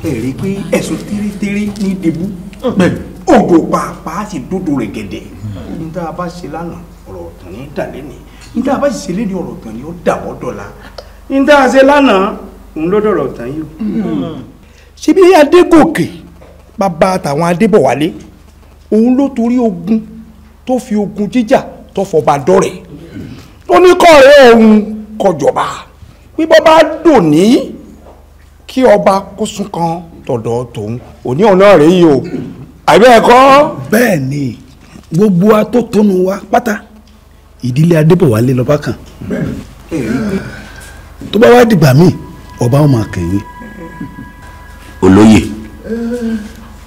Ẹ rí i pé ẹ̀sùn tírítírí ní dìbú òjò pàápàá sì dúdú rẹ̀ gẹ̀dẹ̀. Níta bá ṣe lánàá ọ̀rọ̀ ọ̀tàn ní dàlẹ́ ni, níta bá ṣe lé ní ọ̀rọ̀ ọ̀tàn ni ó dàbọ̀ dọ̀la. Níta ṣe lánàá òun ló dọ̀rọ̀ ọ̀tàn yìí. Ṣebí Adégòkè bàbá àtàwọn Adébọ̀wálé òun ló torí ogun tó fi ogun jíjà tó fọba dọ́rẹ̀ tó ní kọ́ọ̀rẹ́ òun kọjọba bí bọ́ bá dùn ní kí ọba kó sún kan tọ̀dọ̀ tòun òní ọ̀nà rẹ̀ yìí o àbẹ́ ẹ̀kọ́. Bẹ́ẹ̀ ni gbogbo atótónu wa pátá ìdílé Adébọ̀wálé lọ́ba kan tó bá wá dìgbà míì ọba ó máa kẹ̀yìn. Olóyè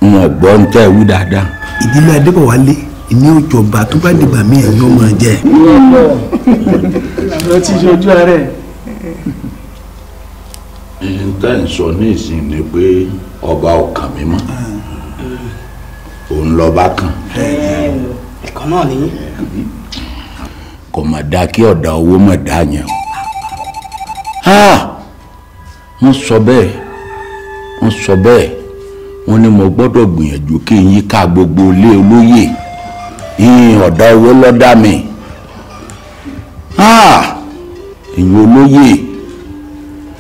wọn gbọ́ ń tẹ́ wú dáadáa. Ìdílé Adébọ̀wálé ní òjọba tó bá dìgbà míì ẹ̀yìn ó máa jẹ. Lọ ti ṣojú ara ẹ̀. N tẹ́ ń sọ ní ìsìn ni pé ọba ò kàn mí mọ́, òun lọ́ba kan. Ẹ̀kan náà ni. Kò mà dáa kí ọ̀dà owó mà dá yẹn o. Wọ́n sọ bẹ́ẹ̀, wọ́n sọ bẹ́ẹ̀, wọ́n ní mo gbọ́dọ̀ gbìyànjú kí n yíká gbogbo ilé olóyè ìyìn ọ̀dà owó lọ́dà mi. Ìyìn olóyè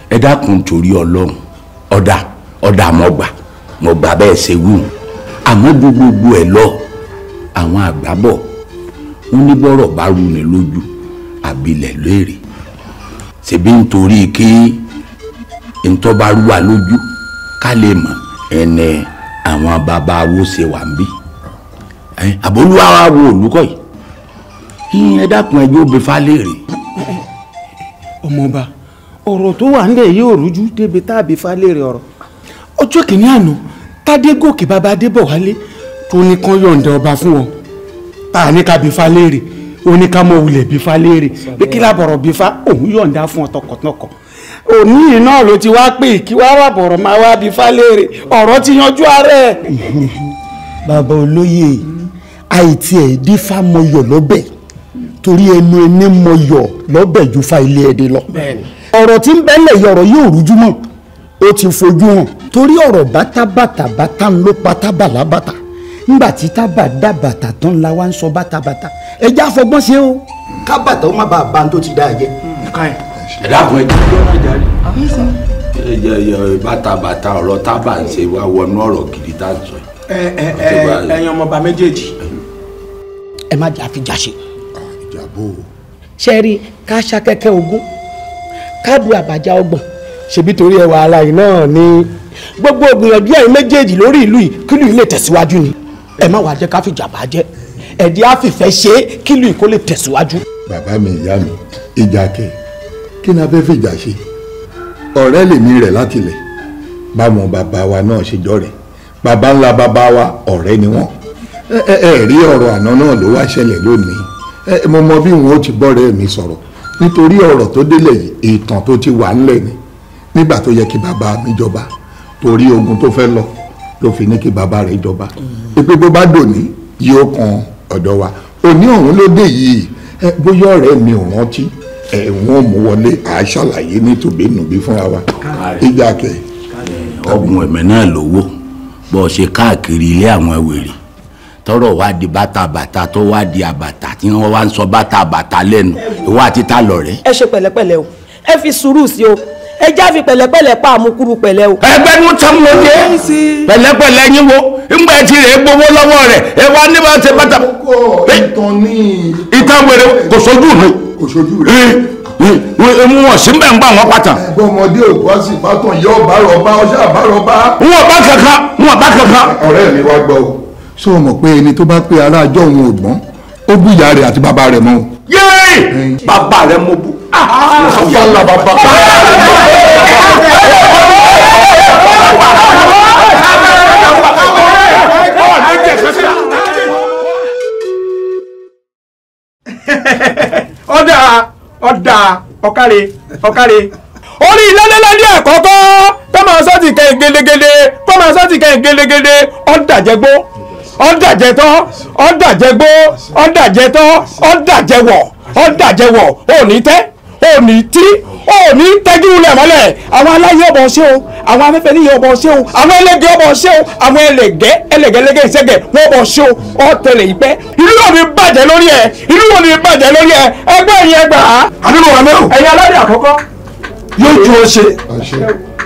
ẹ dákun torí Ọlọ́run, ọ̀dà ọ̀dà mo gbà bẹ́ẹ̀ ṣe wù. Àmọ́ gbogbo ẹ̀ lọ àwọn àgbà bọ̀ wọ́n ní bọ́rọ̀ bá rú ni lójú àbílẹ̀ léèrè. Ṣèbí nítorí kí ntọ́ bá rú wa lójú ká lè mọ̀ ẹni àwọn bàbá wo ṣe wà ń bí. Àbólúwa wa wo olùkọ́ yìí ẹ dákun ẹjọ́ òbí falẹ́rè. Ọmọọba ọ̀rọ̀ tó wà nílẹ̀ yóò rújú débi táàbí falẹ́rè ọ̀rọ̀. Ọjọ́ kìíní àná Tádégòkè bàbá Adébọ̀wálé tó ní kán yọ̀ǹda ọba fún wọn tá a ní ká bí falẹ́rè ó ní ká mọ wulẹ̀ bí falẹ́rè bí kí lábọ̀rọ̀ bí fa òun yọ̀ǹda fún ọ tọkàntọkàn. Òní náà ló ti wá pé kí wá wà bọ̀rọ̀ máa wá bí falẹ́rè ọ̀rọ̀ ti yanjú ara ẹ̀. Bàbá olóyè àìtí ẹ̀ dífá mọyọ̀ lọ́bẹ̀ torí ẹnu ẹni mọyọ̀ lọ́bẹ̀ ju fa ilé ẹ̀dẹ̀ lọ. Ọ̀rọ̀ tí ń bẹ́lẹ̀ yìí ọ̀rọ̀ yóò rújú mọ́, ó ti fojú hàn torí ọ̀rọ̀ bátábàtà bátá ń ló patá bàlábàtà ńgbà tí tábà dàbàtà tán la wá ń sọ bátabàtà ẹjẹ́ àfọgbọ́n ṣe o kábàtà ó má bàa bá ń tó ti dáa jẹ. Ẹ dákun ẹ jẹ́ ọ̀nà jáde. Ẹ jẹ́ bàtàbàtà ọ̀rọ̀ tábà ń ṣe wá wọnú ọ̀rọ̀ gidi tá à ń sọ yìí. Ẹ̀yin ọmọọba méjèèjì ẹ má jà fi jà ṣe. Ìjàbọ̀ o. Ṣe rí ká ṣakẹ́kẹ́ ogún ká bu àbàjá ọgbọ̀n ṣebí torí ẹwà ara yìí náà ni gbogbo ògbìyànjú ẹ̀yin méjèèjì lórí ìlú yìí kílù yìí lè tẹ̀síwájú ni. Ẹ má wàá jẹ́ ká fìjà bá jẹ́ ẹ̀dí àfìfẹ́ ṣe é kílù yìí kó lè tẹ̀síwájú. Bàbá mi ìyá mi ìjà kẹ kí ni a fẹ́ fìjà ṣe? Ọ̀rẹ́ lèmi rẹ̀ láti lẹ̀ báwọn bàbá wa náà ṣe jọ rẹ̀ bàbá ńlá bàbá wa ọ̀rẹ́ ni wọ́n. Ẹ rí ọ̀rọ̀ àná náà ló wá ṣẹlẹ̀ lónìí. Mo mọ bí wọn ó ti bọ́rẹ̀ mi sọ̀rọ̀ nítorí ọ̀rọ̀ tó délẹ̀ yìí ìtàn tó ti wà ńlẹ̀ ni nígbà tó yẹ kí bàbá mi jọba torí ogun tó fẹ́ lọ ló fi ní kí bàbá rẹ̀ jọba. Ìpè bó bá dòní yóò kan ọ̀dọ̀ wa òní ọ̀hún ló dé yìí. Bóyá ọ̀rẹ́ mi ò rántí wọn ò mú wọlé à á ṣàlàyé ní tòbínúbí fúnra wa. Ìjà kẹ. Ọgbọ̀n ẹ̀mẹ́ náà lówó bó ṣe káàkiri ilé àwọn wèrè tọrọ wá di bàtàbàtà tó wá di àbàtà tí wọn wá ń sọ bàtàbàtà lẹ́nu ìwọ àti ta lọ̀rẹ́. Ẹ ṣe pẹ̀lẹ́pẹ̀lẹ́ o, ẹ fi sùúrù sí o, ẹ já fi pẹ̀lẹ́pẹ̀lẹ́ pa àmukúrú pẹ̀lẹ́ o. Ẹgbẹ́ ní tán mo dé pẹ̀lẹ́pẹ̀lẹ́ yín wo ńgbà tí rè é gbowó lọ́wọ́ rẹ̀ ẹ wá ní bá ṣe bàtà. Ìtàn wèrè kò sójú mi. Kò sójú rẹ̀. Wọn sí mbẹ́ ń gbà wọ́n pàtàn. Ẹgbẹ́ ọmọdé òkú á sì bá tàn yọ bá rọba ọṣẹ àbárọba. Wọn bá kankan, wọn bá kankan. Ọ̀rẹ́ mi wá gbọ́ o, ṣé o mọ̀ pé ẹni tó bá pé ará àjọ òun ò gbọ́n ó bú ìyá rẹ̀ àti bàbá rẹ̀ mọ́ o. Yéè bàbá rẹ̀ mo bú. Yálà bàbá. Ọ̀dà ọ̀dà ọ̀kàrẹ̀ ọ̀kàrẹ̀ orí lálẹ́lẹ́dẹ́ àkọ́kọ́ tó máa sọ́ọ̀tì kẹ́hìn gédégédé tó máa sọ́ọ̀tì kẹ́hìn gédégédé ọ̀dàjẹ́gbó ọ̀dàjẹ́tọ́ ọ̀dàjẹ́gbó ọ̀dàjẹ́tọ́ ọ̀dàjẹ́wọ̀ ọ̀dàjẹ́wọ̀ òní tẹ́ òní tí Ó ní tẹ́jú ilẹ̀ mọ́lẹ̀. Àwọn aláyé ọbọ̀ ṣé o, àwọn afẹ́fẹ́ níyẹ ọbọ̀ ṣé o, àwọn ẹlẹ́gẹ́ ọbọ̀ ṣé o, àwọn ẹlẹ́gẹ́ ẹlẹ́gẹ́lẹ́gẹ́ ìṣẹ́gẹ̀ wọ́n ọbọ̀ ṣé o. Ọ tẹ̀lé ìpẹ́. Ìlú yóò ní bàjẹ́ lórí ẹ̀. Ìlú yóò ní bàjẹ́ lórí ẹ̀. Ẹgbẹ́ yẹn gbà á. Àdúgbò wa mẹ́rù. Ẹ̀yin aládé àkọ́kọ́. Yóò ju ọ ṣe.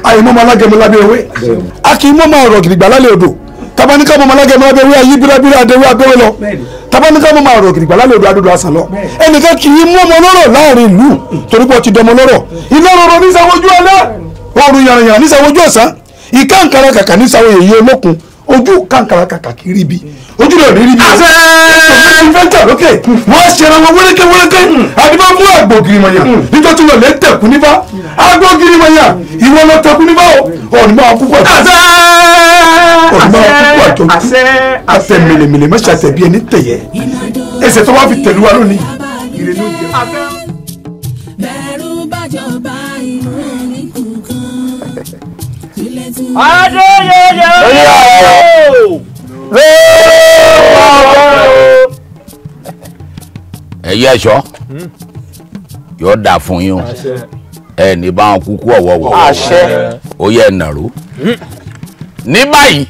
Àyè mọ́mọ́ alágẹmọ lábẹ́ ewé. A kì í mọ́mọ́ ọ̀rọ̀ gidigba lálẹ́ odò. Tabaníkà mọ́mọ́ alágẹmọ lábẹ́ ewé ayé bírabíra adéwé abẹ́wé lọ. Tabaníkà mọ́mọ́ ọ̀rọ̀ gidigba lálẹ́ odò adódò àsàn lọ. Ẹnìkan kì í mú ọmọ lọ́rọ̀ láàrin ìlú torí pé ó ti dọmọ lọ́rọ̀. Iná rọrọ nísàwójú ọlá. Oòrùn yàrá nísàwójú ọ̀sán. Ìkàǹkàrà kàkà nísàwó èyí olókun. Ojú kàǹkàrà kàkà kì í rí bi. Ojú rẹ̀ rí bí. Àṣẹ ìfẹ́ntà lókè. Wọ́n ṣe ara wọn wéréké wéréké. Àdìbò mú àgbò girimọ̀yà. Níjọ́ tí wọ́n lè tẹ̀kú nífà. Àgbò girimọ̀yà. Ìwọ lọ tẹ̀kú nífà o. Ọ̀nì máa kúkú àjọ. Àṣẹ. Ọ̀nì máa kúkú àjọ. Àṣẹ. Àṣẹ mèlèmèlè mẹ́sà àṣẹ bí ẹni tẹ̀yẹ. Ẹsẹ̀ tó wá fi tẹ̀lú wa lónìí. Ire ló jẹ. Adéyẹyẹ ẹyẹ ẹṣọ yóò dà fún yín o, ẹ ní bá wọn kúkú ọ̀wọ̀wọ̀, ó yẹ nàró. Ní báyìí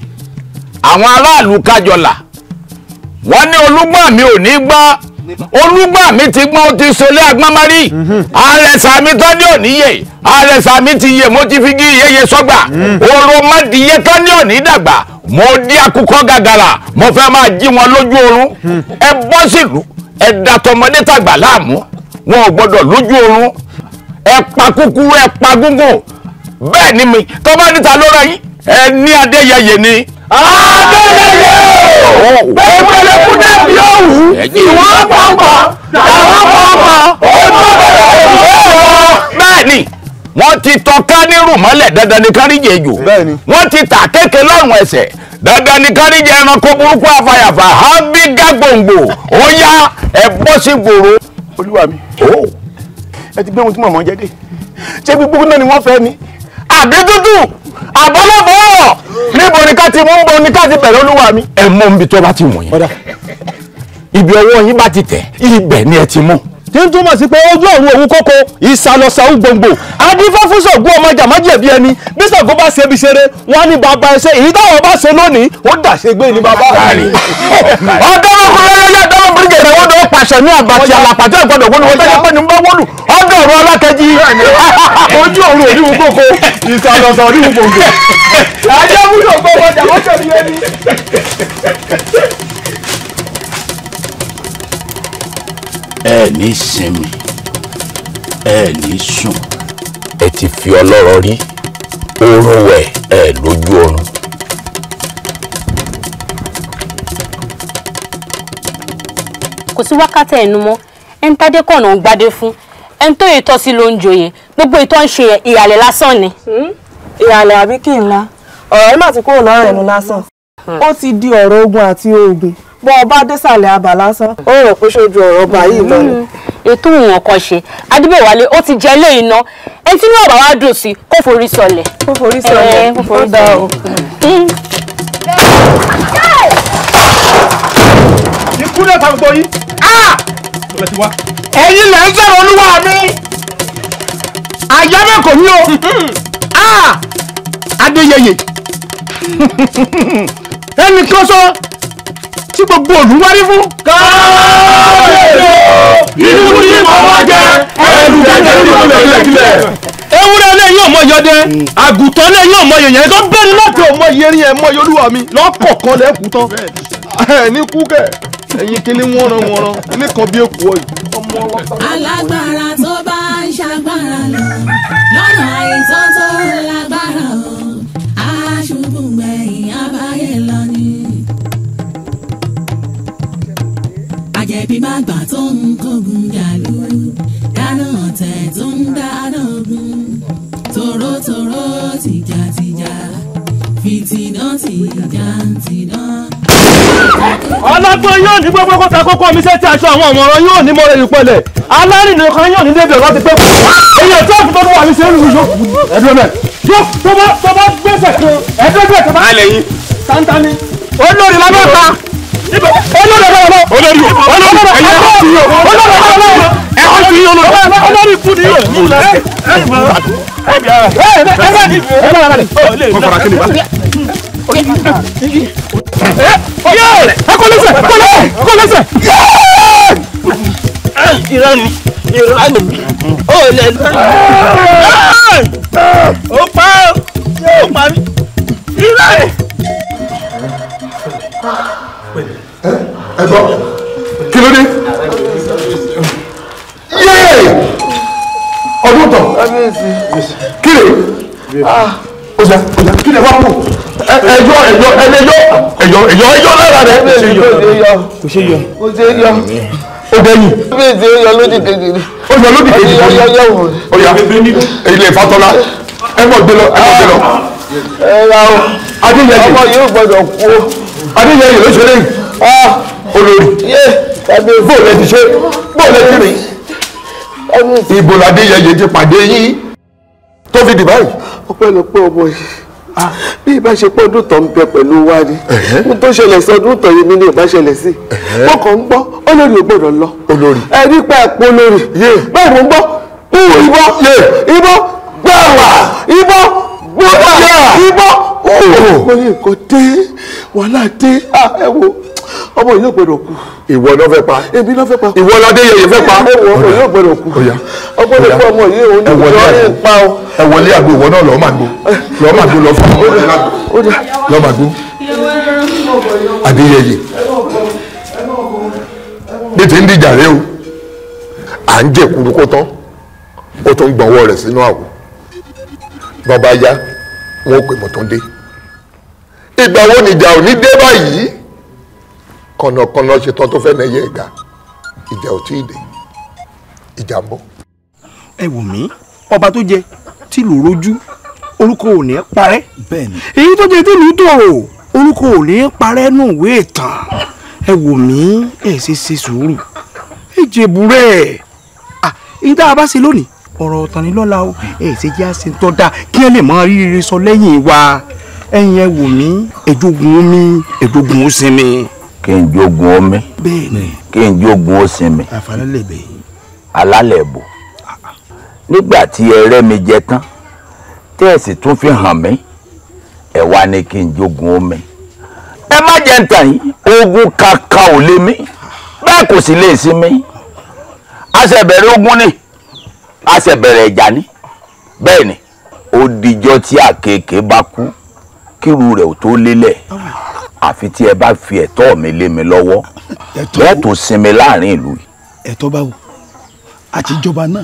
àwọn aráàlú kájọlà wọ́n ní olúgbọ́n mi ò ní gbọ́, olúgbọ́n mi ti gbọ́n, ó ti solé agbọ́nmọ́rí, àrẹ̀sà mi tán ní òní yè, àrẹ̀sà mi ti yè, mo ti fi gí yeye sọ́gbà, òròmọdìyẹ tán ní òní dàgbà, mo dí akúkọ gàgàrà, mo fẹ́ máa jí wọn lójú oorun. Ẹ bọ́ sílùú, ẹ da tọmọdé tàgbà láàmú, wọn ò gbọdọ̀ lójú oorun, ẹ pa kúkúrú, ẹ pa gúngùn. Bẹ́ẹ̀ ni mi tó bá níta ló rọ yín, ẹ ní Adéyẹyè ni. Adéyẹyè o! Pẹ̀lú dàbí òwú, ìwọ́n pàpà, àwọn pàpà, ó tó bẹ̀rẹ̀. Bẹ́ẹ̀ ni wọ́n ti tọ́ kánírù mọ́lẹ̀, dandan ni káríjẹ ejò, wọ́n ti tà kéèké lọ́rùn ẹsẹ̀, dandan ni káríjẹ ẹranko burúkú afàyàfà hábígá gbòǹgbò. Ó yá ẹ bọ́ sí gbòòrò. Olúwa mi, ẹ ti gbé ohun tí mọ̀mọ́ jẹ́ dé, ṣé gbogbo náà ni wọ́n fẹ́ ni? Àbí dúdú àbọ̀lọ́bọ̀ níbo ni ká ti mú, níbo ni ká ti bẹ̀rẹ̀ olúwa mi? Ẹ mú ibi tó bá ti wọ̀nyí, ibi ọwọ́ yín bá ti tẹ̀, ibẹ̀ ni ẹ ti mú. Tí ń túmọ̀ sí pé ojú ọ̀run òun kókó ìsàlọ̀sàù gbòǹgbò adífá fún Ṣàngó ọmọ jàmájẹ̀bi ẹni bí Ṣàngó bá ṣe ibi ṣeré wọn ní bàbá ẹsẹ èyí táwọn bá ṣe lónìí ó dàṣe gbé ní bàbá. Ọ̀dọ́mọkùnrin ọlọ́yà ọ̀dọ́mọkùnrin gẹ̀rẹ́ wọ́n dọ̀ pàṣẹ ní àbàtì àlàpàtì ìgbọ́dọ̀ wọnú wọn tẹ́lẹ̀ pé ní bá wọlù ọ̀dọ̀ ọ̀run alákẹ́jì. Ojú ọ̀run òní kókó ìsàlọ̀sà òní gbòǹgbò. Ajá wúlò gbọ́ ọmọ jàmájẹ̀bi ẹni. Ẹ ní sinmi, ẹ ní sùn, ẹ ti fi ọlọ́rọ̀ rí oorun wẹ̀ ẹ lójú oorun. Kò sí wákàtí ẹnu mọ́, ẹni tádé kọ̀nà ń gbadé fún, ẹni tó yẹ tọ́ sí ló ń joyè, gbogbo ìtọ́ ń ṣe ìhàlẹ̀ lásán ni. Ìhàlẹ̀ àbí kí n la, ọ̀rọ̀ yìí mà ti kúrò lọ́rọ̀ ẹnu lásán, ó ti di ọ̀rọ̀ ogun àti oògùn. Bọ́ ọba désàlẹ̀ abà lásán, ó rò pé ṣojú ọ̀rọ̀ ọba yìí lọ ni. Ètò ìwọ̀n kan ṣe Adébọ̀wálé ó ti jẹ ilé iná, ẹni tí inú ọ̀bà wa dùn sí kó forí sọlẹ̀. Kó forí sọlẹ̀, kó forí dá o. Ikú náà ta gbogbo yín. Ẹ̀yin lẹ̀ ń sọ̀rọ̀ olúwa mi. Àyà bẹ́ẹ̀ kò ní o. Adéyẹyè. Ẹnìkan sọ tí gbogbo olùwárí fún. Káàbíyèsí inú ní màá jẹ ẹrù jẹjẹ ní ìpínlẹ̀. Ewúrẹ́ lè yóò mọ yọdẹ, àgùntàn lè yóò mọ yẹ̀yẹ́ tó bẹ́ẹ̀ ni láti ọmọ yẹrin ẹ̀ mọ olúwa mi lọ́kọ̀ọ̀kan lẹ́kùú tán. Ẹ ní kú kẹ̀, ẹ̀yin kìíní wọ́nran wọ́nran, ní kan bí èkó ọ̀yìn. Alágbára tó bá ń ṣàgbára lọ, lọ́nà àìtọ́ tó lágbára o, aṣubú gbẹ̀yìn abáyé lọ ni. Àjẹbí má gbà tó ń kógun jàlú, dáná ọ̀tẹ̀ tó ń dáná ogun, tòrótòró tìjàtìjà, fìtìnà tìjàntìnà. Ọlọ́gbọ́n yóò ní gbogbo kọ́ta kókó mi sẹ́tí aṣọ àwọn ọ̀mọ̀ràn yóò ní mọ́rẹ̀ ìpẹlẹ̀ alárìnà kan yóò ní débi ọ̀rọ̀ ti pẹ́ kú. Èyàn tó àfitọ́ tó wà ní sẹ́yìn lóṣù ẹ̀dùn mẹ́. Tó bá gbèsè kan ẹ̀dùn mẹ́ tó bá. Alẹ́ yín. Tántánì. Olórí lábẹ́ ta. Olórí lábẹ́ ta. Olórí olórí ẹ̀yẹ ẹ̀họ́ ti yín o. Olórí olórí ikú ni yóò ní lọ. Irọ́ ni irọ́ ni ó lè lọ. Ó pa ó pa mí. Irọ́ ni. Ẹ gbọ́ kí ló dé? Yéè ọdún tán kí lè ọjà ọjà kí lè wá kú ẹjọ́ ẹjọ́ ẹlẹ́jọ́ ẹjọ́ ẹjọ́ ẹjọ́ lára rẹ̀ kò ṣe yọ kò ṣe yọ ó dẹ́yìn kábíyèsí ó yọ lódì kejì ni ó yọ lódì kejì ó yọ yọ wò ó yà ilé Fátọ́lá ẹ mọ̀ gbé lọ ẹ mọ̀ gbé lọ. Ẹ ra o Adéyẹyè ọmọ yóò gbọ́dọ̀ kú o. Adéyẹyè ló ṣe lẹ́yìn olórí bóòlù ẹ ti ṣe bóòlù ẹ ti rìn ibo l'Adéyẹyè ti pàdé yín tó fi dì báyìí. Ọpẹ́lọpẹ́ ọmọ yìí bí ìbáṣepọ̀ ọdún tó ń bẹ pẹ̀lú wa ni ohun tó ṣẹlẹ̀ sí ọdún tó yìí mi ni ìbáṣẹlẹ̀ sí wọn kàn ń gbọ́ olórí ò gbọ́dọ̀ lọ ẹ nípa ẹ̀pọ̀ olórí bẹ́ẹ̀ mo ń gbọ́ ìbọn ìbọn gbàwà ìbọn gbọ́dọ̀ ìbọn mo ní nǹkan dé wàhálà dé ẹ wo ọmọ yìí ò gbọ́dọ̀ kú. Ìwọ ló fẹ́ pa. Èmi ló fẹ́ pa. Ìwọ l'Adéyẹyè fẹ́ pa. Ẹ wo ọmọ yìí ò gbọ́dọ̀ kú. Ọpẹ́lọpẹ́ ọmọ yìí òun ní ìjọ ní pa o. Ẹ wọlé àgbo ìwọ náà lọ́ọ́ máa gbó lọ́ọ́ máa gbó lọ fún ọmọ rẹ lágbo lọ́ọ́ máa gbó. Adéyẹyè bí ti ń dìjà rẹ o à ń jẹ kuru kó tán ó tún gbọ̀nwọ́ rẹ̀ sínú àwò bàbá yá wọn ò pè mọ́ tó ń dé. Ìgbà wo nìjà ò ní dé báyìí? Kọ̀nàkọ̀nà ṣetán tó fẹ́ nẹyẹ ẹ̀gá ìjà ò tí ì dé ìjà ń bọ̀. Ẹ wò mí ọba tó jẹ tìlú rojú orúkọ ò ní parẹ́ èyí tó jẹ tìlú tòrò orúkọ ò ní parẹ́ nù ìwé ìtàn. Ẹ wò mí ẹ ṣe ṣe sùúrù ẹ jẹ̀bù rẹ̀ èyí tá a bá ṣe lónìí ọ̀rọ̀ ọ̀tàn ni lọ́la o ẹ ṣe jẹ́ àṣẹ tó dáa kí ẹ lè mọ rírì sọ lẹ́yìn wa. Ẹ̀yin ẹ wò mí ẹ̀dógún omi ẹ̀dógún ó sinmi. Kí n jogun omi kí n jogun ó sinmi alálẹ̀ bò nígbà tí ẹ rẹ́ mi jẹ tán tẹ́ ẹ sì tún fi hàn mí ẹ wá ní kí n jogun omi ẹ má jẹ́ ń tàn yín ogun kankan ò lè mí bẹ́ẹ̀ kò sì lè sí mi. A ṣe bẹ̀rẹ̀ ogun ni a ṣe bẹ̀rẹ̀ ìjà ni bẹ́ẹ̀ ni ó dijọ́ tí àkekèé bá kú kíru rẹ̀ ò tó lélẹ̀ àfi tí ẹ bá fi ẹ̀tọ́ mi lé mi lọ́wọ́ bẹ́ẹ̀ tó sinmi láàrin ìlú yìí. Ẹ̀tọ́ báwo àtijọba náà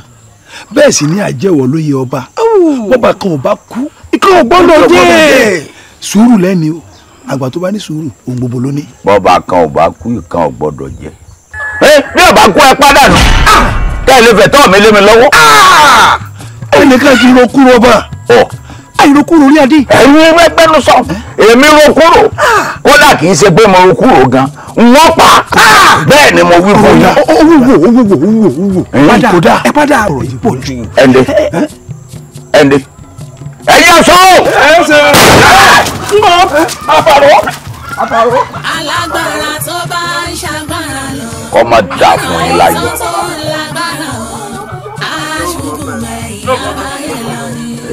bẹ́ẹ̀ sì ni àjẹwọ̀ lóye ọba bọ́ba kan ò bá kú ikọ̀ ò gbọ́dọ̀ jẹ́ sùúrù lẹ́ni o àgbà tó bá ní sùúrù ohun gbogbo ló ní. Bọ́ba kan ò bá kú ìkan ò gbọ́dọ̀ jẹ́. Bí ọba kú ẹ pàdánù kẹ́ ẹ lè fẹ̀tọ́ mi lé mi lọ́wọ́. Ẹnìkan kì í ro kúrò ọba àìrókúrò orí adé. Ẹ̀yin ẹgbẹ́nu sọ èmi ro kúrò kódà kì í ṣe pé mo ro kúrò gan wọ́n pa bẹ́ẹ̀ ni mo wí fún yín. Owó wo owó wo owó owó padà ẹ padà ọ̀rọ̀ yìí pọ̀ jù. Ẹ̀ǹdẹ̀ ẹ̀ǹdẹ̀ ẹ̀yin ọ̀ṣọ́. Ẹ ṣe ń bọ̀ àfàrọ̀ àfàrọ̀. Alágbára tó bá ń ṣàgbára lọ. Kọ́ máa dà fún yín láyé.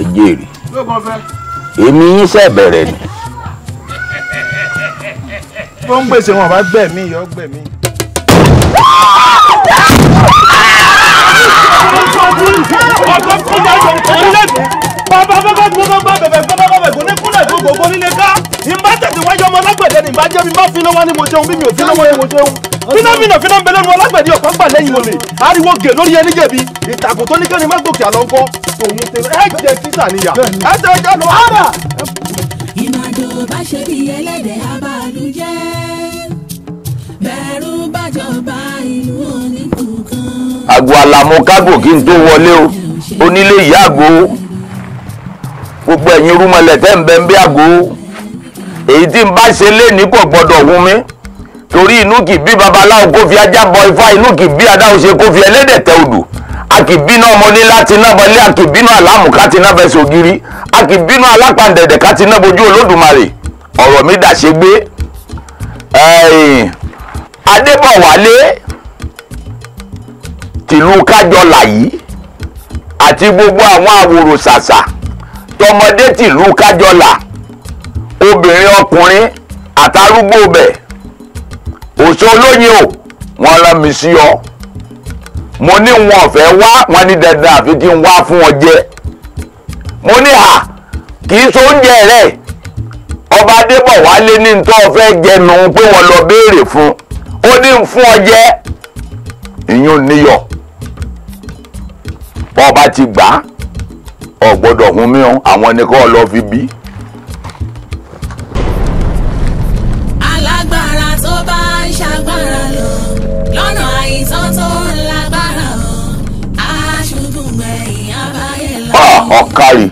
Ẹ jèrè èmi yín ṣe bẹ̀rẹ̀ ni. Tó ń gbèsè wọn bá gbẹ̀mí yọ gbẹ̀mí. Ìbá tètè wáyé ọmọ alágbẹ̀dẹ ni ìbá jẹ́ mi bá fi lọ́wọ́ ni mo jẹun bí mi ò fi lọ́wọ́ ni mo jẹun. Fínàfínà fínà ń bẹ lẹ́nu alágbẹ̀dẹ ọ̀pá gbà lẹ́yìn olè. Ariwo gè lórí ẹni jẹ̀bi. Ìtàkùn tó ní kẹ́ni má gòkè àlọ́ ńkọ́. Òun tẹ ẹ jẹ sísà níyà. Ẹ tẹ ẹ lọ. Ìmàdò bá ṣe bí ẹlẹ́dẹ̀ abàlújẹ́. Bẹ̀rù bàjọba ìlú oníkùkan. Àgọ́ àlàmú kágò kí n tó wọlé o. Onílé ìyá àgọ́ gbogbo ẹ̀yin rúmọlẹ̀ tẹ́ ń bẹ ń bí àgọ́ èyí tí n bá ṣe léèní kò gbọ́dọ̀ hun mi torí inú kì í bí babaláwo kó fi ajá bọ ifá inú kì í bí adáhunṣe kó fi ẹlẹ́dẹ̀ tẹ odò a kì í bínú ọmọdé láti ná bọlé a kì í bínú àlámù ká ti ná fẹsẹ̀ ògiri a kì í bínú alápàǹdẹ̀dẹ̀ ká ti ná bojú olódùmarè ọ̀rọ̀ mi dà ṣe gbé Adébọ̀wálé Tìlú Kájọlà yìí àti gbogbo àwọn àwòrò ṣàṣà tọmọdé tìlú Kájọlà, obìnrin ọkùnrin àtàrúgbó bẹ̀, Òòṣà Olóyin o, wọ́n rán mi sí ọ. Mo ní wọn ò fẹ́ wá, wọn ní dandan àfi kí n wá fún ọ jẹ. Mo ní à kì í so oúnjẹ rẹ. Ọba Adébọ̀wálé ní tó o fẹ́ jẹnu pé wọ́n lọ béèrè fún, ó ní ń fún ọ jẹ. Ìyún níyọ̀, bọ́ ọba ti gbà á, ọ gbọ́dọ̀ hun mí o, àwọn ni kò lọ fi bí. Alágbára tó bá ń ṣàgbára lọ lọ́nà àìsàn tó ń lágbára o, aṣùkùn gbẹ̀yìn abáyé lọ. Ọ̀kàrí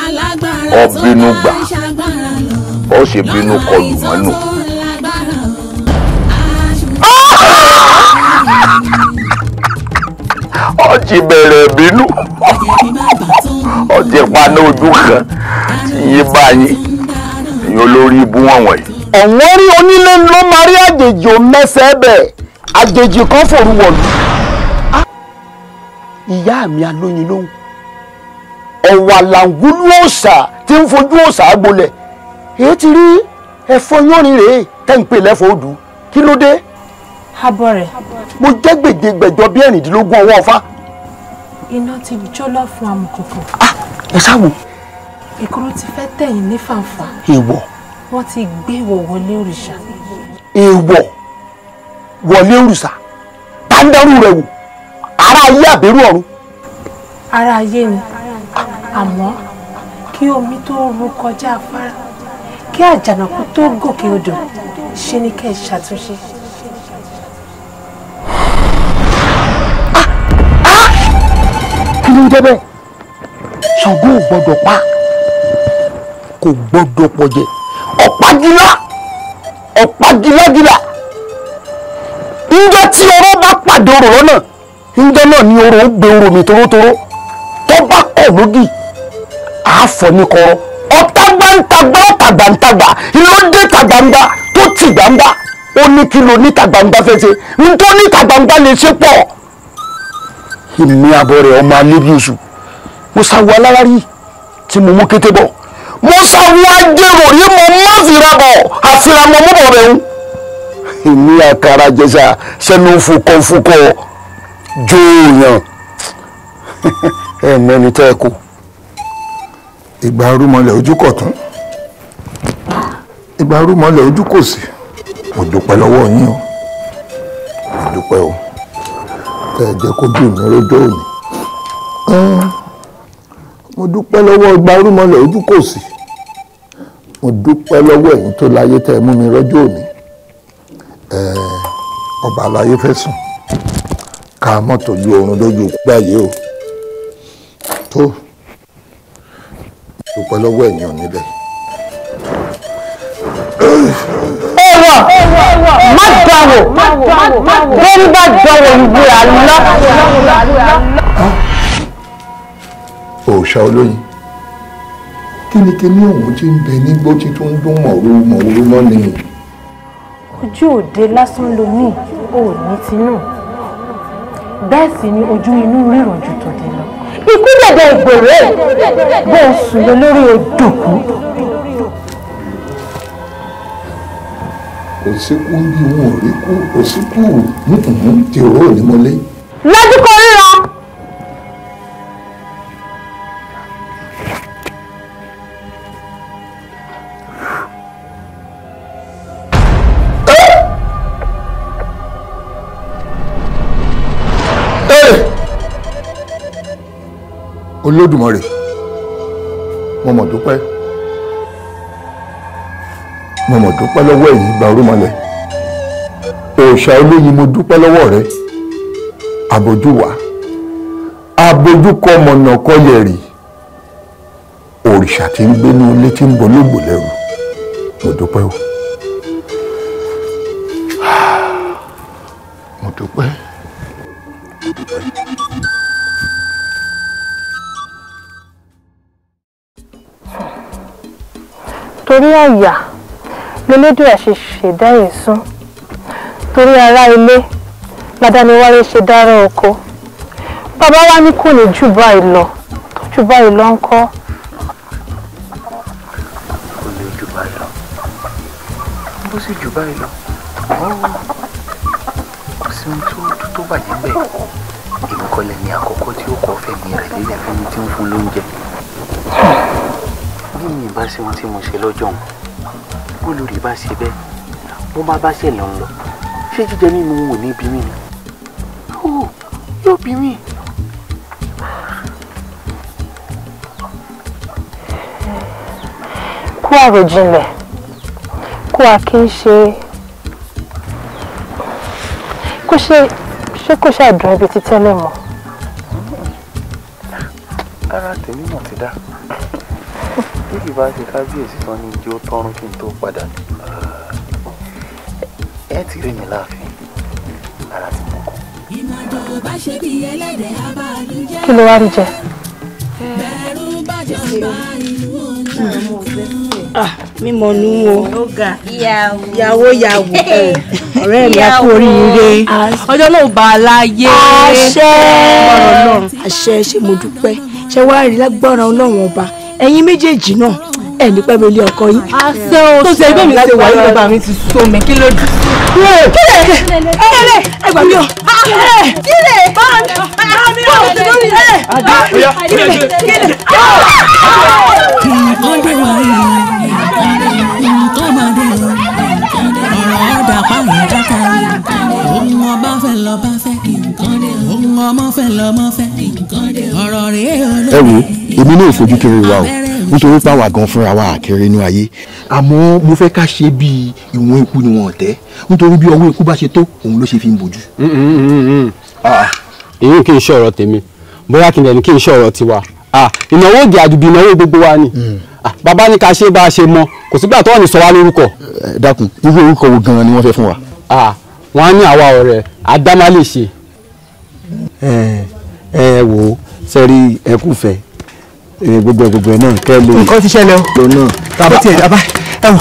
Alágbára tó ọbínú bá gbà ń ṣàgbára lọ ó sì bínú kọlù mọ́nù. tó ń lágbára o. Ó ti bẹ̀rẹ̀ bínú, ó ti paná ojú kan tí yín bá yín ìyẹn olórí ibú wọn wọ̀nyí. Ọ̀wọ́n rí onílé ló máa rí àjèjì ò mẹ́sẹ̀ bẹ̀, àjèjì kan fòru wọ̀lú. Ìyá mi alóyin lóhùn, ọ̀wà làǹgúlú òòṣà tí ń fojú òòṣà gbolẹ̀, èyí ti rí ẹ̀fọ́ yánrin rèé tẹ́ ń pè lẹ́fọ̀ọ́ odù, kí ló dé? Abọ́ rẹ̀. Mo jẹ́ gbèdégbèjọ bí 16 ọwọ́ ọ̀fà. Iná ti jó lọ́fun amùkòkò. Ẹ sáwò. Ìkúrú ti fẹ́ tẹ̀yìn ní fàǹfà. Èèwọ̀. Wọ́n ti gbé ìwọ̀ wọlé òrìṣà. Èèwọ̀ wọlé òrìṣà, tá ń dárú rẹ̀ wò, ará ayé àbẹ̀rù ọ̀run. Ará ayé ni, àmọ́ kí omi tó ru kọjá afárá, kí àjànàkú tó gòkè odò, ṣe ni kẹ́ ẹ ṣàtúnṣe. Kí ló ń jẹ́ bẹ́ẹ̀? Ṣàngó ò gbọ́dọ̀ pa, kò gbọ́dọ̀ pọ̀jẹ́. Ọ̀págilá, ọ̀págilágilá, ńjọ́ tí ọ̀rọ̀ bá pàdé orò lọ́nà, ńjọ́ náà ni orò ó gbé orò mi torótoró. Tó bá kọ̀ lógì, àáfọ̀ ní kọ̀rọ̀. Ọ̀tá gbáǹtagbá, ọ̀tá gbàǹtagbà, ìlódé ta gbangba tó ti gbangba. Ó ní kí ló níta gbangba fẹ́ ṣe, ntọ́ níta gbangba lè ṣe pọ̀. Èmi abọ́ rẹ̀ ọmọ alẹ́ bí oṣù, mo sáwọ́ alára rí tí mo mú kété bọ̀, mo sáwọ́ ajérò rí mo má fira bọ̀, àfiramọ́ mọ́ bọ̀ rẹ̀ ń. Èmi àkàrà jẹsà sẹ́nu fukọ̀fukọ̀ jóòyàn ẹ mẹ́ni tẹ́ ẹ kú. Ìgbà rúmọlẹ̀ ojú kọ̀tún, ìgbà rúmọlẹ̀ ojú kòsì, mo dúpẹ́ lọ́wọ́ yín o, mo dúpẹ́ o, tẹ́ ẹ jẹ́ kójú mi rójó òní. Mo dúpẹ́ lọ́wọ́ ìgbà rúmọlẹ̀ ojú kòsì, mo dúpẹ́ lọ́wọ́ ẹ̀yin tó láyé tẹ́ ẹ mú mi rọ́jò òní. Ọba aláyé fẹ́ sùn ká mọ́tò ju oorun lójú gbáyé o, tó dúpẹ́ lọ́wọ́ ẹ̀yin onílẹ̀. Èèwọ̀ má dánwò, bẹ́ẹ̀ni bá dánwò ìwé àlọ́. Òòṣà Olóyin, kínníkínní òun ti ń bẹ nígbó tí tó ń dún mọ̀rú mọ̀rú mọ́ ni. Ojú òde lásán lomi ò ní tinú, bẹ́ẹ̀ sì ni ojú inú ríran ju tòde lọ. Ikú dẹ̀dẹ̀ ìgbèrè bó o sùn lé lórí odò kú. Kò síkú bí wọn ò rí kú, kò síkú tí òró ò ní mọ́lé. Lójú kò ríran. Olódùmarè, mo mọ̀ dúpẹ́, mo mọ̀ dúpẹ́ lọ́wọ́ ẹ̀yin ìgbà orúmọlẹ̀. Òòṣà Olóyin, mo dúpẹ́ lọ́wọ́ rẹ. Àbójúwà, àbójúkọ mọ̀nà kọyẹ̀rì, òrìṣà tí ń gbénú ilé tí ń bológbò lẹ́rù, mo dúpẹ́ o, mo dúpẹ́. Torí àyà lélẹ́dùn ẹ̀ ṣe ṣẹ̀dá èsún, torí ará ilé ládániwáyé ṣe dáràn oko. Bàbá wa ní kò ní jù báyìí lọ, tó jù báyìí lọ ń kọ́. Kò lè jù báyìí lọ. Bó sì jù báyìí lọ, kò sí ohun tó bàjẹ́ bẹ́ẹ̀. Èmi kọ́ lẹ́ni àkọ́kọ́ tí ó kọ́ fẹ̀mí rẹ̀ lélẹ̀ fẹ́ni tí ń fún lóúnjẹ. Bí mi bá ṣe ohun tí mo ṣe lọ́jọ́ òun, bó lórí bá ṣe bẹ́ẹ̀, mo bá bá ṣẹlẹ̀ ń lọ. Ṣé jíjẹ mímu wò ní bí mi ni? Yóò bí mi. Kú àròjinlẹ̀, kú a kì í ṣe kó ṣe ṣé kò ṣàdùn ibi tí tẹ́lẹ̀ mọ́. Ara tèmi náà ti dá. Bí kì bá ṣe kábíyèsí tán ní ijó tọrún kí n tó padà. Ẹ ti rí mi láàfin, ara ti mú kọ. Ìmàdò bá ṣe bí ẹlẹ́dẹ̀ abàlújẹ́. Kí ló wá rí jẹ? Bẹ̀rù bàjọba ìlú ọ̀nà. Mímọ nu o. Ìyàwó yàwó. Ọ̀rẹ́ mi á kú oríire. Ọjọ́ náà bá a láyé. Àṣẹ. Àṣẹ, ṣé mo dúpẹ́. Ṣé wàá rí lágbára Ọlọ́run ọba. Ẹ̀yin méjèèjì náà ẹ̀ ní pẹ́ mi lé ọkọ yín. Àṣẹ o. Tó ṣe ẹgbẹ́ mi ṣe wà ní bàbá mi ti so mi kí ló dé. Kílẹ̀ kílẹ̀ ẹ gbà mí o. Kílẹ̀ bá mi ò kílẹ̀ kílẹ̀. Nǹkan dé wá nǹkan máa dé o, ọ̀rọ̀ ọ̀dà pààyàn dáta ohun ọba fẹ́ lọ́ba fẹ́, ohun ọmọ fẹ́ lọ́mọ fẹ́, ọ̀rọ̀ rèé olóde. Ẹ wo, èmi náà fojú kéré wa o, nítorí pé àwa gan fúnra wa àkèrè inú ayé, àmọ́ mo fẹ́ ká ṣe bíi ìwọ̀n ikú ni wọ́n tẹ́, nítorí bí ọwọ́ ikú bá ṣe tó òun ló ṣe fi ń bojú. Èyí kì í ṣe ọ̀rọ̀ tèmi, bóyá kì í dẹ̀ kì í ṣe ọ̀rọ̀ tiwa. Ìnáwó ògì àdùbí ìnáwó gbogbo wa ni. Bàbá ní ká ṣe bá a ṣe mọ, kò sígbà tó wà ní sọ wá lórúkọ. Ẹ dákun, irú orúkọ wo gan-an ni wọ́n fẹ́ fún wa. Wọ́n á ní àwa ọ̀rẹ́ àdámá lè ṣe. Ẹ ẹ wò ó, sẹ́rí ẹkúfẹ́ gbogbo ẹ náà kẹ́ lè. Nǹkan ti ṣẹlẹ̀ o. Tàbá tiẹ̀ bàbá ẹ wò,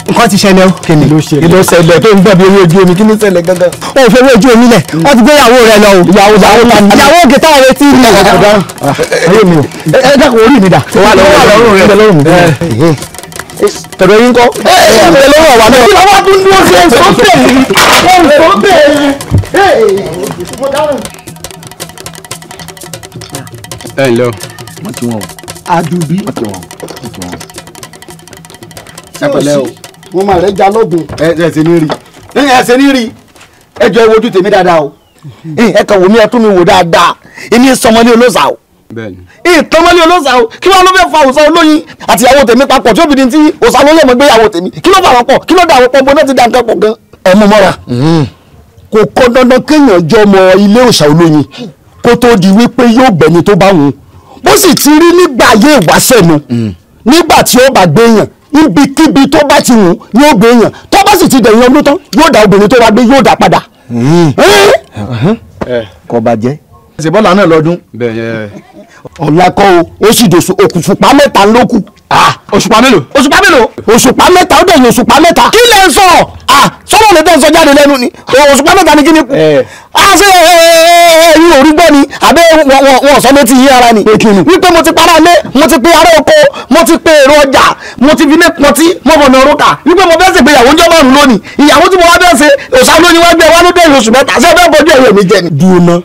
nǹkan ti ṣẹlẹ̀ o. Kí ni ló ṣẹlẹ̀ tó ń gbàgbé owó ojú omi? Kí ni ṣẹlẹ̀ gangan? O ò fẹ́ owó ojú omi lẹ̀, wọ́n ti gbé ìyàwó rẹ lọ o. Ìyàwó ta ni? Ìyàwó òkè táwọn retí ni. Ayé mi o. Ẹ dákun, orí mi dà. Ó wà lọ́rùn rẹ. Lọ́rùn mi. Tọ̀dọ̀ yín kọ́. Ẹ ẹ lọ́wọ́ wa náà. Kí ló wá tún dúró sí ẹ̀ sọ́bẹ̀? Ẹ ǹlẹ́ o. Wọ́n ti wọ́n o. Àdùbí. Wọ́n ti wọ́n o. Wọ́n ti wọ́n o. Ẹ pẹ̀lẹ́ o. Wọ́n máa rẹ̀ já lọ́gùn. Ẹ ṣe ní rí. Ẹ ṣe ní rí. Ẹ jọ ẹ wojú tèmi dáadáa o. Ẹ kàn wò mí, ẹ tún mi wò dáadáa. Èmi sọmọlé olóòsà o. Ìtọ́mọlé olóòsà o. Kí wọ́n ló fẹ́ fa òòsà olóyin àti ìyàwó tèmi papọ̀ tí obìnrin tí òòsà olóyin ọmọ gbé ìyàwó tèmi? Kí ló fà wọ́n pọ̀? Kí ló dà wọ́n pọ̀? Bó náà ti dà nǹkan pọ̀ gan. Ẹ mú mọ́ra. Kò kọ́ dandan kéèyàn jọ ọmọ ilé òòsà olóyin kó tó di wípé yóò gbẹ̀ni tó bá wù. Bó sì ti rí nígbà ayé ìwáṣẹ̀ nu, nígbà tí ó bá gbéyàn ibikíbi tó bá ti wù yóò gbéyàn, tó bá sì ti dẹ̀yìn ọdún tán yóò dá obìnrin tó wá gbé yóò dá padà. Kò bàjẹ́. Ṣe bọ́lá náà lọ́dún. Ọ̀la kọ́ o, ó sì dòṣù òkùnfùpá mẹ́ta ló kù. Òṣùpá mélòó? Òṣùpá mélòó? Òṣùpá mẹ́ta, ó dẹ̀yìn òṣùpá mẹ́ta. Kí lẹ ń sọ? Sọ́dọ̀ lè tẹ́ ń sọ jáde lẹ́nu ni. Òṣùpá mẹ́ta ni kí ni? Ṣé ẹ̀yin ò rí gbọ́ ni? Àbẹ́ wọn sọ létí yín ara ni? Wípé mo ti para lé, mo ti pe ará oko, mo ti pe èrò ọjà, mo ti fi lé pọtí, mo bọ̀nà òrùka. Wípé mo fẹ́ ṣègbéyàwó ńjọ́ márùn-ún lónìí. Ìyàwó tí mo wá fẹ́ ṣe, òṣà lónìí wá gbé wá ló dẹ̀yìn oṣù mẹ́ta. Ṣé ẹ fẹ́ bọ́jú ẹ̀rọ mi jẹ ni? Dùnà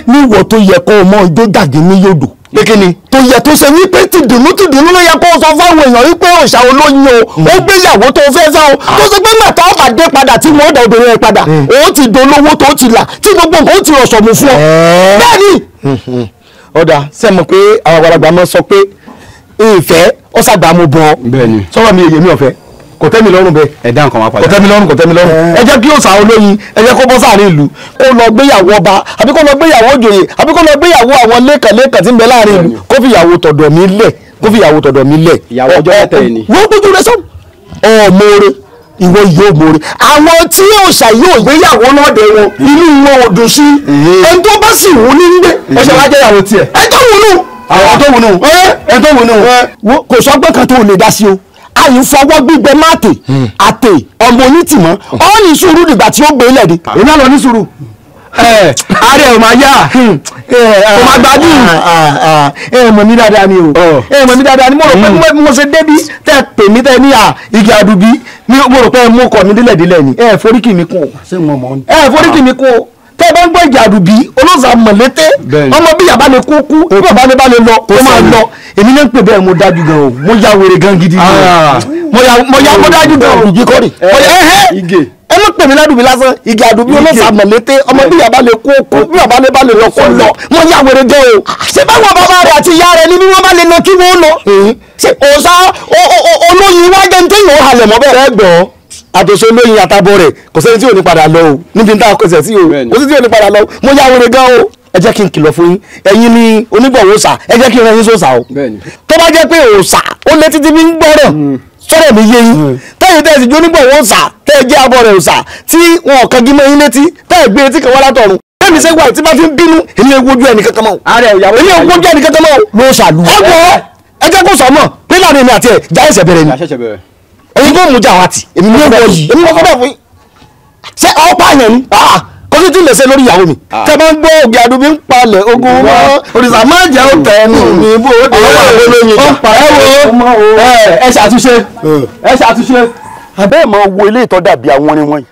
níwọ̀ tó yẹ kó o mọ ijó gàgé ní yòdò. Pékinni tó yẹ tó ṣe wípé ti dùnú ti dùnú ló yẹ kó o sọ fáwọn èèyàn wípé òòṣà olóyin o, ó gbéyàwó tó fẹ́ fẹ́ o, tó ṣe pé màtá ọba dé padà tí wọ́n dà obìnrin rẹ padà, ó ti dolówó tó ti là tí gbogbo nǹkan ó ti rọ̀ṣọ̀ mú fún ọ. Bẹ́ẹ̀ni. Ọ̀dà sẹ́mu pé àwọn àgbàlagbà máa sọ pé ìfẹ́ ọ̀sàgbà mo bọ̀ sọ̀rọ̀ mi èyí mi ọ̀fẹ́ kò tẹ́ mi lọ́rùn bẹ́ẹ̀. Ẹ dá nǹkan wá padà. Kò tẹ́ mi lọ́rùn, kò tẹ́ mi lọ́rùn. Ẹ jẹ́ kí òòṣà olóyin, ẹ jẹ́ kó bọ́ sáàrin ìlú, kó lọ gbéyàwó ọba, àbí kó lọ gbéyàwó òjòyè, àbí kó lọ gbéyàwó àwọn lẹ́kànlẹ́kàn tí ń bẹ láàrin ìlú, kó fi ìyàwó tọ̀dọ̀ mi lẹ̀, kó fi ìyàwó tọ̀dọ̀ mi lẹ̀. Ìyàwó ọjọ́ mẹ́ta ẹ̀ ni. Wọ́n gbójú rẹ sọ. Ọmọore ìwọ yóò mọ̀ọ́re. Àwọn tí òòṣà yóò gbéyàwó lọ́dẹ wọn, inú wọn ò dùn sí. Ẹni tó bá sì wù ní gbé. Ó ṣe wá jẹ́ ìyàwó tiẹ̀. Ẹ tó wù nù. Àwọn tó wù nù. Ẹ tó wù nù. Kò sọgbọ́n kan tó lè dá sí o. Àyìn fọwọ́ gbígbẹ máàtè àtè ọmọ onítìmọ́ ọ ní sùúrù dìgbà tí ó gbé lẹ̀ ni. Èmi á lọ ní sùúrù. Ààrẹ ò máa yá. Kò máa gbádùn. Ẹ mọ̀ mí dáadáa ni o. Ẹ mọ̀ mí dáadáa ni mo rò pé mo ṣe débí tẹ́ pè mí tẹ́ ní à igi àdùbí mo rò pé mo kọ̀ mí délẹ̀délẹ̀ ni. Ẹ foríkì mi kún o. Ẹ foríkì mi kún o. Tẹ́ bá ń gbọ́ ìjà àdùbí olóòsà mọ̀lété ọmọ bí yàrá lè kú kú bí bàbá mi bá lè lọ ó máa lọ. Èmi náà ń pè bẹ́ẹ̀ mo dájú gan o, mo ya wèrè gan gidi gan. Mo dájú gan o. Ẹ má pè mí ládùbí lásán, igi àdùbí olóòsà mọ̀lété ọmọ bí yàrá lè kú kú bí bàbá mi bá lè lọ kó lọ. Mo ya wèrè gan o. Ṣé báwọn bàbá rẹ̀ àti ìyá rẹ̀ ni bí wọ́n bá lè lọ kí wọ́n lọ? Ṣé òòsà olóyin wájẹ́ ní téèyàn ó halẹ̀ mọ́ bẹ́ẹ̀? Ẹ gbọ́ àtòsó lóyin àtàbọ̀ rẹ̀ kò sẹ́ni tí ò ní padà lọ o, níbi tá a kọsẹ̀ sí o, kò sí tí ò ní padà lọ, mo yá wèrè gan o. Ẹ jẹ́ kí n kìlọ̀ fún yín, ẹ̀yin ni onígbọ̀wọ́ òòṣà, ẹ jẹ́ kí n rán yín sóòṣà o. Tó bá jẹ́ pé òòṣà ó lé títí bí ń gbọ́rọ̀ sọ̀rọ̀ mi yé yín, tẹ́yìn tẹ́yìn sì jó onígbọ̀wọ́ òòṣà tẹ́ ẹ jẹ́ abọ́ rẹ̀ òòṣà tí wọn ò kangi mọ́ yín létí tẹ́ ẹ gbé etí kan wá látọ̀run. Tẹ́mi ṣe wà tí bá fi ń bínú èmi ò wojú ẹnì kankan mọ́ o. Èmi ò wojú ẹnì kankan mọ́ o. Ló ṣàlù. Ẹ gbọ́ ẹ jẹ́ kó sọ mọ̀ pé láàrin èmi àti ẹ̀ já ẹsẹ̀ bẹ̀rẹ̀ ni. Ẹ̀yin kò mú jà wá tì èmi ní wọ yìí èmi kọ́kọ́ bẹ́ẹ̀ fún yín. Ṣé ọ̀pá yẹn ni kò sí tí ń lè ṣe lórí ìyàwó mi. Tẹ́ bá ń gbọ́ ògì àdùbí ń palẹ̀ ogun mọ́ òrìṣà má jẹ́ ó tẹ̀ ẹnu mi bó o dé. Ẹ ṣàtúnṣe ẹ ṣàtúnṣe. Abẹ́ máa wo ilé ìtọ́ dàbí àwọn orin wọ̀nyí.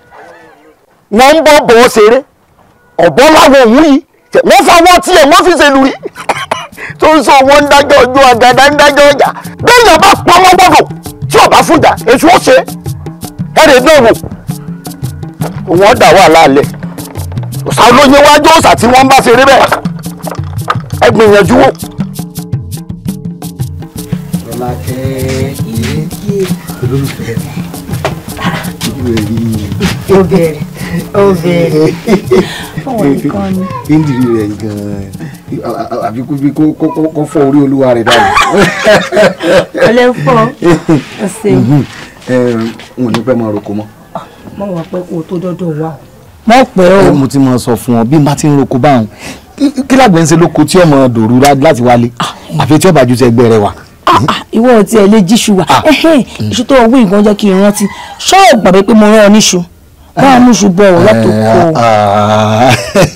Wọ́n ń bọ́ bọ́ ṣeré ọ̀bọ láwọn òun yìí wọ́n fa wọ́n tiẹ̀ wọ́n fi ṣèlú rí tó ń sọ wọ́n ń dájọ́ ọjọ́ àgàdá ń dájọ́ ọjà bẹ́ẹ̀ yẹn bá pamọ́ gbọ́dọ̀ tí ọba fúnjà èso ó ṣe ẹrẹ náà wò wọn dà wà lálẹ́ ọ̀sà olóyin wájú ọ̀sà tí wọ́n bá ṣeré bẹ́ẹ̀ ẹ gbìyànjú wò. Rọ́lákẹ́ olólùfẹ́ mi ojú rẹ̀ rí i. Ó bẹ̀rẹ̀ ó bẹ̀rẹ̀ fún nìkan ni. Ìdírí rẹ̀ gan-an àbí kó fọ́ orí olúwa rẹ̀ dànù. Ọlẹ́ fọ́ ọ̀sẹ̀. N ò ní pẹ́ máa roko mọ́. Mọ̀ wá pẹ́ kó o tó dọ́dọ̀ wa o. Mọ̀ pẹ́ o. Mo ti máa sọ fún ọ bí n bá ti ń roko báwọn kí lágbẹ̀ ń ṣe lóko tí ọmọ dòru láti wálé àfi tí ọba ju ti ẹgbẹ́ rẹ wà. Ìwọ ti ẹ lè jíṣu wa iṣu tó wí nǹkan jẹ́ kí n rántí ṣọ́ọ̀ gbàgbé pé mo rán ọ níṣu báwo mú iṣu bọ̀ ọ́ látò kó.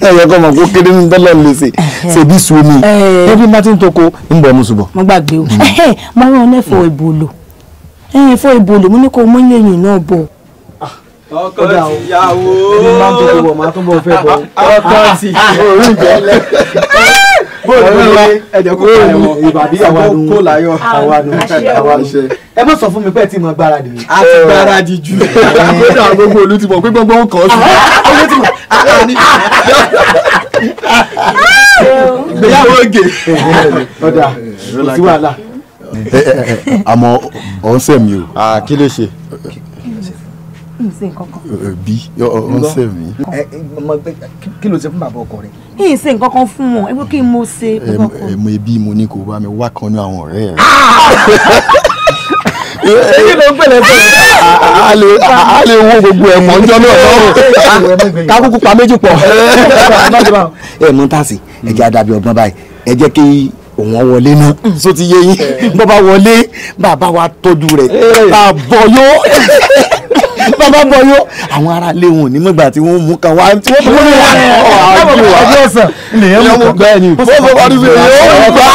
Ẹyẹ kọ́ mọ̀ kó kéré ní tọ́lọ̀ lè ṣe ṣèbí su ni ẹbí bá ti ń toko ń bọ̀ mú ṣùbọ̀. Mo gbàgbé o mo rán ọ lẹ́fọ̀ọ́ ìbòlò ẹ̀fọ́ ìbòlò mo ní kó mú ilé yìí náà bọ̀. Ọkọ tìyàwó ẹni máa ń tó wọ̀ máa tún bọ̀ fẹ́ bọ̀. Ọkọ tìyàwó ẹ̀jẹ̀ kó láyọ̀ ìbàdí àwa kó láyọ̀ àwa nù. Ẹ má sọ fún mi pé ẹ ti mọ gbáradì. A ti gbáradì jù. Kódà gbogbo olú ti mọ̀ pé gbọ́ngbọ́n kan sí. Ìgbéyàwó oge. Ọ̀dà kò sí wàhálà. Àmọ́ ọ̀ ń sẹ̀ mi o. Kí ló ṣe? Bí ọ̀ ń sẹ̀ mi. Kí ló ṣe fún bàbá ọkọ rẹ? Yìí ṣe nǹkan kan fún wọn, ẹgbẹ́ kí n mo ṣe. Mo ebi mo ní kó bá mi wá kan ní àwọn ọ̀rẹ́ rẹ. Èyí ló ń pèlè fún mi. A lè wo gbogbo ẹ̀mọ́ ọjọ́ náà lọ́rùn. Ká kúkú pa méjì pọ̀. Ẹ mú tàsí, ẹ jẹ́ àdàbí ọgbọ́n báyìí, ẹ jẹ́ kí òun wọlé náà. Só ti yé yín, bó bá wọlé, bàbá wa tọ́jú rẹ̀, bá bọ̀ yó. Bàbá bọ̀ yó. Àwọn ará ilé wọn ò ní mọ̀gbà tí wọ́n mú kan wá tí wọ́n mú kan wá. Ọjọ́ ọ̀sán nìyẹn mú kan. Bẹ́ẹ̀ ni, bó bá wà ní sèyí ó gbà.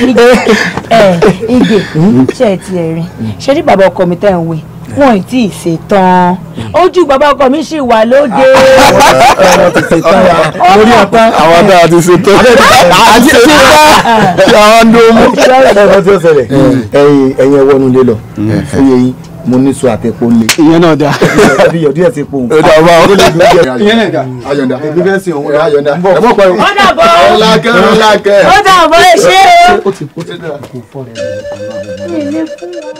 Ige ṣe ẹ ti ẹ rí ṣe rí bàbá ọkọ mi tẹ́ ń wé wọn ì tí ì ṣetán ojú bàbá ọkọ mi ṣì wà lóde. Lórí ọ̀tán àwọn tá a ti ṣetán a ti ṣetán àwọn ló mú. Ẹ̀rọ tí ó ṣẹlẹ̀ ẹ̀yin ẹ wọnú ilé lọ fún yẹn mo ní sọ àtẹ̀pọ̀ ńlẹ̀. Ìyẹn náà dáa. Àbí yọ̀dí ẹ̀ ti pò. Ìyẹn náà dáa. Ayọ̀ǹda. Èmi fẹ́ sin òun. Ayọ̀ǹda. Ẹ mọ̀ pẹ̀lú. Ó dàbọ̀. Ọlákẹ́ Ọlákẹ́. Ó dàbọ̀ ẹ ṣé o. Ó ti kò fọ́ rẹ̀. Mi ì lè fún wọn.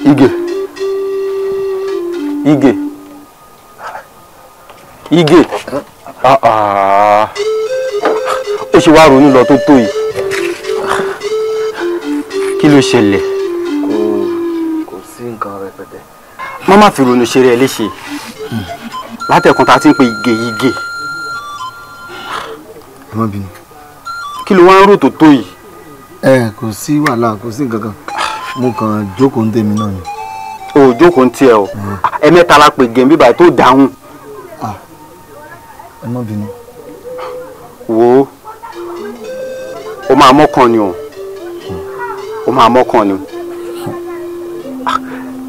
Ige Ige Ige ó ṣe wá ronú lọ tó tó yìí kí ló ṣẹlẹ̀? Kò sí nǹkan rẹpẹtẹ. Má má fi ronú ṣeré ẹ léṣe látẹ̀kùn tá a ti ń pe Ige Ige Ẹ má bínú. Kí ló wá ń rò tó tó yìí? Ẹ kò sí wàhálà, kò sí nǹkan kan. Mo kàn jókòó ń tèmi náà ni. O ò jókòó ń tiẹ̀ o. Ẹ̀mẹ́ta la pè gẹ̀ bíbá tó dáhùn. Ẹ má bínú. Wo, o máa mọ́kàn ni o. O máa mọ́kàn ni o.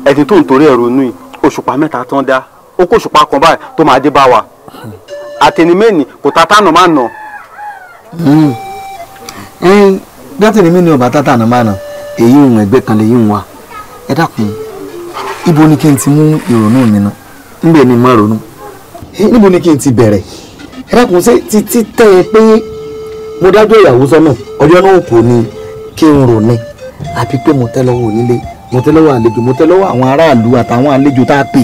Ẹni tó ń torí ẹ̀ ronú yìí, òṣùpá mẹ́ta tán dá. Ó kó òṣùpá kan báyìí tó máa dé bá wa. Àtẹnimẹ́ni kò ta tánà máa nà. Gbátẹ̀lẹ́mí ni ọba tátà náà máa nà, èyí òun ẹgbẹ́ kan lè yí òun wa. Ẹ dákun, ibo ni kí n ti mú ìrònú mi ná? Ńbẹ̀ ni mo ronú. Níbo ni kí n ti bẹ̀rẹ̀? Ẹ dákun, ṣé títí tẹ́ ẹ pé mo dájọ́ ìyàwó sọ́nà ọjọ́ náà kò ní kí n rò ní? Àbí pé mo tẹ́ lọ́wọ́ onílé, mo tẹ́ lọ́wọ́ àlejò, mo tẹ́ lọ́wọ́ àwọn aráàlú àtàwọn àlejò tá a pè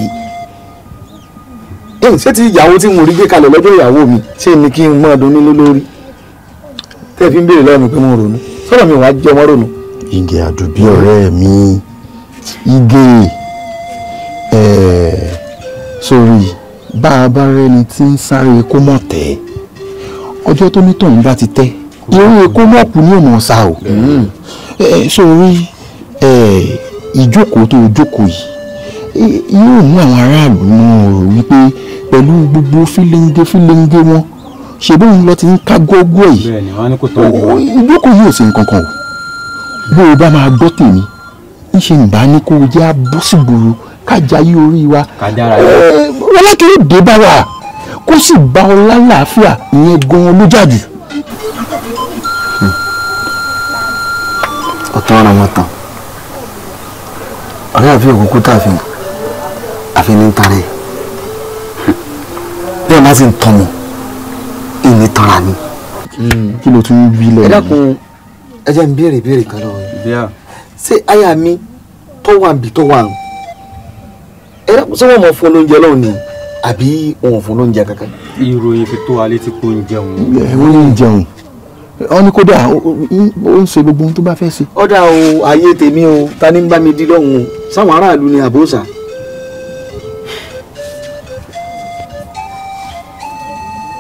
é. Ṣé ti ìyàwó tí mo rí gbé kalẹ̀ lọ́jọ́ ìyàwó mi ṣé ni kí n mọ́ ọdún nílé lórí? Tẹ́ fi ń béèrè lọ́wọ́ mi pé mo ronú, sọ́dọ̀ mi wàá jẹ́ ọmọ ronú. Ìgè àdùbí ọ̀rẹ́ mi, Ìgè, sórí bá a bá rẹ́ni tí ń sáré kó mọ̀ tẹ́, ọjọ́ tó ní tọ̀hún bá ti tẹ́, irú kó mọ̀ kú ní òmò ọ̀sà o. Sórí ìjókòó tó jókòó yìí yóò mú àwọn aráàlú náà rò wípé pẹ̀lú gbogbo fílẹ́ńgé fílẹ́ńgé wọn ṣe bóun lọ ti ń ká gógó yìí, ìjókòó yìí ò sí nǹkan kan o. Bó o bá máa gbọ́ tèmi, ńṣe ń bá ní kó o jẹ́ abọ́sígbòrò kájà yí orí wa, ọlákìlẹ̀ dé bá wa kó sì bá ọ lálàáfíà, ìyẹn gan-an ló jà jù. Ọ̀tọ̀ ọ̀rọ̀ wọn tán, ọ̀rẹ́ àfi òkúkú tààfin àfi ní tarẹ̀ bí ẹ̀ má sì ń tọmọ ìní tanra ni. Kí ló tún wí lẹ́yìn? Ẹ dákun, ẹ jẹ́ n béèrè ìbéèrè kan lọ́wọ́ yìí. Ṣé aya mi tó wà níbi tó wà ń, ẹ dákun, ṣé wọ́n mọ̀ fún olóúnjẹ lọ́wọ́ ni àbí wọn ò fún olóúnjẹ kankan? Ìròyìn fi tó wa létí pé ó ń jẹun. Ó ń jẹun, ó ní kódà ó ń ṣe gbogbo ohun tó bá fẹ́ ṣe. Ọ̀dà o, ayé tèmi o, ta ni ń bá mi di lọ́hùn o, sáwọn aráàlú ni àbóṣà.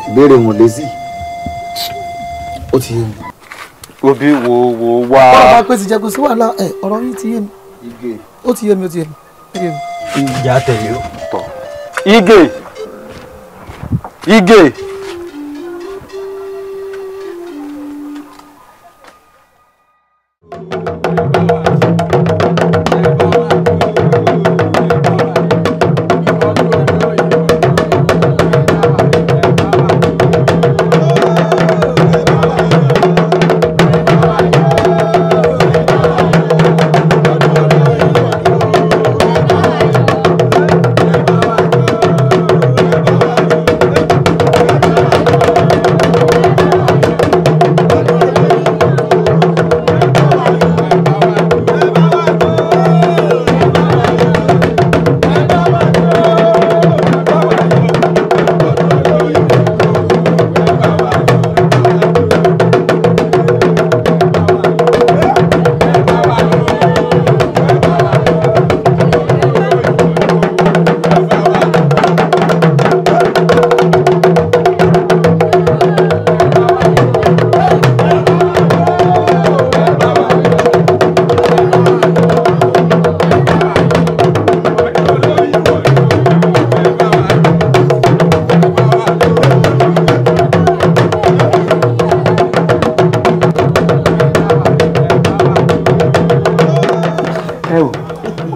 Ìbéèrè wọn lé sí, ó ti yé mi. Òbí wo wo wá. Bọ́lá bá pèsè jẹ́ kó sí wàhálà ẹ̀, ọ̀rọ̀ yìí ti yé mi. Ó ti yé mi, ó ti yé mi. Ìjà tẹ̀lé o. Ìgè, Ìgè.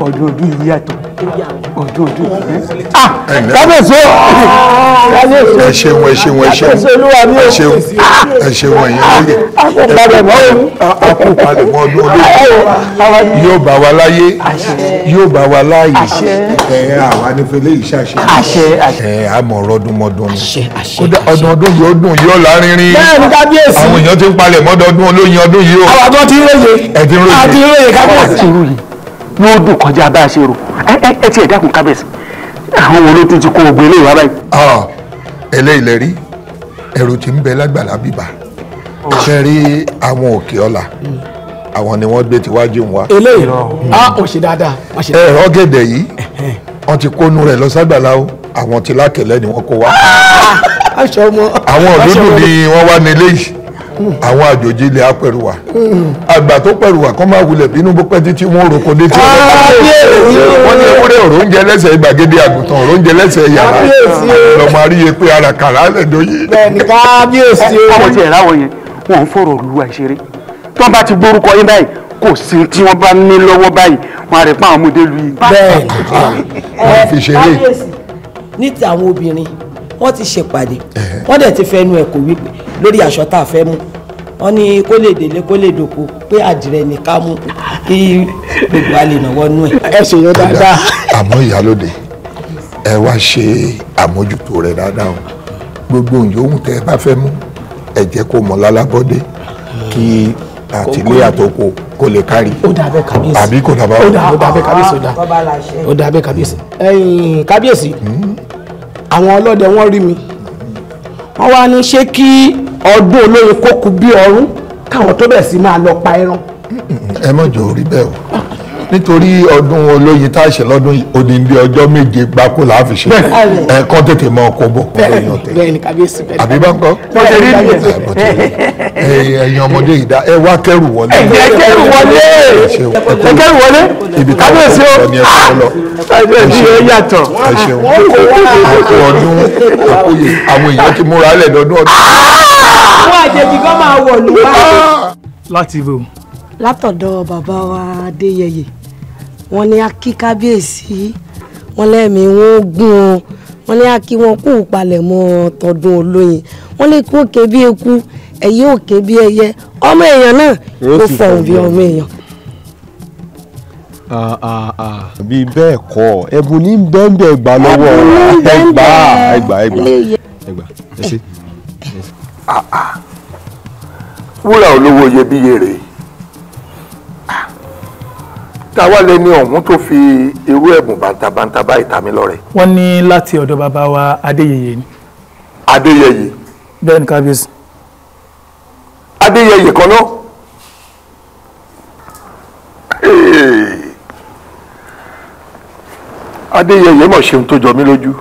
Ọdún ọdún yìí yàtọ̀, ọdún ọdún yìí. Kábíyèsí o, ẹ ṣeun, ẹ ṣeun, ẹ ṣeun, ẹ ṣeun, ẹ ṣeun, ẹ̀yin lóye. A kú palẹ̀mọ́ ọdún olóyè, yóò bá wa láyé, yóò bá wa láàyè. Ẹ àwa nífẹ̀ẹ́ lè ṣàṣe, ẹ àmọ̀ ọdúnmọ́dún ni kódà ọdún ọdún yóò dùn, yóò lárinrin. Bẹ́ẹ̀ni kábíyèsí. Àwọn èèyàn ti ń palẹ̀mọ́ ọdún olóyin ọdún yìí o. Àwọn àgbọn ti ń róye. Ẹ ti ń róye. A ti ń róye kábíyèsí. Yóò dùn kọjá bá a ṣe rò. Ẹ ti ẹ̀ dákun kábíyèsí, àwọn wo ló tún ti kó ogun eléyìí wá báyìí? Eléyìí lè rí ẹrù tí ń bẹ lágbàlá bíbá ṣe rí àwọn òkè ọ̀la, àwọn ni wọ́n gbé tiwájú wa. Eléyìí a ò ṣe dáadáa. Ẹ ọ̀gẹ̀dẹ̀ yìí wọ́n ti kónú rẹ̀ lọ ságbàlá o, àwọn tí lákẹ̀lẹ́ ni wọ́n kó wá. Àwọn òdúdú ni wọ́n wá nílé yìí, àwọn àjòjì ilẹ̀ apẹ̀rùwà. Àgbà tó pẹ̀rùwà kọ́ máa wulẹ̀ bínú bó pẹ́ títí wọ́n roko dé tí wọ́n ní ewúrẹ́ òróúnjẹ lẹ́sẹ̀ ìgbàgede, àgùntàn òróúnjẹ lẹ́sẹ̀ yàrá, lọ́mọ àríyé pé ara kàrá lẹ́dọ̀ yìí. Bẹ́ẹ̀ni kábíyèsí o. Àwọn tí ẹ̀ ráwọ̀ yẹn wọ́n ń fọ̀rọ̀ lu àìṣeré, tí wọ́n bá ti gbórúkọ yín báyìí kò sí tí wọ́n bá ní lọ́wọ́ báyìí wọ́n á rẹ̀ pa àwọn ọmọdé lu yìí. Bẹ́ẹ̀ni wọ́n fi ṣeré. Ní ti àwọn obìnrin wọ́n ti ṣèpàdé, wọ́n dẹ̀ ti fẹnu ẹ̀ kò wípé lórí aṣọ tá a fẹ́ mú, wọ́n ní kó lè délé kó lè dòkó pé àdìrẹ ní ká mú kí gbogbo a lè náwó nú ẹ̀. Ẹ ṣe yẹn dáadáa. Àmọ́ ìyálóde, ẹ wá ṣe àmójútó rẹ̀ dáadáa o. Gbogbo yòówù tẹ́ ẹ bá fẹ́ mú, ẹ jẹ́ kó mọ̀ lálábọ́dé kí àtìlé àtòkò kó lè kárí. Ó dà bẹ́ẹ̀ kábíyèsí. Àbí kò dà bá. Ó dà bẹ́ẹ̀ kábíyèsí, ó dà bẹ́ẹ̀ kábíyèsí. Ẹ̀yin kábíyèsí, àwọn ọlọ́dẹ wọ́n rí mi, wọ́n wá ní ṣé kí ọdún olóyin kó kú bí ọrún káwọn tó bẹ̀ sí máa lọ pa ẹran. Ẹ má jẹ́ orí bẹ́ẹ̀ o, nítorí ọdún olóyin tá a ṣe lọ́dún odindi ọjọ́ 7 gbáko là á fi ṣe, ẹ̀ẹ̀kan tètè mọ ọkọ̀ bọ̀ lóyún ọ̀tẹ̀. Bẹ́ẹ̀ni kábíyèsí, bẹ́ẹ̀ni. Àbí bá ń kọ́ ẹ̀yin ọmọdé yìí dá, ẹ wá kẹ́rù wọlé. Ẹ kẹ́rù wọlé, ẹ kẹ́rù wọlé kábíyèsí o. Kábíyèsí o yàtọ̀. Ẹ ṣeun, àkó ọdún àkóyè àwọn èèyàn ti múra lẹ̀ lọ́dún ọdún. Àwọn àjèjì kan máa wọ̀lú wá. Láti ibo? Látọ̀dọ̀ bàbá wa Adéyẹyè, wọ́n ní a kí kábíyèsí, wọ́n lẹ́mìí wọ́n gún un, wọ́n ní a kí wọn kú palẹ̀mọ́ tọdún olóyin, wọ́n lè kú òkè bí eku, ẹyẹ òkè bí ẹyẹ, ọmọ èèyàn náà kó fọhùn bí ọmọ èèyàn. Bí bẹ́ẹ̀ kọ́, ẹ̀bùn ní bẹ́ẹ̀nbẹ́ẹ̀ gbà lọ́wọ́, ẹgbà ẹgbà ẹgbà ẹgbà ẹ ṣe. Wúrà olówó iyebíye rèé, táwa lẹni ọ̀hún tó fi irú ẹ̀bùn bàǹtàbàǹtà báyìí ta mí lọ́rẹ. Wọ́n ní láti ọ̀dọ̀ bàbá wa Adéyẹyè ni. Adéyẹyè. Bẹ́ẹ̀ ni kábíyèsí. Adéyẹyè kan náà. Adéyẹyè mọ̀ ṣeun tó jọ mí lójú.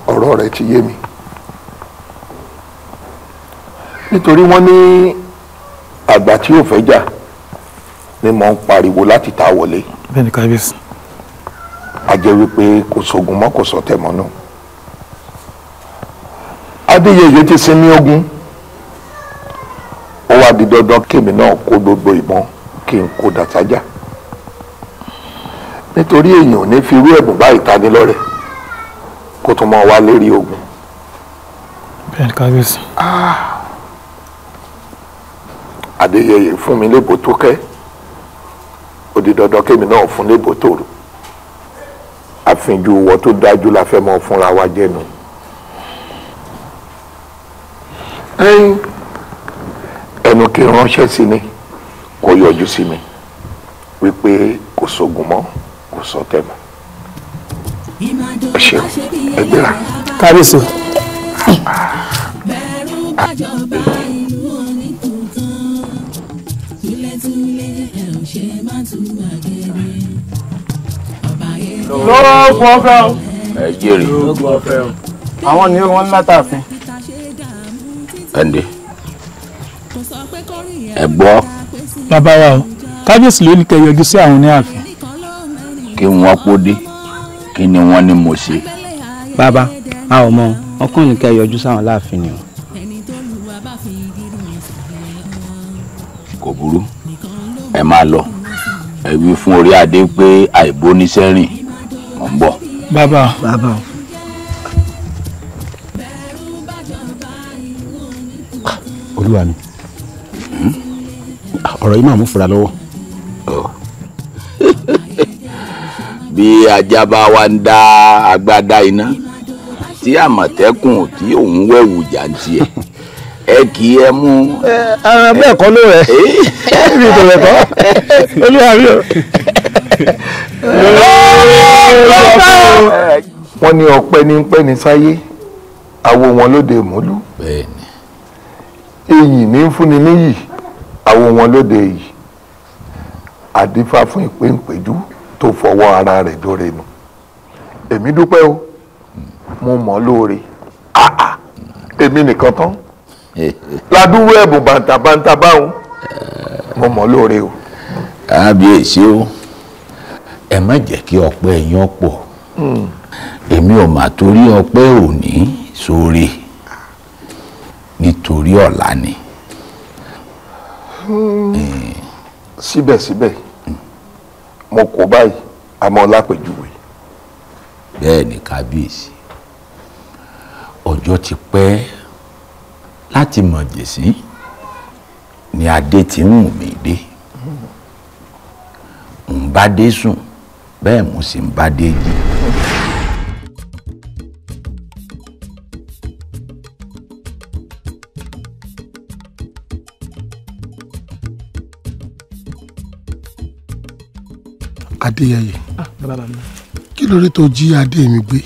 Ọ̀rọ̀ rẹ̀ ti yé mi. Nítorí wọ́n ní àgbà tí yóò fẹ́ jà ni mò ń pariwo láti ta wọlé. Bẹ́ẹ̀ni kábíyèsí. A jẹ́ wípé kò sógun mọ́, kò sọ̀tẹ̀ mọ́ náà. Adéyẹyè ti sinmi ogun, ó wá di dandan kémi náà kó gbogbo ìbọn kí n kó dàtájà, nítorí èèyàn ò ní fi irú ẹ̀bùn báyìí ta ní lọ́rẹ̀ kó tún máa wá lérí ogun. Bẹ́ẹ̀ni kábíyèsí. Adéyẹyè fún mi lébo tó kẹ́, ó di dandan kémi náà fún lébo tòrò. Àfínjú wọ tó dájú la fẹ́ mọ fúnra wa jẹ́nu. Ẹnu kí n ránṣẹ́ sí ni kò yọjú sí mi wípé kò sógun mọ́, kò sọ̀tẹ̀ mọ́. Ẹ ṣeun, ẹ gbéra. Kábíyèsí. Lóògùn ọ̀fẹ́ o. Ẹ jèrè. Lóògùn ọ̀fẹ́ o. Àwọn ni wọ́n látàfin. Ẹ̀ǹdẹ̀ ẹ gbọ́. Bàbá wa o, kábíyèsí ló ní kẹ́ yọjú sí àwọn ní ààfin. Kí wọ́n pọ́ dé, kí ni wọ́n ní mo ṣe. Bàbá, a ò mọ, ọkùnrin kẹ́ yọjú sáwọn láàfin ni o. Kò burú, ẹ máa lọ, ẹ wí fún orí adé pé àìbóníṣẹ́rìn mò ń bọ̀. Bàbá. Bàbá o. Olúwa mi, ọ̀rọ̀ yìí máa mú fura lọ́wọ́. Bí ajá bá wá ń dá agbádá iná tí àmọ̀tẹ́kùn tí òun wẹ̀wù jàǹtì ẹ̀ ẹ kì í ẹ mú. Ara bẹ́ẹ̀ kọ́ ló rẹ̀ mi kò lè kọ́ olúwa mi o. Wọ́n ní ọpẹ́ ní pẹ́ ní sáyé, àwo wọn lóde ìmúlú. Bẹ́ẹ̀ni. Iyì ní fúnni níyì, àwo wọn lóde yìí. Àdífá fún ìpéǹpéjú tó fọwọ́ ara rẹ̀ dóre nu. Èmi dúpẹ́ o, Mo mọ̀ lóore. Èmi nìkan tán ládùúgbò ẹ̀bùn bàǹtàbàǹtà báwọn, mo mọ̀ lóore o. Kábíyèsí o, ẹ má jẹ́ kí ọpẹ́ yín pọ̀. Èmi ò mà torí ọpẹ́ òní sóore, nítorí ọ̀la ni. Síbẹ̀síbẹ̀ mo kò báyìí àmọ́ lápèjúwe. Bẹ́ẹ̀ ni kábíyèsí, ọjọ́ ti pẹ́ láti mọ̀ jèsí ni adé ti ń wù mí dé. Ń bá dé sùn, bẹ́ẹ̀ mo sì ń bá dé jí. Adéyẹyè, kí ló dé tó jí adé mi gbé?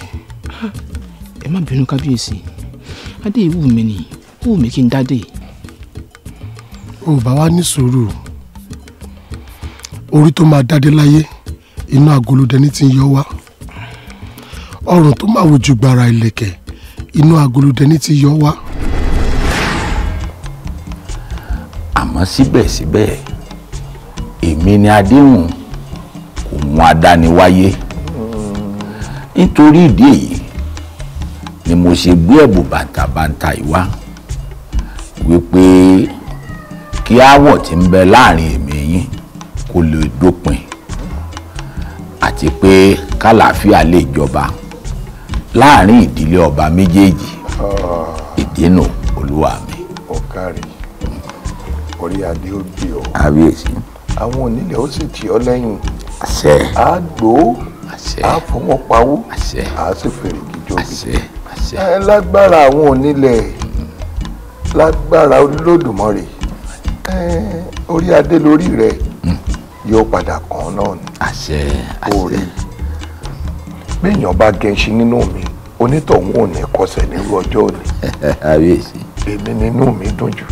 Ẹ má bínú kábíyèsí, adé yìí wù mí ni, ó wù mí kí n dádé. Ó bá wa ní sùúrù, orí tó máa dádé láyé inú agolo dẹni tí ń yọ wá, ọrùn tó máa wojú gbàrà ìlẹ̀kẹ̀ inú agolo dẹni tí yọ wá. Àmọ́ síbẹ̀síbẹ̀ èmi ni adéhùn kò mú adániwáyé. Nítorí ìdí èyí ni mo ṣe gbé ẹ̀bùn bàǹtàbàǹtà yìí wá, wípé kí aáwọ̀ tí ń bẹ láàrin èmi yín kó lè dópin, àti pé kálàáfíà lè jọba láàrin ìdílé ọba méjèèjì. Ìdínà olúwa mi. Ọ̀kàrí orí adé ó gbé ọ. Kábíyèsí. Àwọn onílẹ̀ ó sì tì ọ́ lẹ́yìn. Àṣẹ. Á gbó. Àṣẹ. Á fọwọ́ pawó. Àṣẹ. Á sì fèrè gíjọ́. Àṣẹ. Àṣẹ. Ẹ lágbára àwọn onílẹ̀, lágbára Olódùmarè, orí adé lórí rẹ yóò padà kàn náà ni. Àṣẹ. Àṣẹ. Orí béèyàn bá gẹṣin nínú mi, onítọ̀hún ò ní kọsẹ̀ nírú ọjọ́ òní. Kábíyèsí. Èmi nínú mi dùn jù.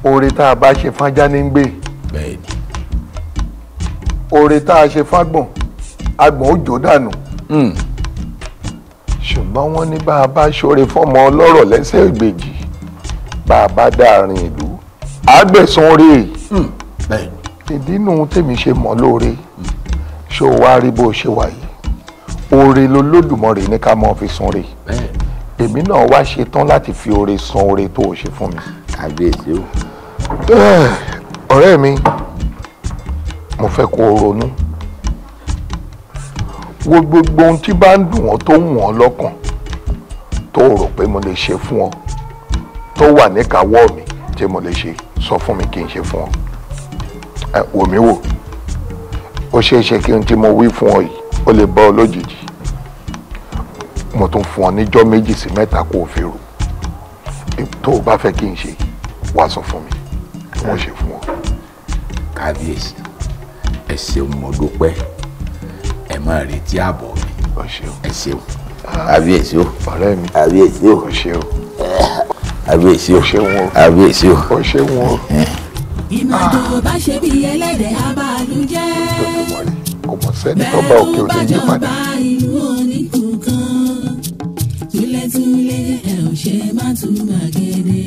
Oore tá a bá ṣe fájá ní gbé. Bẹ́ẹ̀ni. Oore tá a ṣe fágbọ̀n, agbọ̀n ó jó dànù. Ṣùgbọ́n wọ́n ní bá a bá ṣoore fọ́mọ ọlọ́rọ̀ lẹ́sẹ̀ ìgbèjì, bá a bá dáàrin ìlú, àgbẹ̀sán oore. Ìdí nu tèmi ṣe mọ̀ lóore. Ṣé o wá rí bó o ṣe wà yìí? Oore lolódùmarè ní ká mọ́ fi san re. Èmi náà wá ṣe tán láti fi oore san oore tó o ṣe fún mi. Kábíyèsí o. Ọ̀rẹ́ mi, mo fẹ́ kó o ronú wo gbogbo ohun tí bá ń dùn ọ́ tó ń wọ̀n lọ́kàn, tó o rò pé mo lè ṣe fún ọ, tó wà níkàáwọ́ mi tí mo lè ṣe, sọ fún mi kí n ṣe fún ọ. Ẹ wò mí wò, ó ṣeé ṣe kí n tí mo wí fún ọ yìí ó lè bọ́ ọ lójijì. Mo tún fún ọ níjọ́ 2 sí 3 kó o fi rò. Tó o bá fẹ́ kí n ṣe, wá sọ fún mi, mo ṣe fún ọ. Kábíyèsí, ẹ ṣeun, mo dúpẹ́. Ẹ máa retí àbọ̀ mi. Ẹ ṣeun. Kábíyèsí o. Ọ̀rẹ́ mi. Kábíyèsí o. O ṣeun. Kábíyèsí o. O ṣeun o. Kábíyèsí o. O ṣeun o. Ìmàdò bá ṣe bí ẹlẹ́dẹ̀ abàlújẹ́. Kò mọ̀ sẹ́ni tó bá òkè òní yí padà. Ìlú oníkùnkàn túlẹ̀túlẹ̀ ẹ̀ ò ṣe má tún gbàgede.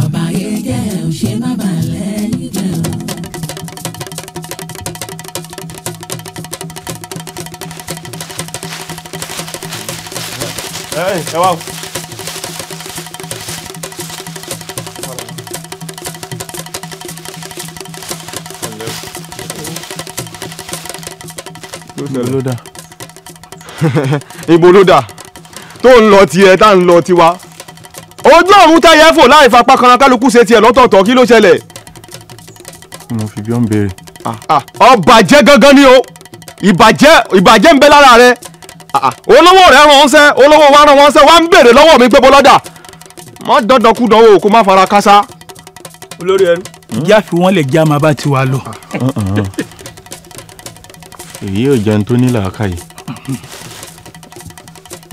Ọba yẹjẹ́ ẹ̀ ò ṣe má balẹ̀ níbẹ̀ o. Ẹ wá o. Ló dà. Ibo ló dà tó ń lọ tiẹ̀ tá ń lọ tiwa. Ojú ọ̀run táyà fò láì fapá kanra, kálukú ṣe tiẹ̀ lọ́tọ̀ọ̀tọ̀, kí ló ṣẹlẹ̀? Mo fi bí ọ́n béèrè. Ọbàjẹ́ gangan ni o, ìbàjẹ́ ń bẹ lára rẹ. Olówó rẹ̀ rán ọ́nṣẹ́, olówó wa rán ọ́nṣẹ́, wá ń béèrè lọ́wọ́ mi pé bọ́lọ́dà. Má dandan kú dánwò kó má fara kásá. Olórí ẹrú. Ìjà fi wọ́n lè já máa bá tiwa lọ. Èyí ò jẹun tó ní làákàyè.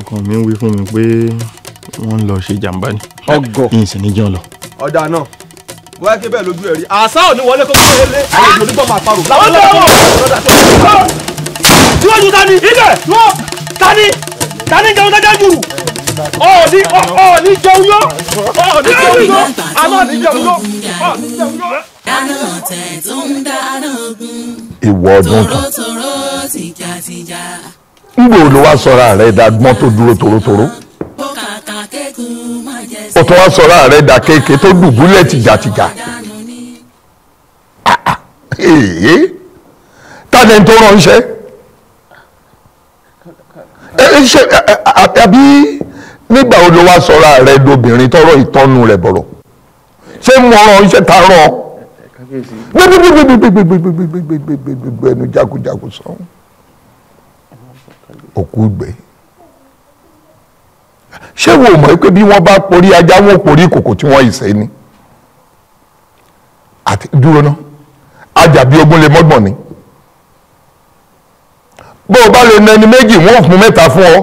Ọkàn mi ń wí fún mi pé wọ́n ń lọ ṣe jàǹbá ni. Ọgọ. Ìsìn ní jẹun lọ. Ọ̀dà náà wọ́n ké bẹ́ẹ̀ lójú ẹ̀ rí. Àṣà ò ní wọlé kó kó lé àlejò onígbọ̀n máa parò. Làwọn ọlọ́wọ́ tíwájú ta ni ibẹ̀ wọ́n ta ni. Tani jẹun dájá jù? Ọ̀ọ́ni ọ̀ọ́ni jẹun yó. Ọ̀ọ́ni jẹun yó. Alọ́ọ̀ni jẹun yó. Ọ̀ọ́ni jẹun yó. Dáná ọ̀tẹ̀ tó ń dáná ogun. Ìwọ ọdún kan. Tòrótòró tìjàtìjà. Ngbò ló wá sọra rẹ̀ dàgbọ́n tó dúró torótoró. Ó tún wá sọra rẹ̀ dà kéèké tó dùbúlẹ̀ tìjàtìjà. Tani tó ránṣẹ́? Ṣe àbí nígbà wo ló wá sọra rẹ̀ dobìnrin tọrọ ìtọ́nu rẹ̀ bọ̀rọ̀? Ṣé mo ránṣẹ́ ta rán? Gbẹgbẹgbẹgbẹgbẹgbẹgbẹgbẹgbẹgbẹgbẹ ẹnu jagunjagun sọ̀hún. Òkú gbẹ. Ṣé wo mọ̀ pé bí wọ́n bá porí ajá wọn porí kòkò tí wọ́n ìṣe ni? Àti dúró ná, ajá bí ogún lè mọ́gbọ̀n ni. Bó o bá lè nẹni méjì wọ́n fún mẹ́ta fún ọ.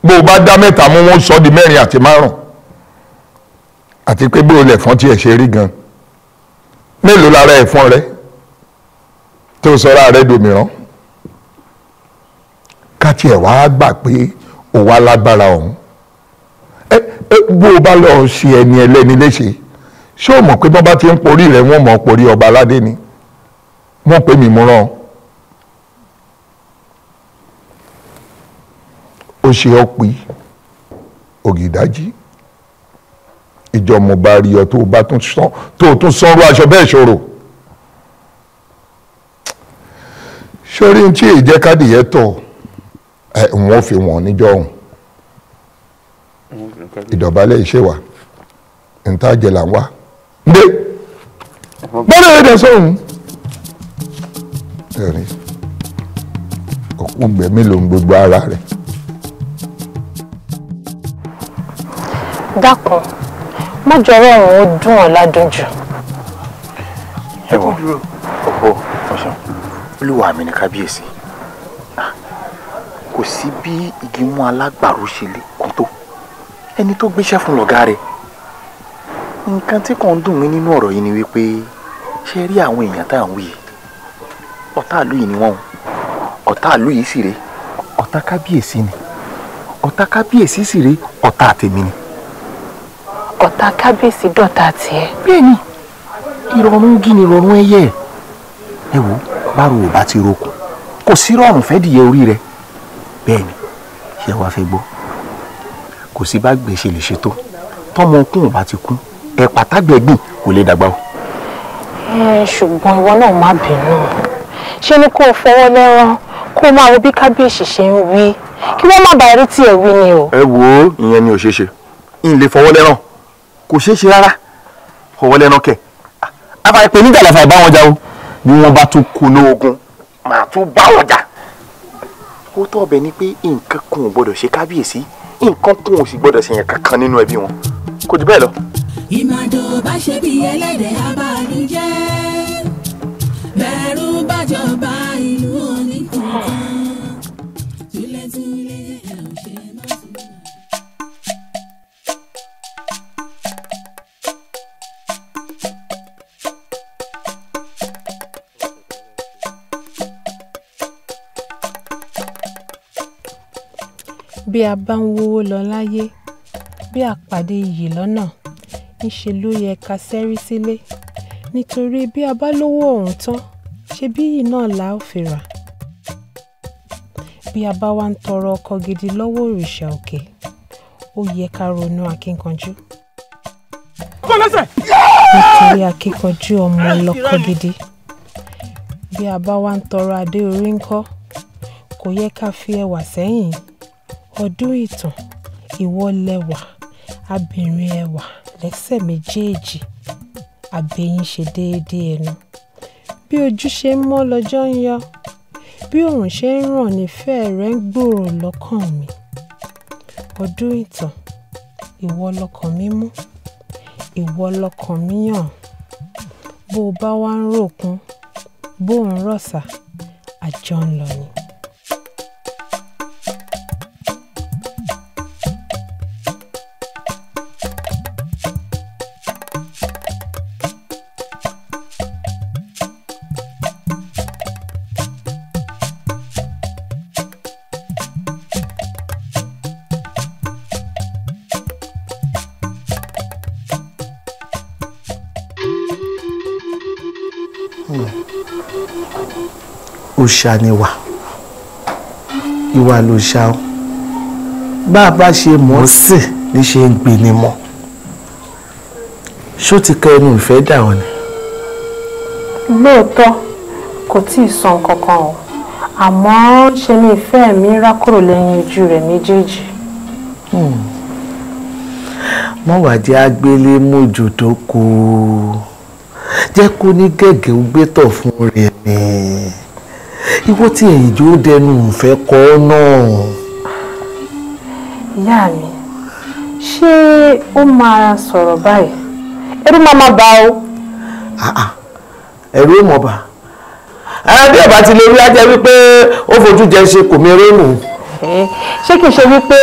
Bó o bá dá mẹ́ta mú wọ́n sọ di mẹ́rin àti márùn. Àti pé bó o lẹ̀ fọ́n tí ẹ̀ ṣe rí gan. Mélòó lára ẹ̀fọn rẹ tó sọra rẹ dòmíràn? Ká tiẹ̀ wá gbà pé ò wá lágbára ọ̀hún. Bó o bá lọ ṣe ẹni ẹlẹ́ni léṣe, ṣé o mọ̀ pé bọ́n bá ti ń porí rẹ̀ wọ́n mọ̀ porí ọba aládé ni? Wọ́n pè mí múràn. Ó ṣe ọ́ pé ògìdájí ìjọ mo bá rí ọ tó o bá tún sán tó o tún sanrú aṣọ bẹ́ẹ̀ ṣòro. Sórí tí èyí jẹ́ kádìyẹ tọ̀ ẹ wọ́n fi wọ́n níjọ́ ọ̀hún. Ìdọ̀bálẹ̀ ìṣèwà ntájẹ là ń wá. Ndé bọ́lá ẹ̀dẹ̀ sọ̀hún. Ẹ̀rín òkú gbẹ̀mí ló ń gbogbo ara rẹ̀. Dákun, má jọ̀rọ̀ ọ̀run ó dùn ọ́ ládùn jù. Ẹ wọ ọ̀pọ̀ ọ̀sán olúwa mi ní kábíyèsí. Kò sí bí igi mú alágbàro ṣe lè kún tó ẹni tó gbéṣẹ́ fún lọ̀gá rẹ̀. Nǹkan tí kò ń dùn mí nínú ọ̀rọ̀ yìí ni wípé ṣé rí àwọn èèyàn tá à ń wí yìí, ọ̀tá ìlú yìí ni wọ́n o. Ọ̀tá ìlú yìí sì rèé, ọ̀tá kábíyèsí ni. Ọ̀tá kábíyèsí sì rèé, ọ̀tá tèmi ni. Ọ̀tá kábíyèsí dọ̀tá tiẹ̀. Bẹ́ẹ̀ni, ìrọ̀rùn gí ni ìrọ̀rùn ẹyẹ. Ẹ wo, báwo ò bá ti rokùn, kò sí rọrùn fẹ́ dìyẹ orí rẹ. Bẹ́ẹ̀ni, ṣé wàá fẹ́ gbọ́? Kò sí bá gbé ṣe lè ṣe tó. Tọ́mọ okùn ò bá ti kún, ẹ̀pà tágbẹ̀ gbìn kò lè dàgbà o. Ṣùgbọ́n ìwọ náà má bínú. Ṣé ni kó o fọwọ́ lẹ́rán kó o máa wo bí kábíyèsí ṣe ń wí kí wọ́n má bàa rí tiẹ̀ wí ni o. Ẹ wo, ìyẹn ni ò ṣeé ṣe. N lè fọwọ́ lẹ́rán. Kò ṣeé ṣe rárá. Fọwọ́ lẹ́rán kẹ̀. Àfàìpé níjà làfàì bá wọn jà o. Bí wọ́n bá tún kùnà ogun, màá tún bá wọn jà. Ó tọ́ ọbẹ̀ ni pé nǹkan kan ò gbọ́dọ̀ ṣe kábíyèsí, nǹkan kan ò sì gbọ́dọ̀ ṣe yẹn kankan nínú ẹbí wọn. Kò jù bẹ́ẹ̀ lọ. Ìmàdò bá ṣe bí ẹlẹ́dẹ̀ abànújẹ́, bẹ̀rù bàjọba ìlú oníkùnkùn, túlẹ̀túlẹ̀ ẹ̀ ò ṣe má tún. Bí a bá ń wówó lọ láyé, bí a pàdé iyì lọ́nà, ńṣe ló yẹ ká ṣẹ́rí sílé. Nítorí bí a bá lówó ọ̀hún tán, ṣebí iyì náà la ó fi rà. Bí a bá wá ń tọrọ ọkọ gidi lọ́wọ́ òrìṣà òkè, ó yẹ ká ronú akínkanjú. Nítorí akínkanjú ọmọ ọlọ́kọ gidi. Bí a bá wá ń tọrọ adé orí ńkọ́, kò yẹ ká fi ẹwà sẹ́yìn. Ọdún ìtàn, ìwọ lẹwà, abìnrin ẹwà lẹ́sẹ̀ méjèèjì, àbẹ̀yìn ṣe déédéé ẹnu. Bí ojú ṣe ń mọ́ lọ́jọ́ ń yọ, bí òòrùn ṣe ń ràn nífẹ̀ẹ́ rẹ ń gbòòrò lọ́kàn mi. Ọdún ìtàn, ìwọ lọkàn mi mú, ìwọ lọkàn mi yàn. Bó o bá wá ń ròkun, bó o ń rọ̀ṣà, àjọ ń lọ ni. Òòṣà ni wà, ìwà lòòṣà o. Bá a bá ṣe mọ̀ ọ́ sí ní ṣe ń gbé ni mọ́. Ṣó ti kọ ẹnu ìfẹ́ dà ọ́ ni? Lóòótọ́ kò tí ì sọ nǹkan kan o, àmọ́ ṣe ni ìfẹ́ mi ń rákòrò lẹ́yìn ojú rẹ̀ méjèèjì. Mọ́ wàá jẹ́ agbélé mójú tó kù, jẹ́ kó ní gẹ̀gẹ́ ó gbé tọ̀ fún rẹ̀ ni. Ìwọ tí èyí jó dẹnu ìfẹ́ kọ́ náà. Ìyá mi, ṣé ó máa sọ̀rọ̀ báyìí? Ẹ̀rù máa ma bà o. Ẹ̀rù ó mọ̀ bà. Bí ọba ti lè rí ajẹ́ wípé ó fojú jẹ ṣe kò mí rénù. Ṣé kìí ṣe wípé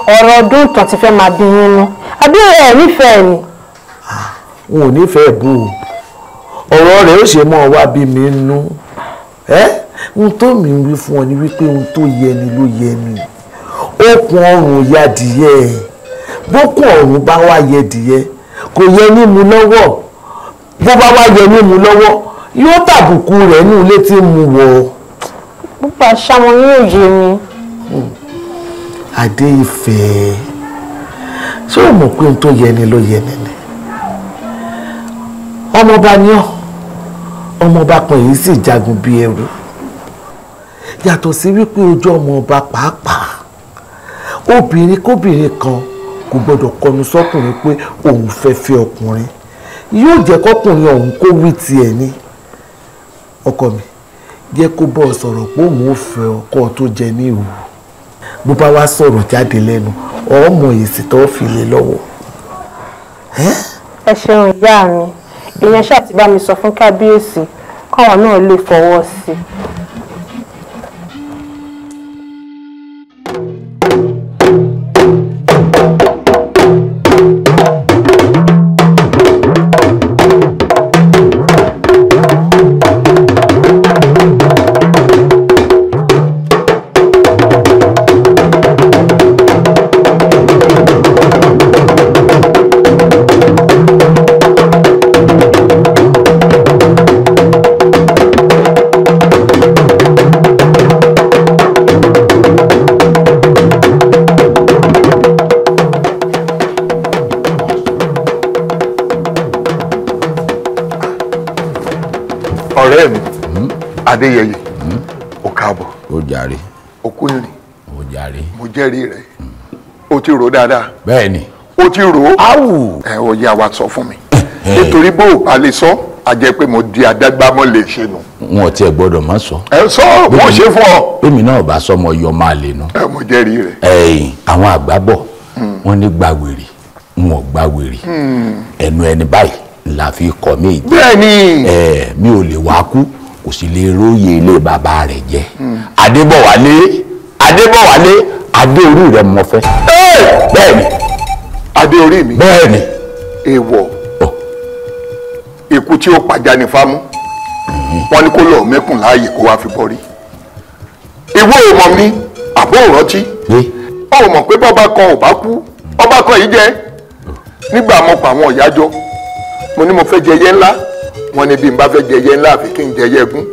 ọ̀rọ̀ ọdún ìtàn ti fẹ́ máa bí yín nú? Àbí ẹ̀ nífẹ̀ẹ́ ni? N ò nífẹ̀ẹ́ bú o. Ọ̀rọ̀ rẹ̀ ó ṣe mọ́ ọ wá bí mi nú. Ohun tó mi ń wí fún ọ ni wípé ohun tó yẹ ni ló yẹ ni. Okùn ọrùn ya dìyẹ. Bókùn ọrùn bá wá yẹ dìyẹ, kò yẹ ní mu lọ́wọ́. Bó bá wá yẹ ní mu lọ́wọ́, yóò tàbùkù rẹ̀ ní ilé tí mu wọ̀. Púpọ̀ aṣáwọn yóò yé mi. Adé ìfẹ́, ṣé o mọ̀ pé ohun tó yẹ ni ló yẹ ni ni? Ọmọọba ni ọ́, ọmọọba kan yìí sì jagun bí ẹrú. Yàtọ̀ sí wípé ojú ọmọọba pàápàá, obìnrin kóbìnrin kan kò gbọdọ̀ kọnu sọ́kùnrin pé òun fẹ́ fẹ́ ọkùnrin. Yóò jẹ́ kọ́kùnrin ọ̀hún kó wí tiẹ̀ ni. Ọkọ mi, jẹ́ kó bọ́ sọ̀rọ̀ pé òun ò fẹ́ ọkọ tó jẹ ní ìwù. Bó bá wá sọ̀rọ̀ jáde lẹ́nu, ọmọ èsì tó fi lé lọ́wọ́. Ẹ ṣeun ìyá mi, ìyẹn ṣáà ti bá mi sọ fún kábíyèsí káwọn náà lè fọwọ́ sí i. Ọ̀rẹ́ mi, Adéyẹyè, o káàbọ̀. Ó jàre. O kú ìrìn. Ó jàre. Mo jẹ́rìí rẹ̀. O ti rò dáadáa. Bẹ́ẹ̀ni. O ti rò. Áwù. Ẹ ò yá wa sọ fún mi. Nítorí bó o bá lè sọ, a jẹ́ pé mo di adágbámọ́ lè ṣe nù. Wọn ò tiẹ̀ gbọ́dọ̀ má sọ. Ẹ sọ, wọ́n ṣe fún ọ. Èmi náà bá sọ ọmọ yọ máa lè nu. Ẹ mo jẹ́rìí rẹ̀. Ẹ̀yin àwọn àgbà bọ̀, wọ́n ní gbàwèrè, wọn ò gbàwèrè. Ẹnu ẹni báyìí la fi kọ mí jẹ. Bẹ́ẹ̀ni. Ẹ mi ò lè wá kú, kò sì lè róye ilé bàbá rẹ̀ jẹ. Adébọ̀wálé, Adébọ̀wálé, adé orí rẹ̀ mo fẹ́. Bẹ́ẹ̀ni. Adé orí mi. Bẹ́ẹ̀ni. Èèwọ̀. Ikú tí ó pàjá ní fámú. Wọ́n ní kó lọ mẹ́kùn láàyè kó wá fi bọ́rí. Ìwọ ò mọ̀ mi, àbó ò rántí. Ó mọ̀ pé bọ́ba kan ò bá kú, ọba kan yìí jẹ. Nígbà mo pa àwọn ìyájọ́, mo ní mo fẹ́ jẹyẹ ńlá. Wọ́n ní bí n bá fẹ́ jẹyẹ ńlá àfi kí n jẹyẹ ẹgún.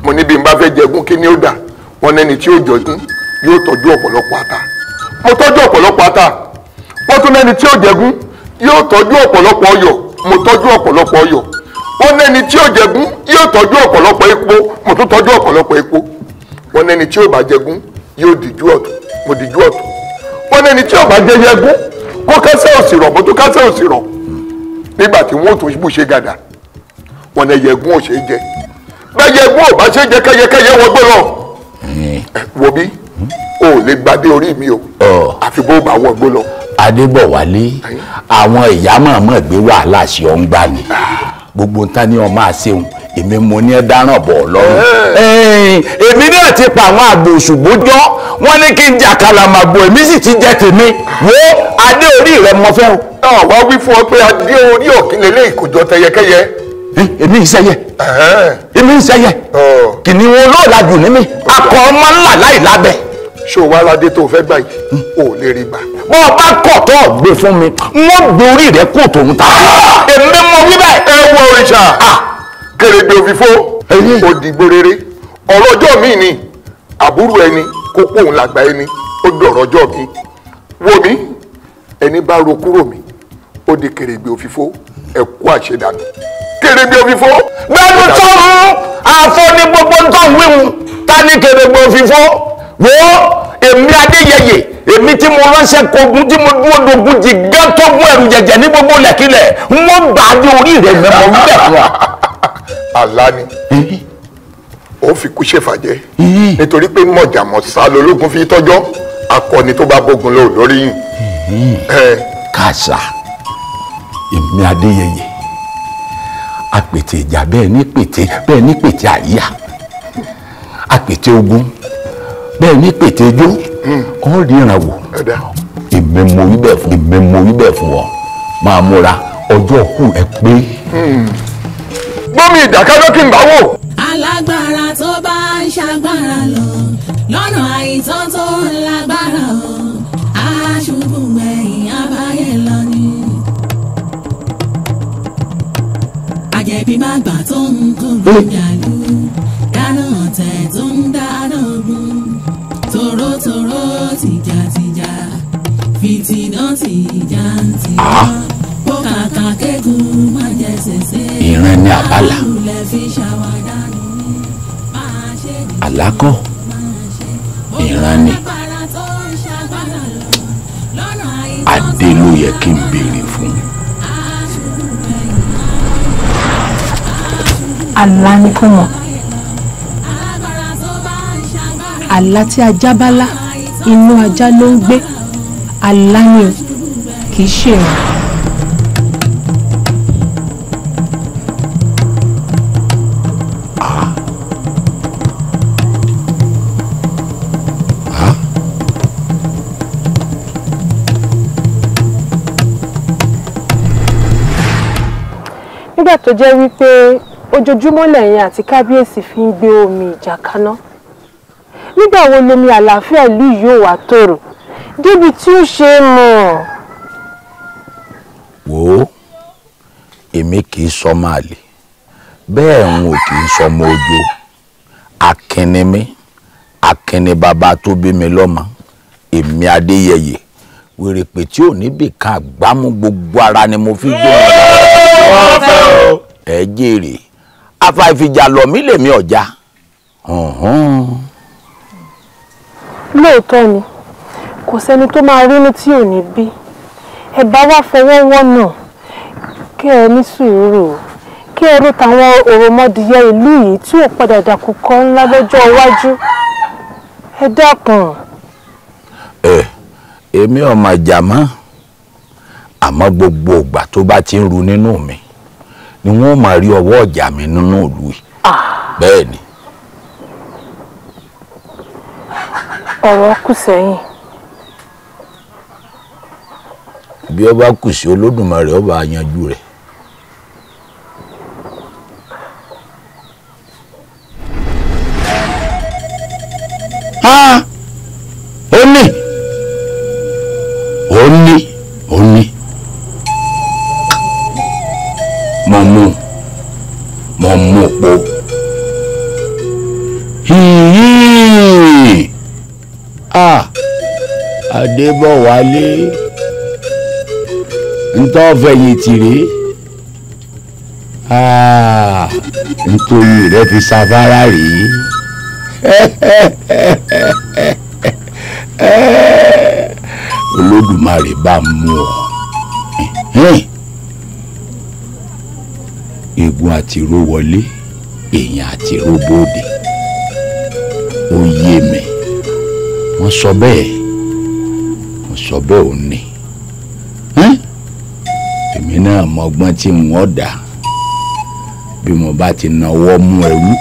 Mo ní bí n bá fẹ́ jẹgún kí ni ó dà. Wọ́n lẹ́ni tí ó jọgún yóò tọ́jú ọ̀pọ̀lọpọ̀ ata. Mo tọ́jú ọ̀pọ̀lọpọ̀ ata. Wọ́n tún lẹ́ni tí ó jẹgún yóò tọ́jú ọ̀pọ̀lọpọ̀ ọyọ̀. Mo tọ́jú ọ̀pọ̀lọpọ̀ ọyọ̀. Wọ́n lẹ́ni tí ó jẹgún yóò tọ́jú ọ̀pọ̀lọpọ̀ epo. Mo tún tọ́jú ọ̀pọ̀lọpọ̀ epo. Wọ́n lẹ́ni tí ó bá jẹgún yóò dìjú ọ̀tún. Mo dìjú ọ̀tún. Wọ́n lẹ́ni tí ó bá jẹyẹgún kó kásẹ̀ òsì rọ̀. Mo tún kásẹ̀ òsì rọ̀. Nígbà tí wọ́n tún bù ṣe gàdà, wọn lè yẹgún ò ṣe é jẹ. Bẹ́ẹ̀ yẹgún ò bá ṣe é jẹ, kẹ́yẹkẹ́yẹ wọ́n gbé lọ. Wo bí o ò lè gbadé orí mi o, àfi bó bá wọ́n gbé lọ. Adébọ̀wálé, àwọn ìyá mọ̀ọ́mọ̀ gbé wàhálà sí ọ ń gbà ní. Gbogbo nǹkan ni ọ máa ṣeun, èmi mo ní ẹ dáràn bọ̀ lọ́rùn. Èmi náà ti pa àwọn àgbò òṣùgbójọ́, wọ́n ní kí n jà kàlàmàgbò, èmi sì ti jẹ tèmi. Wo adé orí rẹ mo fẹ́ o. Wá wí fún ọ pé adé orí ọ̀kín lélẹ́ ìkójọ tẹyẹkẹyẹ. Èmi ń sẹ́yẹ. Èmi ń sẹ́yẹ. Kìnìún olóòlàjù ní mi, akọ ọmọ ńlá láì lábẹ́. Ṣé o wá ládé tó o fẹ́ gbà yìí? O ò lè rí gbà. Bọ́ ọ bá kọ̀ tó o gbé fún mi, wọ́n gbé orí rẹ kó tòun ta. Èmi mọ wí bẹ́ẹ̀. Ẹ wo òrìṣà, Kèrègbè òfìfo òdìgbò rere ọ̀rọ̀ ọjọ́ mi ni àbúrò ẹni kó pòun làgbà ẹni ó dọ̀rọ̀ ọjọ́ mi wò mí ẹni bá ro kúrò mi ó di kèrègbè òfìfo ẹ kú àṣedànù kèrègbè òfìfo. Gbẹ́nu tọ́run àfọ ní gbogbo ń tọ́ wíwù ta ní kèrègbè òfìfo wo èmi Adéyẹyè èmi tí mo ránṣẹ́ kogun tí mo dúró dogun jì gán tó gún ẹrù jẹjẹ ní gbogbo lẹ̀kílẹ̀ wọ́n gbà á ní orí rẹ̀ mẹ́mọ́ wíbẹ̀ fún wa. Àlá ni ó fi kú ṣèfàjẹ́ nítorí pé mọ̀jàmọ̀sá lológun fi tọ́jọ́ akọni tó bá bógun lò lórí yìí. Kàṣà èmi Adéyẹyè apètè ìjà bẹ́ẹ̀ ní pètè bẹ́ẹ̀ ní pètè àríyá apètè ogun bẹ́ẹ̀ ní pètè ijó ọ̀ ríran wò èmi mo wí bẹ́ẹ̀ fún èmi mo wí bẹ́ẹ̀ fún ọ máa múra ọjọ́ kù ẹ pé. Gbọ́mi ìdákẹ́jọ́ kí n bá wò. Alágbára tó bá ń ṣàgbára lọ lọ́nà àìtọ́ tó ń lágbára o aṣubú gbẹ̀yìn abáyé lọ ni. Àjẹbí má gbà tó ń kógun jàlú dáná ọ̀tẹ̀ tó ń dáná ogun tòrótòró tìjàtìjà fìtìnà tìjà ń tìjà kó kàkà kékun má jẹ sèse. Ìran ni àbálà àlákọ ìran ni adé ló yẹ kí n béèrè fún. Àlá ni kò mọ̀ àlá tí ajá bá lá inú ajá ló ń gbé àlá ni o kì í ṣe ìran. Nígbà tó jẹ́ wípé ojoojúmọ́ lẹ́yìn àti kábíyèsí fi ń gbé omi ìjà kaná nígbà wo lomi àlàáfíà ìlú yìí yóò wá tòrò débi tí ó ṣe é mọ̀. Wò ó èmi kì í sọmọ àlè bẹ́ẹ̀ n ò kì í sọmọ ojo akínni mi akínni bàbá tó bí mi lọ́mọ èmi Adéyẹyè wèrèpè tí ò níbì kan àgbámú gbogbo ara ni mo fi gbé wọn. Ẹ jèrè afàìfìjà lọ mí lèmi ọjà. Lóòótọ́ ni kò sẹ́ni tó máa rínú tí ò ní bí ẹ bá wá fọwọ́ wọ́nà kí ẹ ní sùúrù kí ẹ rò táwọn òròmọdìyẹ ìlú yìí tí ò padà dàkúkọ ńlá lọ́jọ́ iwájú ẹ dákun. Ẹ èmi ò mà jà mọ́ àmọ́ gbogbo ìgbà tó bá ti ń ru nínú mi ni wọ́n máa rí ọwọ́ ọjà mi nínú ìlú yìí bẹ́ẹ̀ ni. Ọ̀rọ̀ kù sẹ́yìn. Bí ó bá kù sí Olódùmarè ó bá yanjú rẹ̀. Ó ní ó ní ó ní mo mú po hìhìn Adébọ̀wálé ntọ́ fẹ̀yìntì rèé nítorí rẹ fi ṣàfárá rèé Olódùmarè bá mú ọ egun àti ro wọlé èèyàn àti ro bóde ó yé mi wọ́n sọ bẹ́ẹ̀ wọ́n sọ bẹ́ẹ̀ ò ní èmi náà mọ̀gbọ́n tí wọ́n dà bí mo bá ti náwó mú ẹrú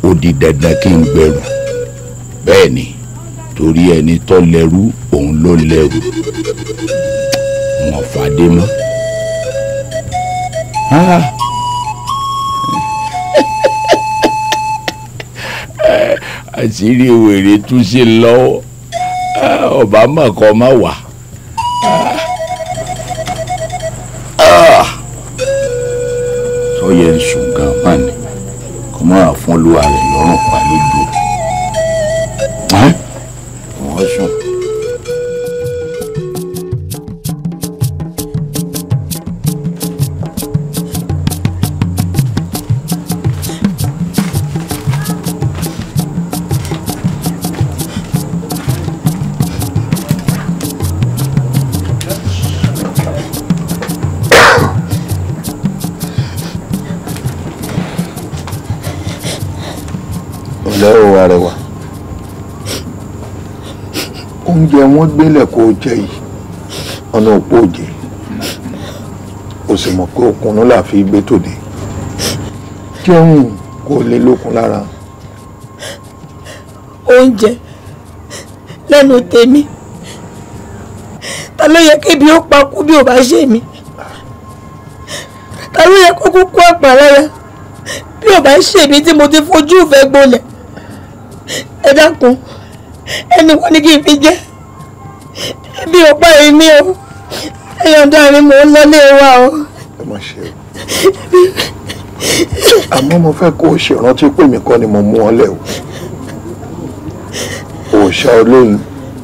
ó di dandan kí n gbẹrù bẹ́ẹ̀ ni torí ẹni tó lẹ́rú òun ló lẹ́rú wọn fàdé mọ́. Àṣírí wèrè tún ṣe lọ́wọ́ ọba mọ̀kọ́ má wà. Sọyẹ ń sùn gan. fún olúwa rẹ̀ lọ́rùn pa lójú wọ́n sùn. Ọ̀lẹ́ o arẹwà, oúnjẹ wọn gbélé kó o jẹ yìí ọ̀nà òpó òjè, o sì mọ̀ pé òkunnú là fi gbé tòde, jẹun kó o lè lókun lára. Oúnjẹ lẹ́nu tèmi, ta ló yẹ kébi ó pa kú bí ò bá ṣe mí? Ta ló yẹ kó kú kú àpàlára bí ò bá ṣe mí tí mo ti fojú ìfẹ́ gbolẹ̀? Ẹ dákun, ẹni wọ́n ní kí n fi jẹ́ ebi ò pa èmi o, ẹ yọ̀ǹda mi, mò ń lọlé wa o. Ẹ má ṣe o, àmọ́ mo fẹ́ kó o ṣèrántí pé mi kọ́ ni mo mú ọ lẹ̀ o. Òòṣà olóyin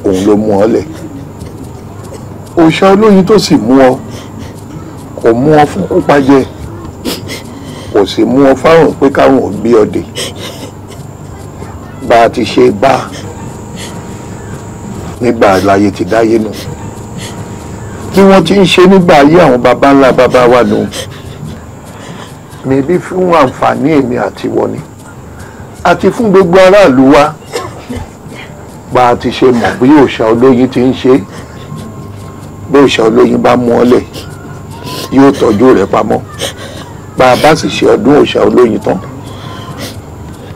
òun ló mú ọ lẹ̀. Òòṣà olóyin tó sì mú ọ kò mú ọ fún kópa jẹ, kò sì mú ọ fárùn pé kárùn ò gbé ọ dé. Bá a ti ṣe bá nígbà láyé ti dáyé nù, bí wọ́n ti ń ṣe nígbà ayé àwọn baba ńlá baba wa nù, mẹ́bí fún àǹfààní èmi àti wọ́n ni àti fún gbogbo aráàlú wa. Bá a ti ṣe mọ̀ bí òòṣà olóyin ti ń ṣe, bí òòṣà olóyin bá mú ọ lẹ̀ yóò tọ́jú rẹ̀ pamọ́. Bá a bá sì ṣe ọdún òòṣà olóyin tán,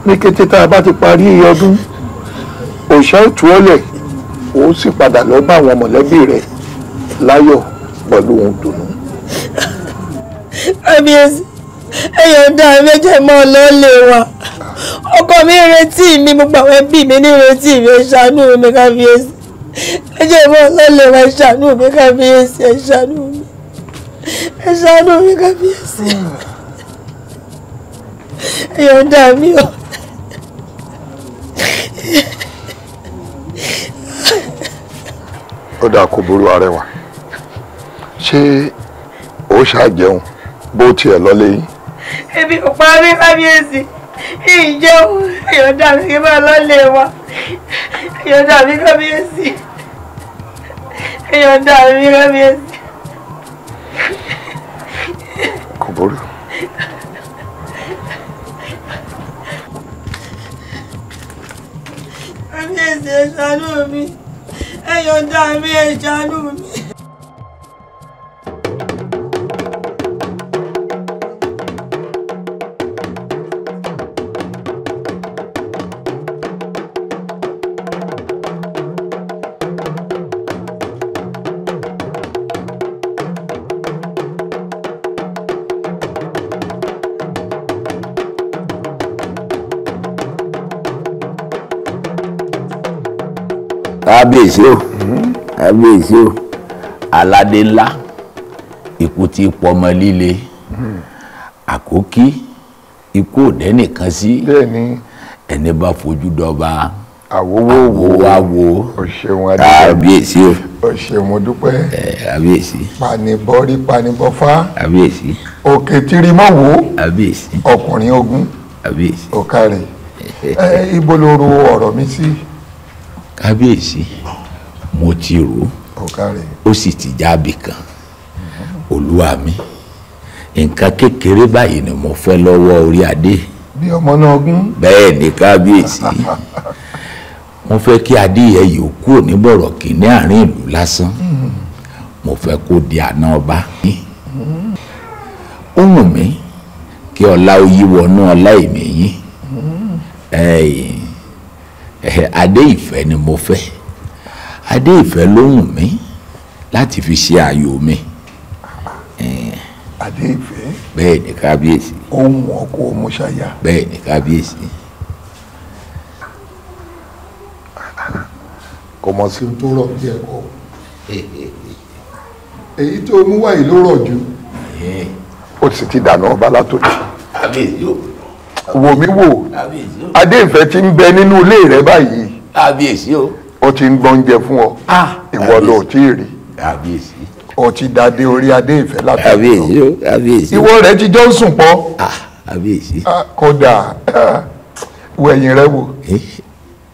ní kété tá a bá ti parí ọdún, òòṣà ó tú ọ lẹ̀, ó sì padà lọ bá àwọn mọ̀lẹ́bí rẹ̀ láyọ̀ pẹ̀lú ohun dùnú. Kábíyèsí, ẹ yọ̀ǹda mi, jẹ́ mọ́ ọ lọ́lé wa. Ọkọ mi ń retí mi, gbogbo àwọn ẹbí mi ní retí mi, ẹ ṣàánú mi kábíyèsí. Ẹ jẹ́ mọ́ ọ lọ́lé wa, ẹ ṣàánú mi kábíyèsí, ẹ ṣàánú mi. Ẹ ṣàánú mi kábíyèsí. Ẹ yọ̀ǹda mi o. Ó dáa, kò burú arẹwà. Ṣé ó ṣàjẹun bó tiẹ̀ lọ lé yín? Ebi kò pa mí kábíyèsí, ìjẹun. Ìyọ̀ǹda mi kí n máa lọ lé wa. Ìyọ̀ǹda mi kábíyèsí, ìyọ̀ǹda mi kábíyèsí. Kò burú. Kábíyèsí, ẹ ṣàánú mi, ẹ yọ̀ǹda mi, ẹ ṣàánú mi. Kábíyèsí o, kábíyèsí o, aládé ńlá, ikú ti pọmọ líle, àkókí ikú òdẹ nìkan sí, ẹni bá fojú dọba àwòwò àwò. Kábíyèsí o. O ṣeun, mo dúpẹ́. Kábíyèsí. Panibọ́rí panibọ́fá. Kábíyèsí. Òkè tìrìmọ́wò. Kábíyèsí. Ọkùnrin ogun. Kábíyèsí. Ọ̀kàrẹ̀. Ibo ló ro ọ̀rọ̀ mi sí? Kábíyèsí, mo ti rò ó, ó sì ti jábì kan. Olúwa mi, nǹkan kékeré báyìí ni mo fẹ́ lọ́wọ́ orí adé. Bí ọmọ náà gún. Bẹ́ẹ̀ ni kábíyèsí, mo fẹ́ kí adé yẹn yòó kúrò ní bọ̀rọ̀kì ní àárín ìlú lásán. Mo fẹ́ kó di àná ọba. Ó wù mí kí ọlá ó yí wọnú ọlá èmi yín. Adé ìfẹ́ ni mo fẹ́. Adé ìfẹ́ ló wù mí láti fi ṣe ààyò mi. Adé ìfẹ́. Bẹ́ẹ̀ ni kábíyèsí. Ó wù ọ́ kó o mú ṣaya. Bẹ́ẹ̀ ni kábíyèsí. Kò mọ̀ sí tó rọ̀ bí ẹ̀kọ́. Èyí tó mú wáyé ló rọ̀ jù. Ó sì ti dànù ọba látòjì. Kábíyèsí o. Wò mí wò, Adéìfẹ́ ti ń bẹ nínú ilé rẹ báyìí. Kábíyèsí o. Ó ti ń gbọ́njẹ fún ọ. Ìwọ ló ti rí. Kábíyèsí. Ó ti dàdé orí Adéìfẹ́ láti. Kábíyèsí o, kábíyèsí. Ìwọ rẹ ti jọ ń sùn pọ̀. Kábíyèsí. Kódà wo ẹ̀yìn rẹ wò.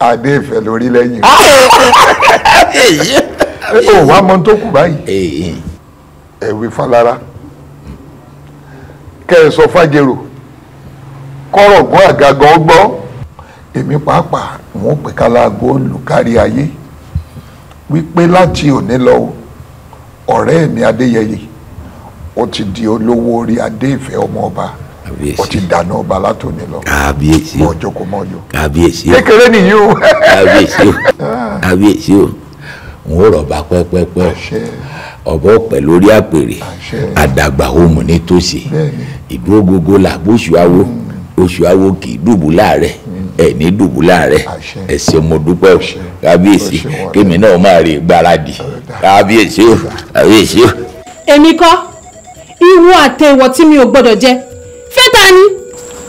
Adéìfẹ́ lórí lẹ́yìn. Kábíyèsí. Ó wá mọ tó kù báyìí. Ẹ wí fálára. Kẹ́ ẹ sọ fájèrò. Kọ́rọ̀ gún àgàgàn gbọ́. Èmi pàápàá wọn pè kálágbó olùkárí ayé wípé láti òní lọ ọ̀rẹ́ mi Adéyẹyè ó ti di olówó orí Adéìfẹ́ ọmọ ọba, ó ti dáná ọba látòní lọ. Kábíyèsí. Mọ jókòó mọ yó. Kábíyèsí. Kékeré nìyí o. Kábíyèsí o, kábíyèsí o. N ó rọ̀bà pẹ́pẹ́pẹ́ ọ̀bọ pẹ̀ lórí àpèrè àdàgbà ohun nítòsí ìdúró gógó là bóṣù awo oṣù awo kì í dùbú láàrẹ̀ ẹ ní dùbú láàrẹ̀ ẹ ṣé mo dúpẹ́ o kábíyèsí kémi náà máa rí gbáradì kábíyèsí o kábíyèsí o. Èmi kọ́ ìwọ àtẹ̀wọ̀ tí mi ò gbọ́dọ̀ jẹ fẹ́ ta ni.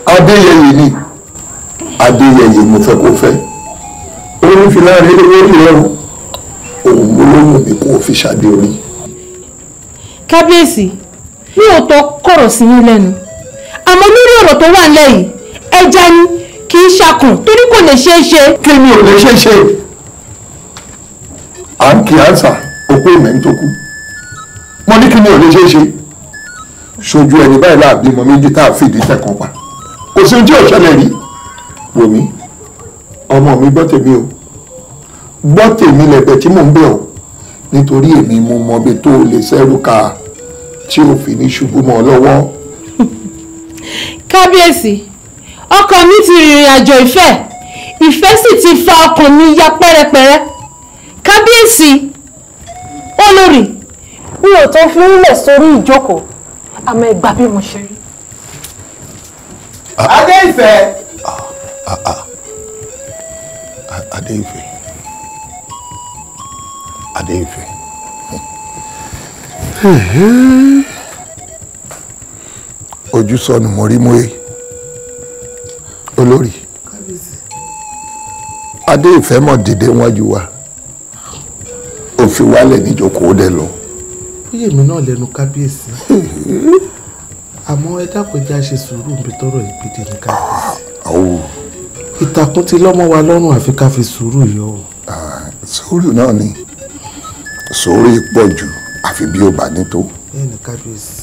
Adéyẹyè ni Adéyẹyè mo fẹ́ kó fẹ́ orí fi láàrin lórí rẹ o òun mo lóhùn mi kó o fi ṣàdé orí. Kábíyèsí mi ò tọ́ kọ̀rọ̀ sí yín lẹ́nu àmọ́ lórí ọ̀rọ̀ tó wà nílẹ̀ yìí ẹja ni kì í ṣakùn torí kò lè ṣeé ṣe. Kí ni ò lè ṣeé ṣe? À ń kí àǹsà òkú ìmẹ̀ tó kú. Mo ní kí ni ò lè ṣeé ṣe? Ṣojú ẹni báyìí láàbí mọ méjì tá a fìdí tẹ̀kan pa. Kò sí ohun tí ò ṣẹlẹ̀ rí. Wò mí, ọmọ mi gbọ́ tèmi o. Gbọ́ tèmi lẹ̀bẹ̀ tí mò ń bẹ̀ ọ́. Nítorí èmi mo mọ ibi tó o lè ṣẹ́rù ká tí o fi ní ṣubú mọ́ ọ lọ́wọ́. Kábíyèsí, ọkàn mi ti rìnrìn àjò ìfẹ́, ìfẹ́ sì ti fa ọkàn mi ya pẹ́rẹpẹ̀rẹ. Kábíyèsí, olórí, mi ò tó fi ń lẹ̀ sórí ìjókòó, àmọ́ ẹ gbà bí mo ṣe rí. Adéìfẹ́. Adéìfẹ́. Adéìfẹ́. Ojú sọnù mo rí mọ́ẹ́ olórí Adéìfẹ́ mọ̀ dìde wájú wa ó fi wálẹ̀ níjókòó dẹ lọ. Ó yè mí náà lẹ́nu kábíyèsí àmọ́ ẹ dákun jẹ́ á ṣe sùúrù níbi tọ́rọ̀ ìgbéde ní kábíyèsí. Ìtàkùn ti lọ́mọ wa lọ́rùn àfi ká fi sùúrù yọ o. Sùúrù náà ni sùúrù pọ̀ jù àfi bí ó bá ní tó. Bẹ́ẹ̀ni kábíyèsí,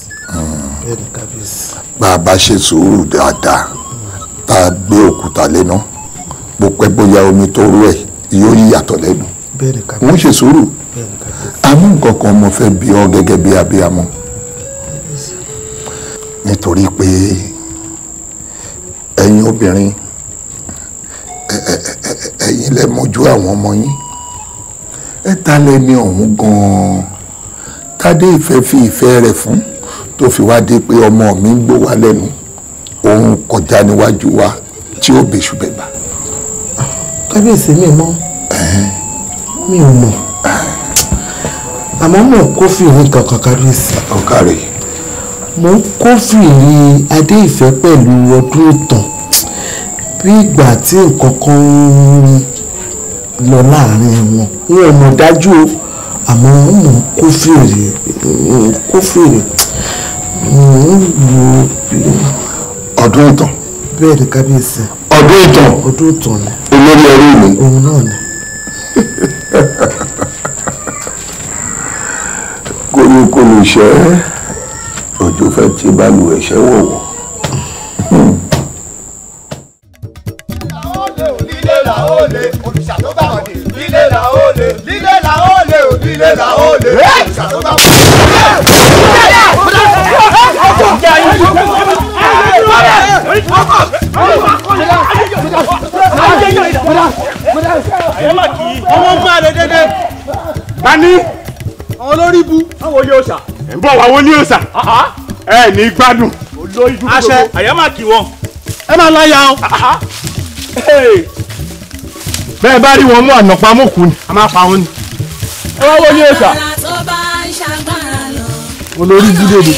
bẹ́ẹ̀ni kábíyèsí. Bá a bá ṣe sùúrù dáadáa tá a gbé òkúta léná bó pẹ́ bóyá omi tó rú ẹ̀ yóò yàtọ̀ lẹ́nu. Bẹ́ẹ̀ni kábíyèsí. Wọ́n ṣe sùúrù. Bẹ́ẹ̀ni kábíyèsí. Àmú nǹkan kan mo fẹ́ bi ọ́ gẹ́gẹ́ bí abiyamọ. Nítorí pé ẹ̀yin obìnrin ẹ̀yin lẹ mọ̀jú àwọn ọmọ yín ẹ ta lẹni ọ̀hún gan-an Tádé ìfẹ́ fi ìfẹ́ rẹ̀ fún tó fi wá dé pé ọmọ mi ń gbó wa lẹ́nu òun kọjá níwájú wa tí ó bẹ̀ṣù bẹ̀gbà. Kábíyèsí mi mọ̀ mi ò mọ̀ àmọ́ mò ń kófìrí kankan kábíyèsí. Ọ̀kàrẹ̀. Mò ń kófìrí Adéìfẹ́ pẹ̀lú ọdún ìtàn bí ìgbà tí nǹkan kan ń lọ láàrin wọn n ò mọ̀ dájú o àmọ́ mò ń kófìrí mò ń wo. Ọdún ìtàn. Bẹ́ẹ̀ ni kábíyèsí. Ọdún ìtàn. Ọdún ìtàn ni. Olórí ẹrú mi. Òun náà ni. Kólókóló ṣẹ́ òjò fẹ́ tí balùwẹ̀ ṣẹ́ wọ̀wọ̀. Lílé la ó lè, òrìṣà tó bá wọ̀dì. Lílé la ó lè, lílé la ó lè, lílé la ó lè, òrìṣà tó bá wọ̀dì. Ọmọ máa lè dédé. Tani. Àwọn olórí bu. Àwọn olè òòṣà. Ẹ̀ ń bọ̀ wá wọlé òòṣà. Ẹ ní gbádùn. Olórí dúdú. Àṣẹ. Àyà máa kì wọ́n. Ẹ máa láyà o. Bẹ́ẹ̀ bá rí wọn mú ànàpamọ́ kù ni. A máa pa wọn ni. Ẹ wá wọlé òòṣà. Olórí bú dédé.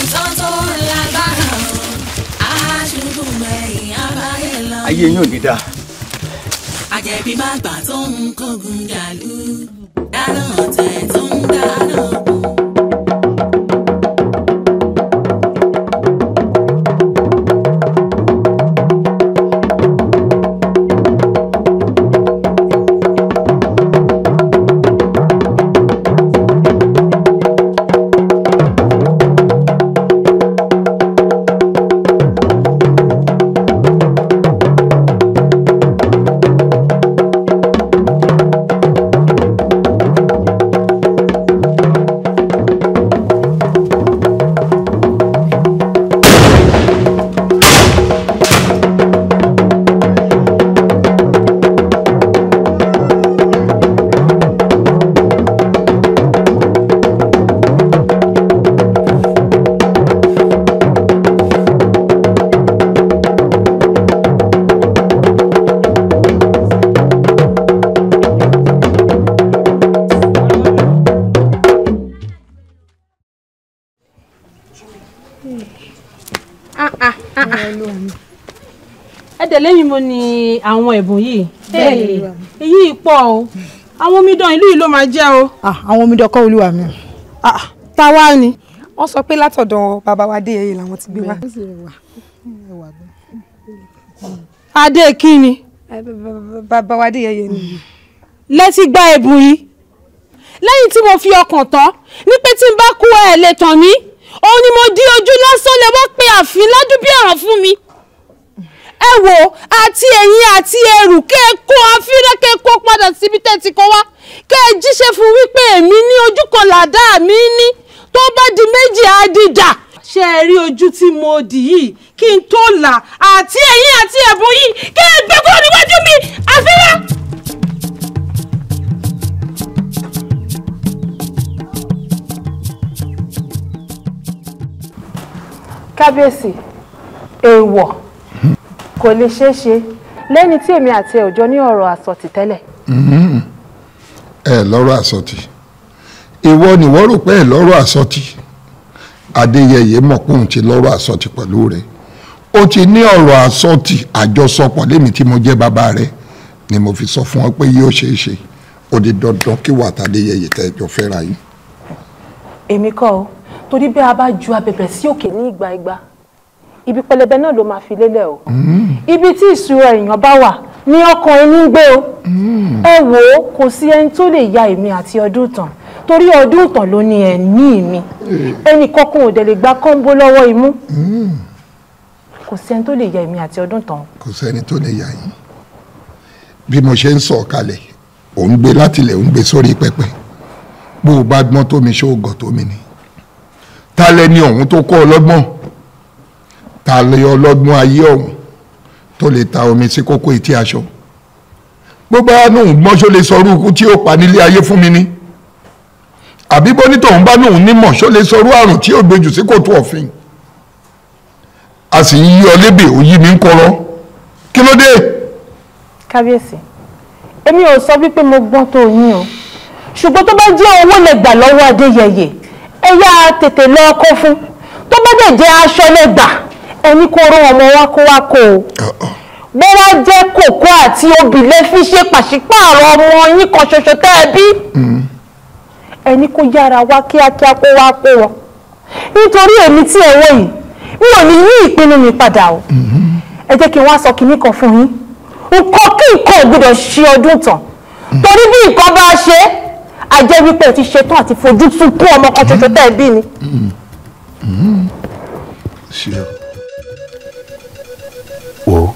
Ayé yín ò ní dáa. Àjẹbí má gbà tó ń kógun jàlú, dáná ọ̀tẹ̀ tó ń dáná ogun. Ẹ̀dẹ̀ lẹ́yìn mo ní àwọn ẹ̀bùn yìí. Èyí pọ̀ o, àwọn omidan ìlú yìí ló máa jẹ́ o. Àwọn omidan kọ́ olúwa mi. Táwa ni. Wọ́n sọ pé látọ̀dọ̀ bàbá wa Adéyẹyè làwọn ti gbé wá. Adé kí ni? Bàbá wa Adéyẹyè ni. Lẹ́tí gba ẹ̀bùn yìí. Lẹ́yìn tí mo fi ọkàn tán ní pé tí n bá kú ẹ̀ lè tàn mí, òun ni mo di ojú lásán lè wọ́n pe àfin ládùn bí ọ̀ràn fún mi. Ẹ wò, àti ẹ̀yin àti ẹrù kẹ́ ẹ kó afírẹ́ kẹ́ ẹ kó padà síbi tẹ́ ti kó wá, kẹ́ ẹ jíṣẹ́ fún wípé èmi ní ojú kan làdá mi ní, tó bá di méjì á dìjà. Ṣé ẹ rí ojú tí mo dì yìí kí n tó là, àti ẹ̀yin àti ẹ̀bùn yìí kẹ́ ẹ gbé kúrò níwájú mi àfírẹ́. Kábíyèsí, èèwọ̀ kò lè ṣeé ṣe lẹ́ni tí èmi àti ẹ̀ ò jọ ní ọ̀rọ̀ àsọtì tẹ́lẹ̀. Ẹ lọ́rọ̀ àsọtì, ìwọ ni wọ́n rò pé ẹ lọ́rọ̀ àsọtì. Adéyẹyè mọ̀ pé òun ti lọ́rọ̀ àsọtì pẹ̀lú rẹ̀, ó ti ní ọ̀rọ̀ àsọtì àjọsọpọ̀ lémi tí mo jẹ́ bàbá rẹ̀ ni mo fi sọ fún ọ pé yóò ṣeé ṣe, ó di dandan kí wà tàdéyẹyè tẹ́jọ fẹ́ra yín. Èmi kọ́ o, torí bí a bá ju abẹ̀bẹ̀ sí òkè ní ìgbà ìgbà, ibi pẹlẹbẹ náà ló máa fi lélẹ̀ o. Ibi tí ìṣúra èèyàn bá wà ní ọkàn ẹni ń gbé o. Ẹ wò ó, kò sí ẹni tó lè ya èmi àti ọdún tàn, torí ọdún tàn ló ní ẹ̀mí mi. Ẹnì kankan ò dẹ̀ lè gba kọ́ńbó lọ́wọ́ imú. Kò sí ẹni tó lè ya èmi àti ọdún tàn. Kò sẹ́ni tó lè ya yín. Bí mo ṣe ń sọ̀ kalẹ̀, ò ń gbé látilẹ̀, ò ń gbé sórí pẹpẹ. Bó o bá gbọ́n tó mi, ṣó o gọ̀ tó mi ni? Ta lẹni ọ̀hún tó kọ́ ọlọ́gbọ́n? Ta lẹ ọlọ́gbọ́n ayé ọ̀hún tó lè ta omi sí kókó etí aṣọ? Bó bá nóhùn gbọ́n, ṣó lè sọrú ikú tí ó pa nílé ayé fún mi ni? Àbí bó ní tòun bá nóhùn nímọ̀, ṣó lè sọrú àrùn tí ó gbèjù sí kòtò ọ̀fìn? A sì ń yí ọ lébè, ó yí mi ń kọrọ. Kí ló dé? Kábíyèsí, èmi ò sọ wípé mo gbọ́n tó yín o, ṣùgbọ́n tó bá jẹ́ owó lè gbà lọ́wọ́ Adéyẹyè, ẹ yá tètè lọ kó fún. Tó bá dẹ̀ jẹ́ aṣọ lè gbà, ẹni kó rán ọmọ wa kó wá kó o. Bó wá jẹ́ kòkó àti obì lè fi ṣe pàṣípààrọ̀ ọmọ yín kan ṣoṣo tẹ́ ẹ bí, ẹni kó yára wá kíákíá kó wá kó wọn. Nítorí èmi tí ẹ wò yìí, mi ò ní yí ìpinnu mi padà o. Ẹ jẹ́ kí n wá sọ kinní kan fún yín. Nǹkan kí nǹkan ò gbọdọ̀ ṣe ọdún tàn, torí bí nǹkan bá ṣe, a jẹ́ wípé ẹ ti ṣetán àti fojú sunkún ọmọ kan ṣoṣo tẹ́ ẹ bí ni. Wo,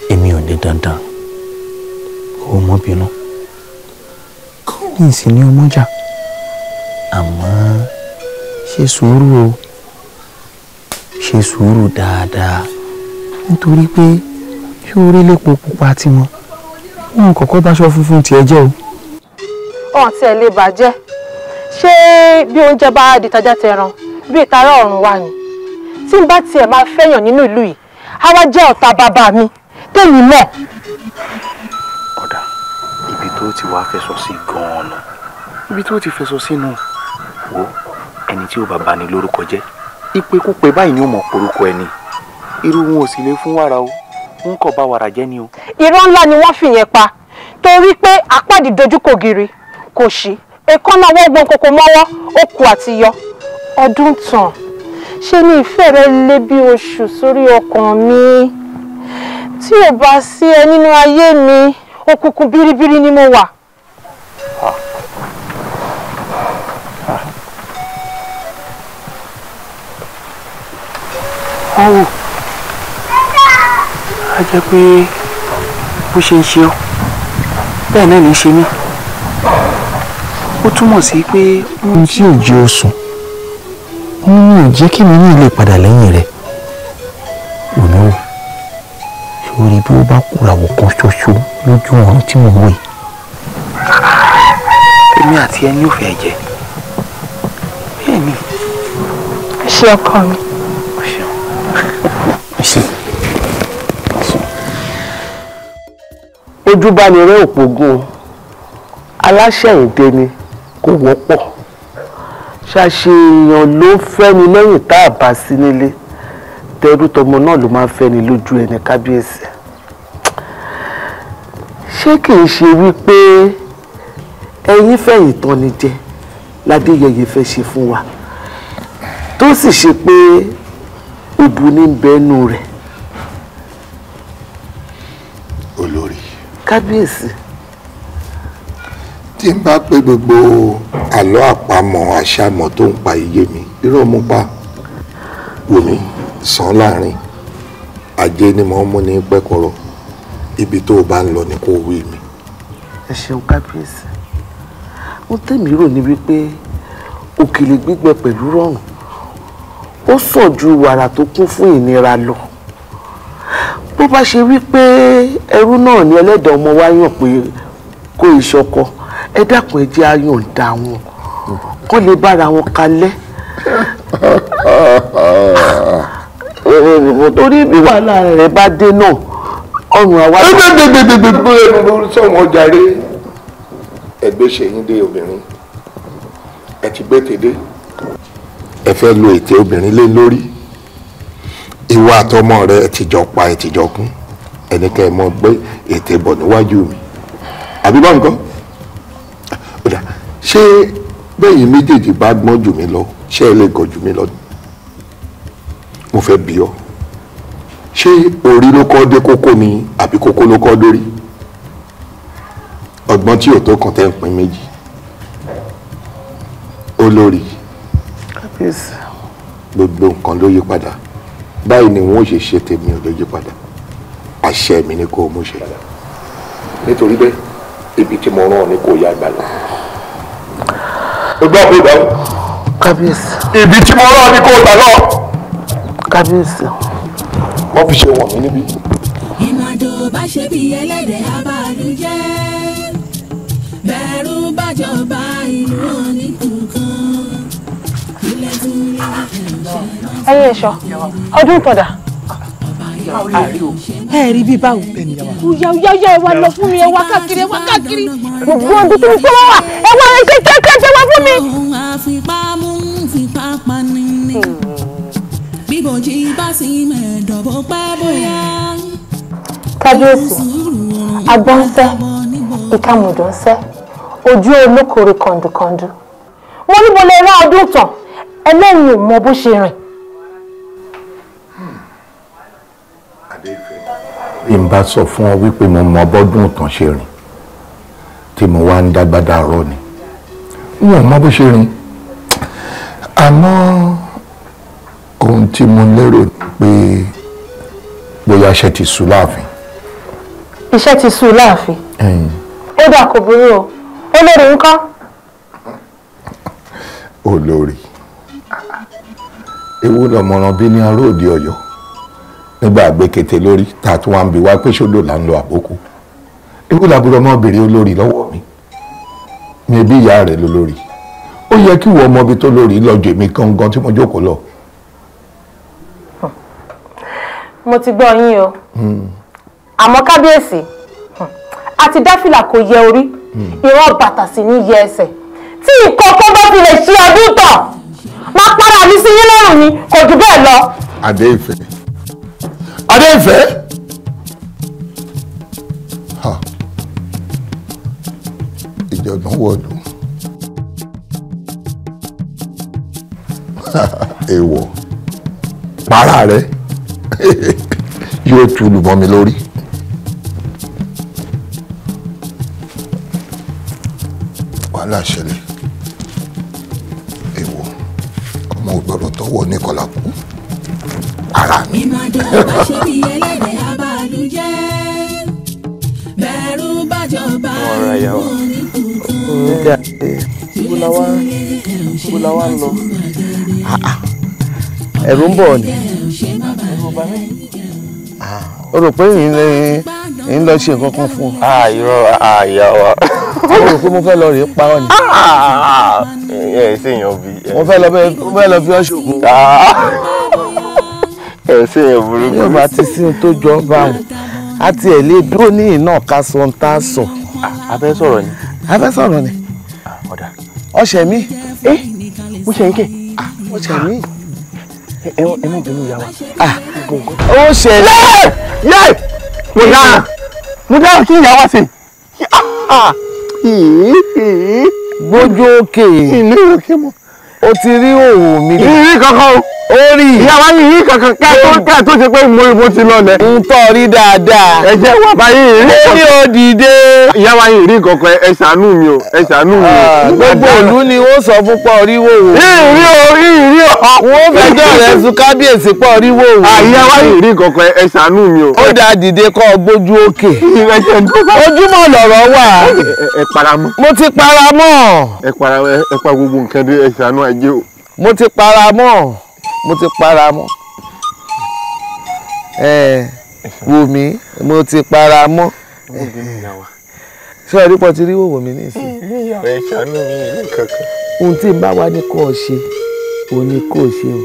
èmi ò ní dandan kó o mọ́ bínú, kí n sì ní ọmọ jà, àmọ́ ṣe sùúrù o, ṣe sùúrù dáadáa, nítorí pé ṣé orí lépo pupa tiwọn wọn kọ́kọ́ báṣọ funfun tiẹ̀ jẹ́ o. Ọ̀n tí ẹ lè bàjẹ́, ṣé bí oúnjẹ bá di tajà tẹran bí ìtara ọ̀run wà ní? Tí n bá tiẹ̀ máa fẹ́yàn nínú ìlú yìí, á wá jẹ́ ọ̀tá bàbá mi tèmi mọ̀. Ọ̀dà, ibi tó ti wá fẹsọ̀ sí gan-an nù, ibi tó ti fẹsọ̀ sí nù. Wo, ẹni tí ó bá bani lórúkọ jẹ́, ìpekúpe báyìí ni ó mọ̀ porúkọ ẹni. Irú wọn ò sì lè fún wàrà o. Ń kọ̀ bá wàrà jẹ́ ni o. Irọ́ ńlá ni wọ́n fìyẹn pa, torí pé àpáàdì dojú kò giri kò sí èékánná ọwọ́ gbọ́n kókó mọ́wọ́ ó kù àti yọ. Ọdún tán ṣe ni ìfẹ́ rẹ lé bí oṣù sórí ọkàn mi. Tí ò bá sí ẹ nínú ayé mi, òkùnkùn biribiri ni mo wà. Ọ̀hún á jẹ́ pé bó ṣe ń ṣe ọ́ bẹ́ẹ̀ náà ní í ṣe mí. Ó túmọ̀ sí pé. Ohun tí ò jẹ́ oṣù òun ni ò jẹ́ kí mi ní ilé padà lẹ́yìn rẹ̀. Òní wò sórí bí ó bá kúràwọ̀ kan ṣoṣo lójú ọ̀run tí mò ń wò yìí. Èmi àti ẹni ò fẹ́ jẹ bẹ́ẹ̀ ni. Ṣé ọkọ mi. Ojúbánirẹ́ òpógún aláṣẹ̀yìndé ni kò wọ́pọ̀. Ṣàṣeyàn ló ń fẹ́ni lẹ́yìn tá a bá sí nílé, tẹrú tọmọ náà ló máa ń fẹ́ni lójú ẹni. Kábíyèsí, ṣé kì í ṣe wípé ẹ̀yin fẹ̀yìntàn ni jẹ ládéyẹyẹ fẹ́ ṣe fún wa, tó sì ṣe pé òbú ní bẹ́ẹ̀nù rẹ̀? Olórí. Kábíyèsí. Tí n bá pé gbogbo àlọ́ àpamọ̀ àṣàmọ̀ tó ń pa iye mi, irọ́ mú pa. Wò mí sàn láàrin ajé ni mo ń mú ní pẹ́kọ̀rọ̀, ibi tó o bá ń lọ ni kò wí mi. Ẹ ṣeun kábíyèsí. Ó tẹ̀mí rò ní wípé òkèlè gbígbẹ pẹ̀lú rọrùn ó sàn ju wàrà tó kún fún ìnira lọ. Bó bá ṣe wípé ẹrú náà ni ẹlẹ́dàá ọmọ wa yàn pé kó ìṣọkọ, ẹ dákun, ẹ jẹ́ á yọ̀ǹda wọn kó lè bára wọn kalẹ̀. Torí bí wàhálà rẹ̀ bá dé náà ọrùn àwa. Sọ̀wọ́n jàre, ẹgbẹ́ ṣèyí dé obìnrin, ẹ ti gbé tèdè, ẹ fẹ́ lo ète obìnrin lé lórí. Ìwà àtọmọ rẹ ẹ ti jọ pa, ẹ ti jọ kún, ẹnikẹ́ ẹ mọ gbé ète bọ̀ níwájú mi àbí bá nǹkan. Ṣé bẹ́yìn méjèèjì bá gbọ́n jù mí lọ, ṣé ẹ lè gọ̀ jù mí lọ? Mo fẹ́ bi ọ́, ṣé orí ló kọ́ dé kókó ni àbí kókó ló kọ́ dórí? Ọgbọ́n tí ò tó kàn tẹ́ ń pín méjì. Olórí, gbogbo nǹkan ló yí padà. Báyìí ni wọn ò ṣe ṣe tèmi ò ló yí padà. Àṣẹ mi ni kò mú ṣe. Nítorí bẹ́ẹ̀, ibi tí mo rán ọ ni kò yá gbà lọ. O gbọ́ pé ìgbà wo? Kábíyèsí. Ibi tí mo rán ọ ni kò gbà lọ. Kábíyèsí. Wọ́n fi ṣe wọ̀n mí níbí. Ìmàdò bá ṣe bí ẹlẹ́dẹ̀ abàlújẹ́, bẹ̀rù bàjọba ìlú oníkùnkàn. Ilẹ̀ tún rí ẹ̀ṣẹ̀. Ẹ̀yin ẹ̀ṣọ́, ọdún tọ̀dà. Ẹ rí bí báwo? Oya oya oya, ẹ wá lọ fún mi, ẹ wá káàkiri, ẹ wá káàkiri. Gbogbo ọdún tó ń kọ́ wá, ẹ wá ẹ ṣe kẹ́kẹ́ wá fún mi. Ohun àfipámú fipá pani ni. Bíbòjì bá sì mẹ́ẹ̀dọ̀ bó pẹ́ bóyá. Kábíyèsí, agbọ́n ń sẹ́, ìkàmùdù ń sẹ́, ojú olókòrè kọ̀ǹdùkọ̀ǹdù. Mo ní mo lè rán ọdún tàn, ẹlẹ́yìn ò mọ bó ṣe rìn. Bí n bá sọ fún ọ wípé mo mọ bọ́dún tàn ṣe rìn, tí mo wá ń dágbádá rọ ni, n ò mọ bó ṣe rìn. Àmọ́ ohun tí mo lérò ni pé bóyá iṣẹ́ ti sú láàfin. Iṣẹ́ ti sú láàfin. Ó dà, kò burú o. Olórí ńkọ́? Olórí ewu lọmọràn bí ní aró òde Ọ̀yọ́ nígbà àgbékété lórí tá a tún wá ń bi wá pé sódò là ń lọ àbókù. Ewu làbúrò ọmọbìnrin olórí lọ́wọ́ mi mi ẹbí ìyá rẹ̀ lólórí. Ó yẹ kí wọ́n mọbi tó lórí lọ́jọ́ èmi gangan tí mo jókòó lọ. Mo ti gbọ́ yín o. Àmọ́ kábíyèsí, àti dáfìlà kò yẹ orí, ìran bàtà sì ní yẹ ẹsẹ̀. Tí ìkọ̀kọ̀ bá fi lè ṣe ọdún tọ̀, máa para mi sí yín lọ́rùn ni, kò jù bẹ́ẹ̀ lọ. Adéìfẹ́, Adéìfẹ́, Ìjọ̀gbọ́n wọ̀lú. Èèwọ̀ para rẹ yóò túlù mọ́ mi lórí. Wàhálà ṣẹlẹ̀. Èèwọ̀ ọmọ ò gbọ́dọ̀ tọwọ́ Níkọlá kú. Ara mi. Ìmàdùn bá ṣe bí ẹlẹ́dẹ̀ abàlújẹ́. Bẹ̀rù bàjọba Ibo la wá ń lọ? Ẹ̀rù ń bọ̀ ni. O rò pé ń lọ ṣe nǹkan kan fún ọ. Irọ́ ìyá wa. O rò pé mo fẹ́ lọ rèé pa ọ́ ni. Ẹ ṣe èèyàn bí. Mo fẹ́ lọ fi ọ́ ṣògùn. Ẹ ṣe èèyàn burúkú. Yóò bá ti sí ohun tó jọ bá wọn. A tiẹ̀ lè dúró ní iná ká sọ ohun tá a sọ. A fẹ́ sọ̀rọ̀ ni. A fẹ́ sọ̀rọ̀ ni. Ọ̀dà. Ọṣẹ mi. Mo ṣe ń kẹ́. Ọṣẹ mi. Ẹ má bínú ìyá wa. Ó ṣe. Yé! Mo dára. Mo dára kí ìyá wa ṣe. Gbójú òkè. Ìlú òkè mọ́. O ti rí òwò mi. Ìrírí kankan o. Ó rí. Ìyá wa ní ìrírí kankan kẹ́ tó ṣe pé mo ti lọ lẹ̀. Ń tọ́ rí dáadáa. Ẹ jẹ́ wà báyìí ìrírí kankan. Ó ní ó dìde. Ìyá wa ní ìrírí kankan, ẹ ṣàánú mi o, ẹ ṣàánú mi o. Gbogbo ìlú ni ó sọ fún pọ̀ rí wòwò. Ìrírí o, ìrírí o. Wọ́n fẹjọ́ rẹ̀ sùn kábíyèsí pọ̀ rí wòwò. Ìyá wa ní ìrírí kankan, ẹ ṣàánú mi o. Ó dáa dìde kọ́ gbójú òkè. Ojúmọ́ lọ̀rọ̀ wà. Ẹ paramọ́. Mo ti paramọ́. Ẹ paramọ́, ẹ pa gbogbo nǹkan dé, ẹ ṣàánú ajé o. Mo ti paramọ́. Mo ti paramọ́. Ẹ wò mí, mo ti paramọ́. Ṣé ọ̀rí pọ̀ ti rí wòwò mi nísìnyí? Ẹ ṣàánú mi ní kankan. Ohun tí n bá wá ní kó o ṣe, òun ni kó o ṣe o.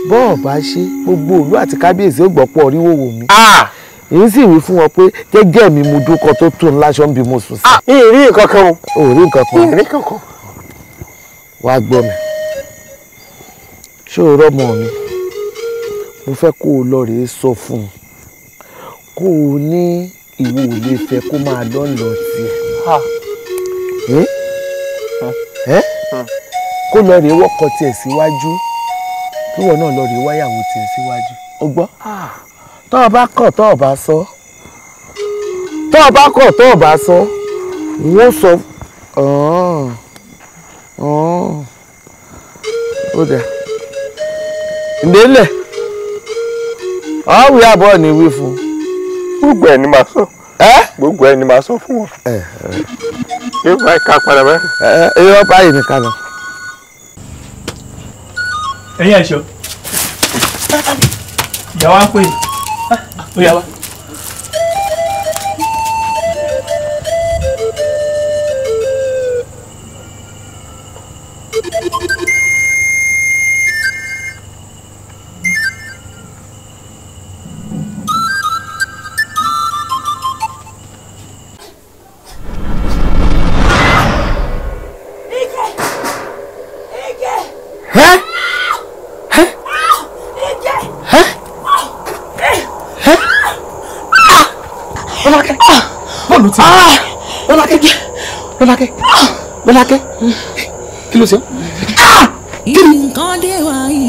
Bọ́ọ̀ bá ṣe, gbogbo òlú àti kábíyèsí ó gbọ́ pọ̀ rí wòwò mi. Èyí sì wí fún wọn pé jẹ́jẹ́ mi mo dúkọ tó tó ńlá ṣọ́ ń bí mo sùn sí. Ìrí kankan o. Ò rí nǹkan kan. Ìrí kankan. Wàá gbọ́ mi. Ṣé o rọ́mọ mi? Mo fẹ́ kó o lọ rèé sọ fún un kó o ní ìwọ ò lè fẹ́ kó máa lọ lọ tiẹ̀. Kó lọ rèé wọ́kọ tiẹ̀ síwájú, kí wọ́n náà lọ rèé wáyàwó tiẹ̀ síwájú. O gbọ́? Tọ́ ọ bá kọ̀ tọ́ ọ bá sọ, tọ́ ọ bá kọ̀ tọ́ ọ bá sọ, wọ́n sọ ó dẹ̀ ìdílé ọ̀wé àbọ̀ ni wí fún. Gbogbo ẹ̀ ni màá sọ. Gbogbo ẹ̀ ni màá sọ fún wọn. Yóò bá ká padà báyìí. Irọ́ báyìí nìkan lọ. Ẹ̀yin ẹ̀ṣọ́, ìyá wa ń pè é, ó yá wa. Lọ́lákẹ́, Lọ́lákẹ́, kí ló ṣe ọ́? Nǹkan dé wá yìí.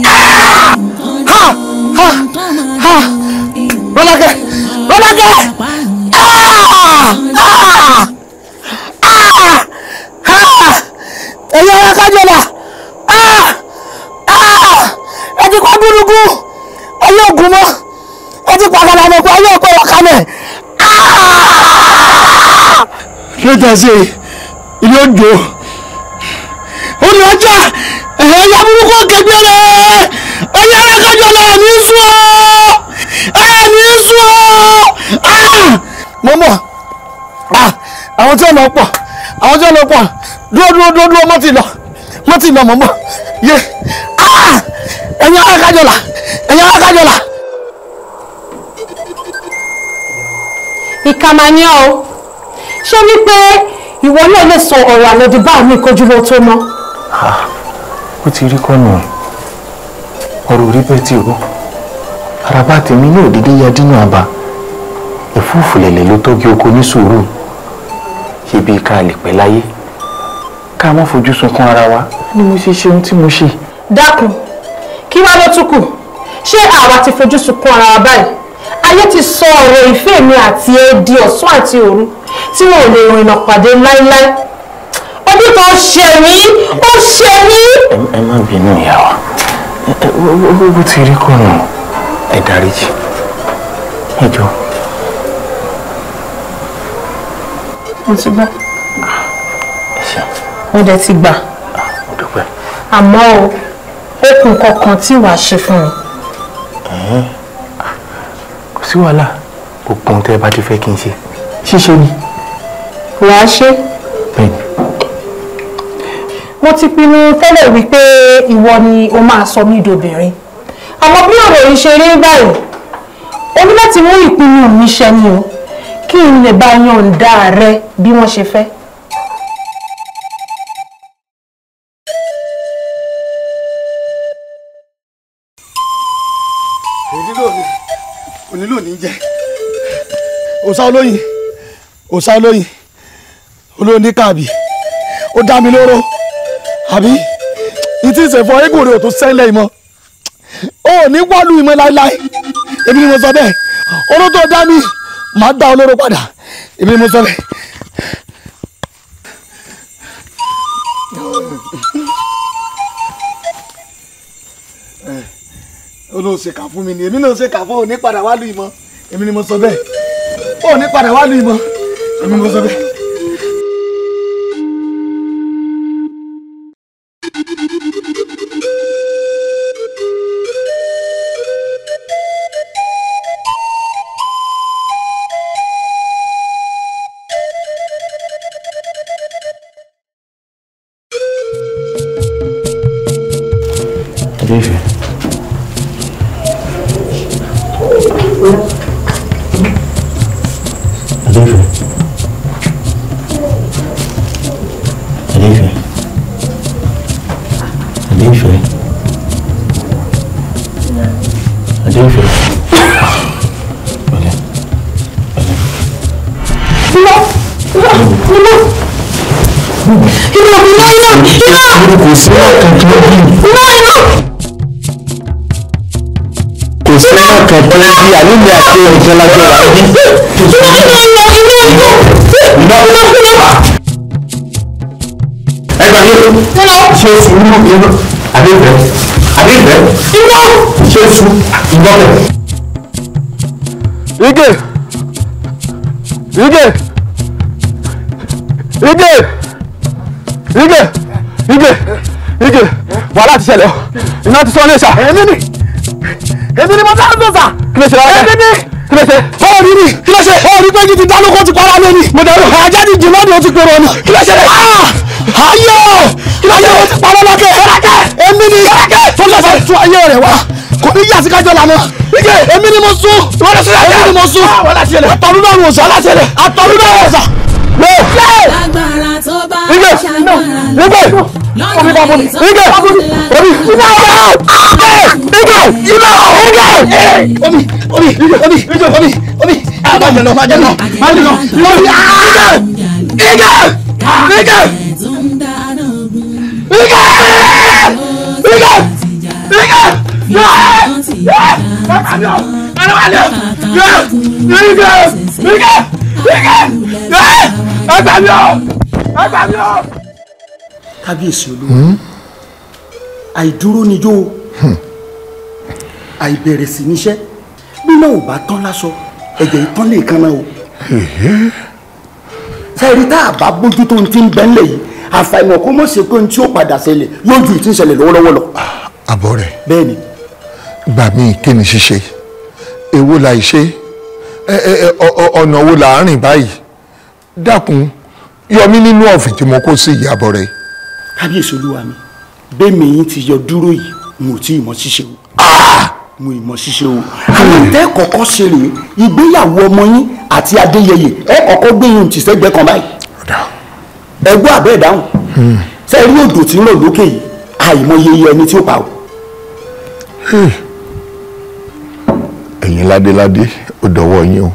Lọ́lákẹ́, Lọ́lákẹ́! Ẹ̀yin ará Kájọlà! Ẹ ti pa búrúkú! Ẹyẹ ògùn mọ́! Ẹ ti pa kàlàmọ̀ pa ẹyẹ ọ̀pẹ ọ̀kalẹ̀! Kí ló tẹ̀ sí i? Ilé òjò olùwàjà ẹ̀yà burúkú kẹgbẹ́rẹ́ ẹ̀yà alákàjọlá ẹ̀mí sùn ọ́ ẹ̀mí sùn ọ́. Mo mọ̀ àwọn tí wọ́n lọ pọ̀, àwọn tí wọ́n lọ pọ̀, dúró dúró dúró dúró, mọ́ ti lọ, mọ́ ti lọ, mọ̀ mọ́ yé ẹ̀yà alákàjọlá, ẹ̀yà alákàjọlá. Ìkà mà ni ọ́ o, ṣé wípé ìwọ náà lè sọ ọ̀rọ̀ àlọ́dún bá mi kojú lọ tó mọ́. Ó ti rí kọ́nù ọ̀rọ̀ orí bẹ́ẹ̀ tí o araba tèmi ní òdìdí ya dínú àbá ẹ̀fúùfù lẹ̀lẹ̀ ló tọ́jú oko ní sùúrù ṣe bí ká lè pẹ́ láyé Ká má fojú sunkún ara wa ni mo ṣe ṣe ohun tí mo ṣe. Dákun, kí wá ló tún kù? Ṣé àwa ti fojú sunkún ara wa báyìí? Ayé ti sọ ọ̀rọ̀ ìfẹ́ mi àti ẹ di ọ̀sán àti òru tí wọn ò lè rìnnà pàdé láíláí. Ọdún tó ṣe mí, ó ṣe mí. Ẹ má bínú ìyá wa, bó ti rí kọ́nà, ẹ dáríjì, ẹ jọ̀ọ́. Mo ti gbọ́. Mo dẹ̀ ti gbà. Àmọ́ o, ó kù kankan tí wàá ṣe fún mi. Kò sí wàhálà, gbogbo ohun tẹ́ ẹ bá ti fẹ́ kí n ṣe, ṣíṣe ni. Wàá ṣe? Bẹ́ẹ̀ni. Mo ti pinnu tẹ́lẹ̀ wípé ìwọ ni o máa sọ mí dobìnrin. Àmọ́ bí ọ̀rọ̀ yìí ṣe rí báyìí, o ní láti mú ìpinnu mi ṣẹ ni o, kí n lè bá yọ̀ǹda rẹ bí wọ́n ṣe fẹ́. Onílò ní jẹ òòṣà olóyin, òòṣà olóyin, olóyin ní káàbì, ó dá mi lóró, àbí ìtí ìṣẹ̀fọ́ eégún rẹ̀ ò tó sẹ́lẹ̀ ìmọ̀, ó ní wálú ìmọ̀ láéláé, èmi ni mo sọ bẹ́ẹ̀, oró tó dá mi màá dá olóró padà, èmi ni mo sọ bẹ́ẹ̀. Olóhùn ṣe kà fún mi ni, èmi náà ṣe kà fún, òní padà wálú ìmọ̀, èmi ni mo sọ bẹ́ẹ̀, òní padà wálú ìmọ̀, èmi ni mo sọ bẹ́ẹ̀. Adéfẹ́. Adéfẹ́. Adéfẹ́. Adéfẹ́. Adéfẹ́. Pẹ̀lẹ́. Pẹ̀lẹ́. Iná! Iná! Iná! Iná! Iná! Iná! Kò sí ọ̀kan tó bí. Iná! Iná! Kò sí ọ̀kan tó bí àlejò àti ẹ̀jẹ̀ lájọ́ wà ní. Iná! Iná! Iná! Iná! Iná! Ẹ gbà yín. Ṣé sùúrù inú? Adéfẹ́. Adéfẹ́. Iná! Ṣé sùúrù ìgbọ́kẹ̀? Ige! Ige! Ige! Ige! Ige! Ige! Wàhálà ti ṣẹlẹ̀ o. Iná ti sọ ní ìṣà. Èmi ni! Èmi ni mo dá lóṣà! Kí ló ṣe lára? Èmi ni! Kí ló ṣe? Ó rí ni! Kí ló ṣe? Ó rí pé kí ti dálókó ti para lé ni! Mo dárò. Ajá ti jì lọ́dún ó ti pèrò ọ̀nà! Kí ló ṣẹlẹ̀? Ayọ̀! Kí ló ṣe? Ayọ̀ ti parọ́ lọ́kẹ́! Èmi ni! Tó lọ fẹ́ tún ayé rẹ̀ wá! Kò ní yà sí kájọ lànà! Ige! Èmi ni mo sún! Èmi ni mo sún! Àtọ̀run náà wò sá! Àtọ̀run náà wò sá! Agbára tó bá Ige! ṣàgbára Ige! Omi bá bọ̀ mi. Ige! Omi! Iná! Ige! Iná! Ige! Omi! Omi! Omi! Omi! Omi! Má jẹ lọ! Má jẹ lọ! Má jẹ lọ! Omi! Ige! Ige! Ige! Ige! Ige! Ige! Ige! Ige! Ẹ gbà mí o! Ẹ gbà mí o! Kábíyèsí olúwa, àìdúró ni jó, àìbẹ̀rẹ̀ sí níṣẹ́, bí náà ò bá tán láṣọ, ẹ̀jẹ̀ ìtàn lè kan náà o. Sẹ́ẹ̀rí tá a bá bójú tó ń ti ń bẹ́ ńlẹ̀ yìí, àfàìmọ̀ kó mọ̀ ṣe pé ohun tí ó padà ṣẹlẹ̀ yóò ju ìtí ń ṣẹlẹ̀ lọ́wọ́lọ́wọ́ lọ. Àbọ̀ rẹ̀. Bẹ́ẹ̀ni. Gbà mí, kí ni ṣíṣe? Èwo la ìṣe? Ọ̀nà wo là ń rìn báyìí? Dákun, yọ mí nínú ọ̀fìn tí mo kó sí ìyàbọ̀ rẹ̀. Kábíyèsí olúwa mi, bẹ́ẹ̀mi yín ti yọ dúró yìí, n ò tí ì mọ̀ ṣíṣe o. Mo ì mọ̀ ṣíṣe o. Àwọn tẹ́ kọ́kọ́ ṣe rèé, ìgbéyàwó ọmọ yín àti Adéyẹyè, ẹ kọ́kọ́ gbé yín tì sẹ́gbẹ́ kan báyìí. Ẹ gbọ́ àbẹ́ ìdáhùn. Ṣé ẹ rí odò tí ń rọ̀ lókè yìí? Àìmọye iye ẹni tí ó pa o. Ẹ̀yin ládéládé, ó dọ̀wọ́ yín o.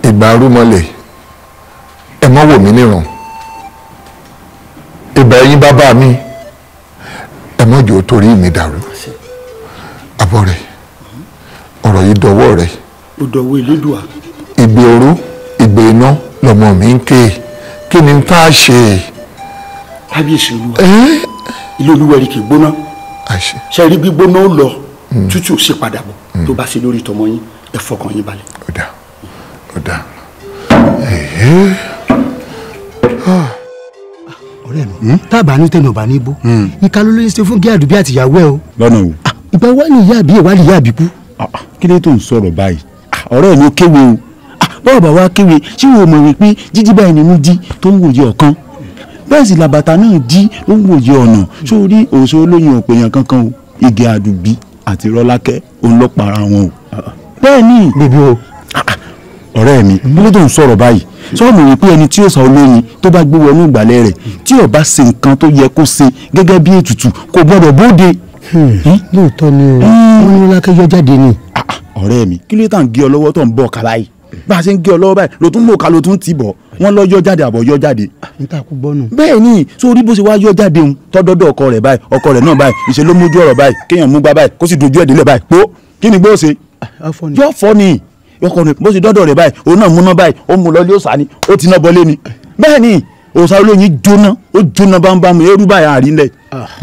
Ìgbà arúmọlẹ̀, ẹ má wò mí níran. Ìbà ẹ̀yin bàbá mi, ẹ má jẹ́ ó torí mi dàrú. Àbọ̀ rẹ̀, ọ̀rọ̀ yìí dọwọ́ rẹ̀. Ó dọwọ́ Elédùà. Ìgbé oró, ìgbé iná lọmọ mi ń ké. Kí ni tá a ṣe? Kábíyèsí olúwa, ilé olúwẹ̀rí kì í gbóná. Ṣe rí gbígbóná ó lọ, tútù ó sì padà bọ̀. Tó bá ṣe lórí tọmọ yín, ẹ fọkàn yín balẹ̀. Ó dáa, ó dáa. Ọ̀rẹ́ mi, tábà ní tẹnu ọba níbo ìka ló lóye ṣe fún gí àdùbí àtìyàwó ẹ o. Lọ́nà o. Ìgbà wà ní ìyá àbí ìwádìí ìyá àbíkú. Kí ló tó ń sọ̀rọ̀ báyìí? Ọ̀rẹ́ mi ó kéwe o. Bọ́ọ̀ bá wa kéwe, ṣé wo mọ̀ wípé jíjí báyìí nínú jí tó ń wòye ọ̀kan, bẹ́ẹ̀ sì làbàtà náà jí ó ń wòye ọ̀nà. Sórí òṣò olóyin òpèyàn kankan o, Igi Àdùbí àti Rọ́lákẹ́ òun ló para wọn o. Bẹ́ẹ̀ ni. Bíbí o. Ọ̀rẹ́ mi, kí ló tó ń sọ̀rọ̀ báyìí? Sọ́ọ̀mù wípé ẹni tí ó sọ olóyin tó bá gbé wọnú ìgbàlẹ̀ rẹ̀ tí ó bá ṣe nǹkan tó yẹ kó ṣe gẹ́gẹ́ bí ètùtù kò gbọ́dọ̀ bóde. Lóòótọ́ ni o, wọ́n ní Rọ́lákẹ́ yọ jáde ni. Ọ̀rẹ́ mi, kí ló tà ń gé ọ lọ́wọ́ tó ń bọ̀ kàlá yìí? Bá a ṣe ń gé ọ lọ́wọ́ báyìí ló tún mú òkà ló tún tì bọ̀, wọ́n lọ yọ jáde àbọ̀ yọ jáde. Níta kú gbọ́nù. Bẹ́ẹ̀ ni, sórí bó ṣe wá yọ jáde òun tọ́dọ́dọ́ ọkọ rẹ̀ báyìí, ọkọ rẹ̀ náà báyìí ìṣe ló mójú ọ̀rọ̀ báyìí, kéèyàn mú gbá báyìí kó sì dojú ẹ̀ délẹ̀ báyìí pó kí ni gbó ṣe? Yọ fọ́ ni ọkọ rẹ̀ bó ṣe dọ́dọ̀ rẹ̀ báyìí òun náà múná báyìí ó mú lọ lé òòṣà ni ó ti ná bọlé ni. Bẹ́ẹ̀ ni òòṣà olóyin jóná, ó jóná bámbámu eérú báyìí àárín lẹ̀.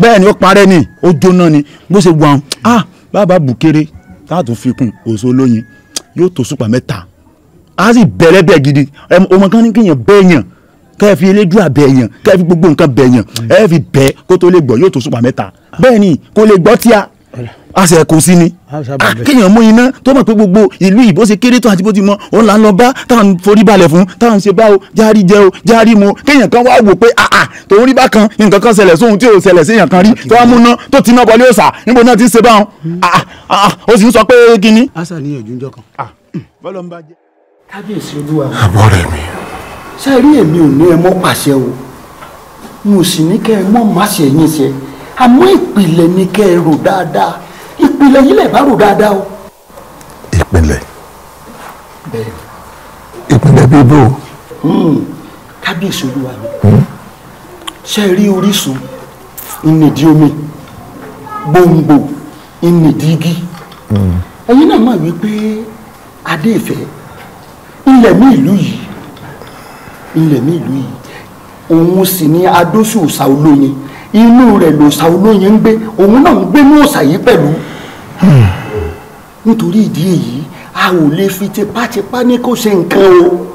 Bẹ́ẹ̀ ni ó parẹ́ ni ó jóná ni bó ṣe wà á bàbá bùkéré táàtún fi kún òòṣà olóyin yóò tó súpà mẹ́ta á sì bẹ̀rẹ̀ bẹ́ẹ̀ gidi. Ọmọ kan ní kéèyàn bẹ́ẹ̀yàn kẹ́ ẹ fi elédùà bẹ́ẹ̀yàn kẹ́ ẹ fi gbogbo nǹkan bẹ́ẹ̀yàn ẹ fi bẹ́ẹ̀ kó tó lè gbọ́ yóò tó súpà mẹ́ta. Bẹ́ẹ̀ ni kó lè gbọ́ tíá a sì kò sí ni kéèyàn mú iná tó mọ̀ pé gbogbo ìlú yìí bó ṣe kéré tó àti bó ti mọ òun là ń lọ bá táwọn forí balẹ̀ fún táwọn ṣe báwo járí jẹ o járí mu kéèyàn kan wá wò pé àà tòun rí bákan nǹkan kan ṣẹlẹ̀ sóhun tí ò ṣẹlẹ̀ séèyàn kan rí tó wá múná tó ti ná bọlé òòṣà níbo náà ti ń ṣe báwọn ó sì ń sọ pé kínní. A ṣàníyànjú ń jọ kan. Bọ́lá ń bá jẹ́. Kábíyèsí olúwa. Àbọ̀ rẹ̀ mi. Ṣé rí èmi ò ní ẹ mọ́ pàṣẹ o, mo sì ní kẹ́ ẹ mọ́ má ṣe yín ṣe, àmọ́ ìpìlẹ̀ ni kẹ́ ẹ rò dáadáa, ìpìlẹ̀ yìí lẹ̀ bá rò dáadáa o. Ìpìlẹ̀. Bẹ́ẹ̀. Ìpìlẹ̀ bíbó. Kábíyèsí olúwa mi. Ṣé rí orísun ìnìdí omi, gbòǹgbò ìnìdí igi. Ẹ̀yin náà mọ̀ wípé Adé Ìfẹ́ ilẹ̀ ní ìlú yìí, ilẹ̀ ní ìlú yìí, òun sì ni adóṣù òòṣà olóyin, inú rẹ̀ lòòṣà olóyin ń gbé, òun náà ń gbé ní òòṣà yìí pẹ̀lú. Nítorí ìdí èyí a ò lè fi tipátipá ní kó ṣe nǹkan o,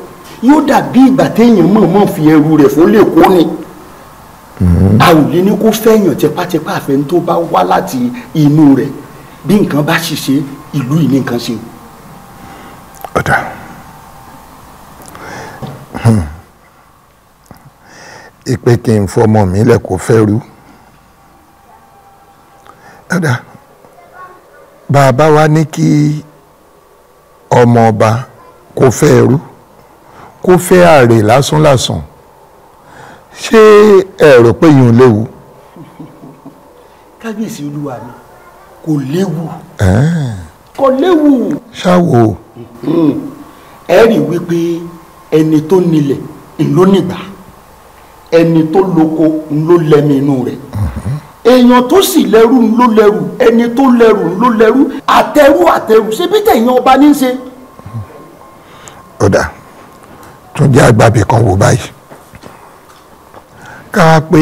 yóò dàbí ìgbà téèyàn mọ̀ọ́mọ̀ fi ẹrù rẹ̀ fún lè kó ni. A ò lè ní kó fẹ́yàn tipátipá àfẹn tó bá wá láti inú rẹ̀, bí nǹkan bá ṣiṣẹ́ ìlú yìí ní nǹkan ṣe. Ọ̀dà. Ìpè kí n fọmọ mi lẹ kó fẹ́ rú. Dada, bàbá wa ní kí ọmọ ọba kó fẹ́ rú, kó fẹ́ àrè lásánlàsàn, ṣé ẹ rò pé yìí ń léwu? Kábíyèsí olúwa mi, kò léwu. Kò léwu. Ṣáwo. Ẹ rí wípé ẹni tó nílẹ̀ ńlọ nígbà, ẹni tó lóko ńlọ lẹ́mí inú rẹ̀, èèyàn tó sì lẹ́rú ńlọ lẹ́rú, ẹni tó lẹ́rú ńlọ lẹ́rú, àtẹrú àtẹrú ṣé bí tẹ̀yìn ọba ní í ṣe. Ọ̀dà tún jẹ́ àgbàbí kan wò báyìí, ká pé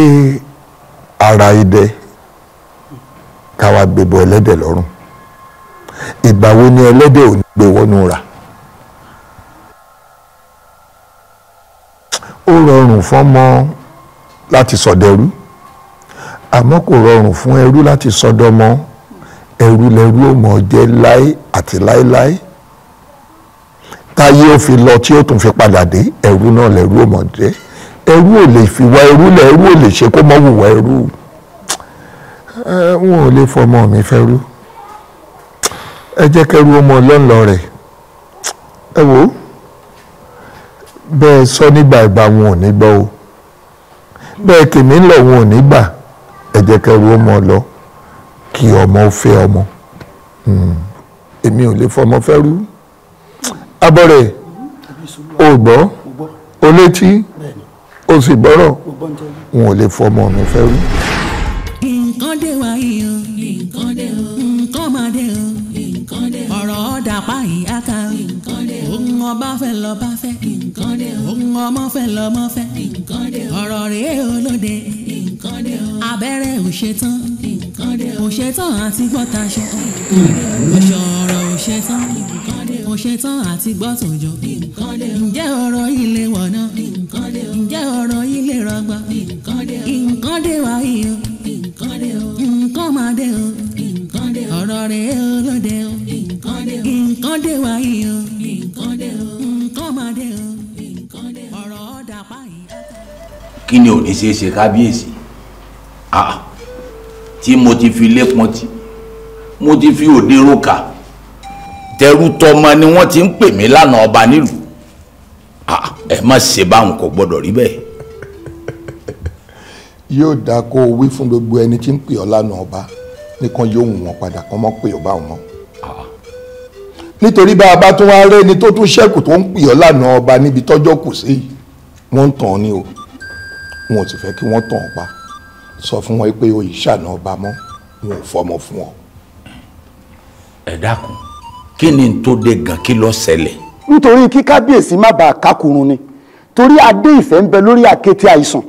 ara idẹ ká wá gbébọ ẹlẹ́dẹ̀ lọ́rùn, ìgbà wo ni ẹlẹ́dẹ̀ ò ní gbé wọnú rà? Ó rọrùn fọ́mọ láti sọdẹrú, àmọ́ kò rọrùn fún ẹrú láti sọdọmọ. Ẹrú lẹrú ó mọ̀ jẹ́ láé àti láéláé, táyé ó fi lọ tí ó tún fi padà dé, ẹrú náà lẹrú ó mọ̀ jẹ́. Ẹrú ò lè fi wá ẹrú lẹ, ẹrú ò lè ṣe kó mọ́ wùwà ẹrú. Wọn ò lè fọmọ mi fẹ́rú, ẹ jẹ́ kẹ́rú ọmọ ọlọ́nlọ rẹ̀. Ẹ wò ó, bẹ́ẹ̀ sọ nígbà ìgbà wọn ò ní gbọ́ o, bẹ́ẹ̀ kèmí ń lọ wọn ò ní gbà. Ẹ jẹ́ kẹ́rú ọmọ lọ kí ọmọ ó fẹ́ ọmọ. Èmi ò lè fọmọ fẹ́rú. Abọ́rẹ̀, o gbọ́, o létí, o sì gbọ́rọ̀. N ò lè fọmọ mi fẹ́ rú. Nǹkan dé wá yìí o, nǹkan dé o, nǹkan máa dé o, nǹkan dé o, ọ̀rọ̀ ọ̀dà páyì áká o, nǹkan dé o, ohun ọba fẹ́ lọ́ba fẹ́, nǹkan dé o, ohun ọmọ fẹ́ lọ́mọ fẹ́, nǹkan dé o, ọ̀rọ̀ rèé olóde, nǹkan dé o, abẹ́rẹ́ ò ṣetán, nǹkan dé o, ò ṣetán àti gbọ́taṣọ, ọ̀ṣọ̀ọ̀rọ̀ ò ṣetán, ò ṣetán àti gbọ́tòjò, ǹjẹ́ ọ̀rọ̀ ilé wọ̀nà, ǹjẹ́ ọ̀rọ̀ ilé rọgbọ, nǹkan dé wá yìí o, nǹkan máa dé o, ọ̀rọ̀ rèé olóde o, nǹkan dé wá yìí o, nǹkan máa dé o, ọ̀rọ̀ ọ̀dà páyì. Kí ni ò ní ṣeé ṣe kábíyèsí? Tí mo ti fi lé pọntí, mo ti fi òde róka, tẹrú tọmọ ni wọ́n ti ń pè mí lánàá ọba nílùú. Ẹ má ṣe báwọn, kò gbọ́dọ̀ rí bẹ́ẹ̀. Yóò dáa kó o wí fún gbogbo ẹni tí ń pè ọ́ lánàá ọba nìkan yóò wù wọ́n padà kán mọ́ pè ọ́ bá wọn. Nítorí bá a bá tún wá rẹ́ni tó tún ṣẹ́kù tó ń pè ọ́ lánàá ọba níbi tọ́jọ́ kù sí, wọ́n ń tàn án ní o, wọn ò sì fẹ́ kí wọ́n tàn ọ́ pa. Sọ fún wọn pé oyè ṣàna ọba mọ́, wọn ò fọmọ fún ọ. Ẹ dákun, kí ni n tó dé gan, kí ló ṣẹlẹ̀? Nítorí kí kábíyèsí má bàa kákùrún ni, torí adé ìfẹ́ ń bẹ lórí àkéte àìsàn,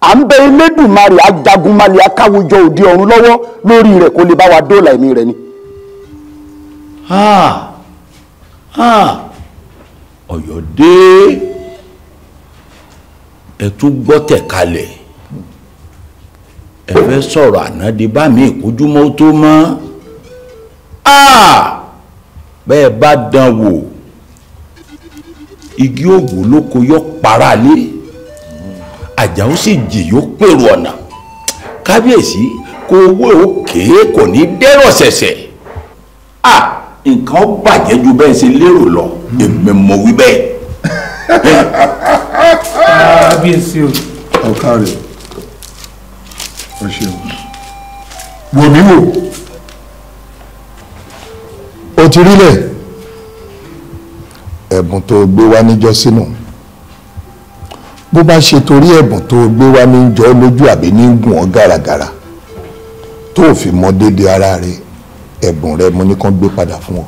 à ń bẹ Elédùmarè ajagunmalè akáwùjọ òde ọ̀run lọ́wọ́ lórí rẹ̀ kó lè bá wa dóòlà ẹ̀mí rẹ̀ ni. Ọ̀yọ́ dé, ẹ tún gbọ́ tẹ̀ kalẹ̀, ẹ fẹ́ sọ̀rọ̀ àná di bá mi ìkójúmọ́ tó mọ́. Bẹ́ẹ̀ bá dán wò, igi òwò lóko yọ para lé, àjà ó sì jì yóò pèrò ọ̀nà. Kábíyèsí kó owó òkè kò ní dẹ́rọ̀ ṣẹ̀ṣẹ̀. Nǹkan bàjẹ́ ju bẹ́ẹ̀ ṣe lérò lọ, èmi mọ̀ wí bẹ́ẹ̀. Kábíyèsí o. Ọ̀ka rẹ̀ o ṣeun. Wò mí wò, o ti rílẹ̀ ẹ̀bùn tó gbé wá níjọ́ sínú. Bó bá ṣe torí ẹ̀bùn tó gbé wá ní jọ lójú àbí ní gùn ọ́ gàràgàrà tó fi mọ déédéé ara rẹ, ẹ̀bùn rẹ mo ní kán gbé padà fún ọ.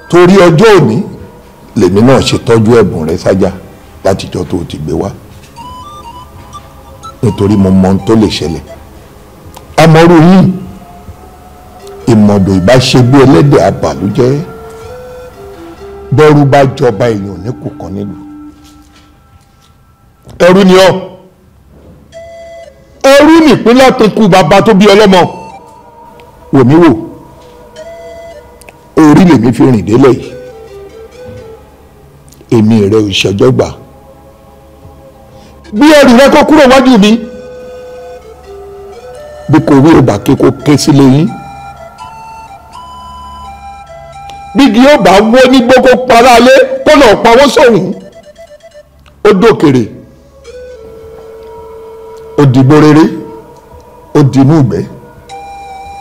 Torí ọjọ́ òní lèmi náà ṣe tọ́jú ẹ̀bùn rẹ sájà látijọ́ tó ti gbé wá, nítorí mo mọ ohun tó lè ṣẹlẹ̀. Amọ̀rú yìí ìmọ̀dò ìbáṣegbé ẹlẹ́dẹ̀ àbàlújẹ́, bẹ́rù bá jọba èèyàn ní kò kàn nílùú. Ẹrú ni ọ́, ẹrú nìpínlẹ̀ tó kú bàbá tó bí ọlọ́mọ. Wò mí wò, orí lèmi fi rìn délẹ̀ yìí, èmi rẹ ò ṣọjọ́ gbà. Bí ẹrù rẹ kó kúrò wájú mi, bí kò wí ò bá ké kó ké sílé yín, bígi yóò bá wó ní gbogbo paralé kó lọ pawó sóhun. Ó dòkèrè, ó dìgbò rere, ó dìmú ìgbẹ́,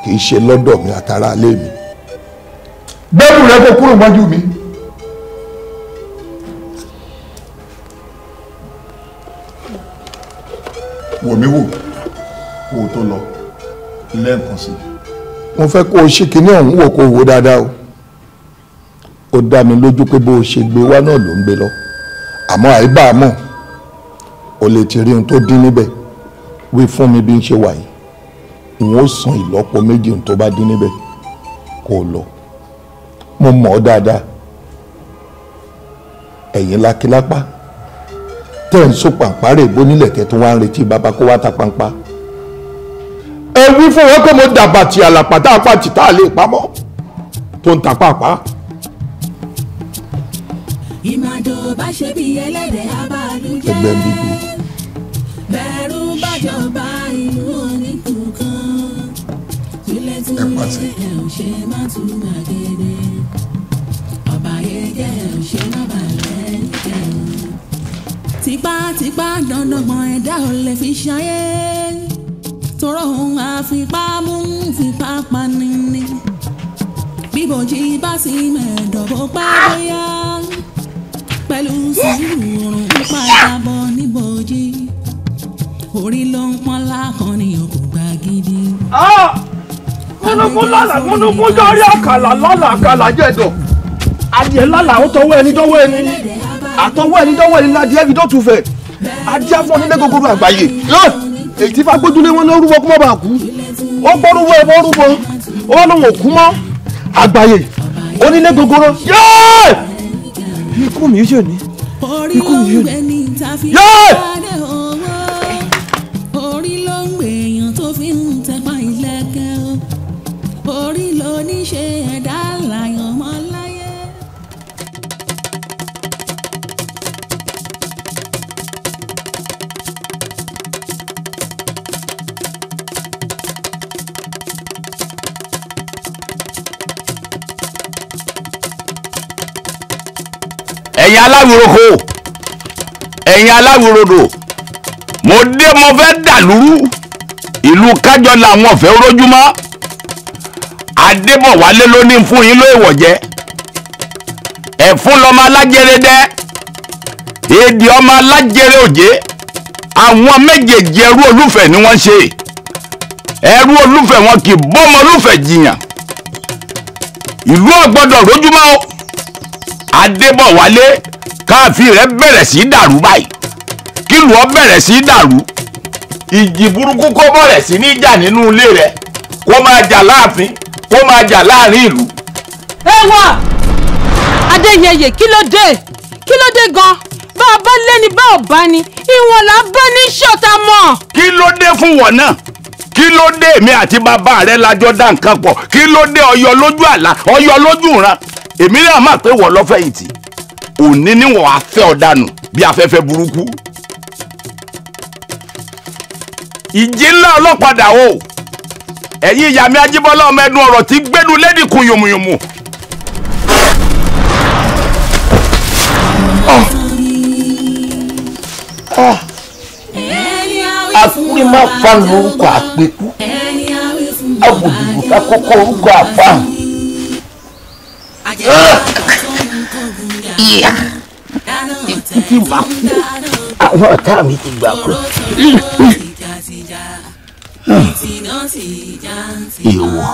kì í ṣe lọ́dọ̀ mi àtàrà alé mi. Bẹ́ẹ̀rù rẹ kó kúrò wájú mi. Wò mí wò kó o tó lọ lẹ́ẹ̀kan sí i. Mo fẹ́ kó o ṣí kinní ọ̀hún wò kó o wò dáadáa o. Ó dá mi lójú pé bó o ṣe gbé wá náà ló ń gbé lọ, àmọ́ àìbá mọ̀ o lè ti rí ohun tó dín níbẹ̀. Wí fún mi bí n ṣe wà yìí, n ó san ìlọ́po méjì ohun tó bá dín níbẹ̀ kó o lọ. Mo mọ̀ ọ́ dáadáa, ẹ̀yin lákílápá tẹ́ ń so pàǹpá rè bó nílẹ̀ tẹ́ tó wá ń retí bàbá kó wá ta pàǹpá. Ẹ wí fún wọn pé mo dàbà tí àlàpà tá a pa tì tá a lè pamọ́ tó ń ta pàápàá. Ìmàdò bá ṣe bí ẹlẹ́dẹ̀ abàlújẹ́. Ẹgbẹ́ ń bíbí. Bẹ̀rù bàjọba ìlú oníkùkan. Túlẹ̀túlẹ̀ ẹ̀ ò ṣe má tún gbàgede. Ọba yẹjẹ́ ẹ̀ ò ṣe má balẹ̀ jẹ́ o. Tipátipá dandangbọ̀n ẹ̀dá ò lè fi ṣayé. Tọrọ òun àfipá mú fipá pani ni. Bíbòjì bá sì mẹ́ẹ̀dọ̀ bó pẹ́ bóyá. Pẹ̀lú sùúrù oorun padà bọ̀ níbojì. Orí ló ń pọ́n lákan ní òkú gbà gidi. Gúnugún lálà gúnugún yọrí àkàlà lálà àkàlà jẹ̀dọ̀. Adìẹ lálà ó tọwọ́ ẹni dọ́wọ́ ẹni. Àtọwọ́ ẹni dọ́wọ́ ẹni ládìẹ fi dọ́tun fẹ̀. Adìẹ fún onílé gogoro àgbáyé. Èyí tí fagbójúlé wọn ló rúbọ kó má bàa kú. Ó gbọ́ rúbọ ẹbọ rúbọ. Ó wá lóun ò kú mọ́. Àgbáyé onílé gogoro. Ikú mi yóò ní. Ikú mi yóò ní. Orí ló ń gbèyàn tó fi ń tẹpá ìlẹ̀kẹ̀ o. Orí ló ní ṣe ẹ̀dá láyàn mọ́ láyé. Ẹ̀yin aláwìroko, ẹ̀yin aláwìrodò, mo dé mo fẹ́ dàlúrú. Ìlú kájọ làwọn fẹ́ rójúmọ́. Adébọ̀wálé ló ní fún yín lóòwọ̀ jẹ. Ẹ̀fún lọ́mọ alájẹrẹ dẹ́, èdè ọmọ alájẹrẹ òjé. Àwọn méjèèjì ẹrú olúfẹ̀ ni wọ́n ṣe. Ẹrú olúfẹ̀ wọn kì í bọ́mọ olúfẹ̀ jiyàn. Ìlú ò gbọ́dọ̀ rójúmọ́ o. Adébọ̀wálé káàfin rẹ̀ bẹ̀rẹ̀ sí í dàrú báyìí. Kílù ọ bẹ̀rẹ̀ sí í dàrú. Ìjì burúkú kó bọ̀rẹ̀ sí ní jà nínú ilé rẹ̀, kó máa jà láàfin, kó máa jà láàrin ìlú. Ẹ wà Adéyẹyè, kí ló dé? Kí ló dé gan? Bá a bá lẹ́ni bá ò bá ní, ìwọ̀n là bá ní ṣọ̀tá mọ̀. Kí ló dé fún wọn náà? Kí ló dé èmi àti bàbá rẹ lájọ dá nǹkan pọ̀? Kí ló dé ọyọ lójú àlá, ọyọ lójú ìran? Èmi náà mà pé wọ́n lọ́fẹ̀yìntì. Òní níwọ̀n afẹ́ ọ̀dànù bí afẹ́fẹ́ burúkú. Ìjì ńlá ọlọ́padà o. Ẹ̀yin ìyá mi Ajíbọ́lá ọmọ ẹnu ọ̀rọ̀ tí gbẹ́nu lẹ́dí kun yòmùyòmù. Akúrí má fa lórúkọ àpèkú, àbòdìbò ká kókó orúkọ àfáàn. Ikú tí màá kú, àwọn ọ̀tá mi ti gbà kú. Èèwọ̀,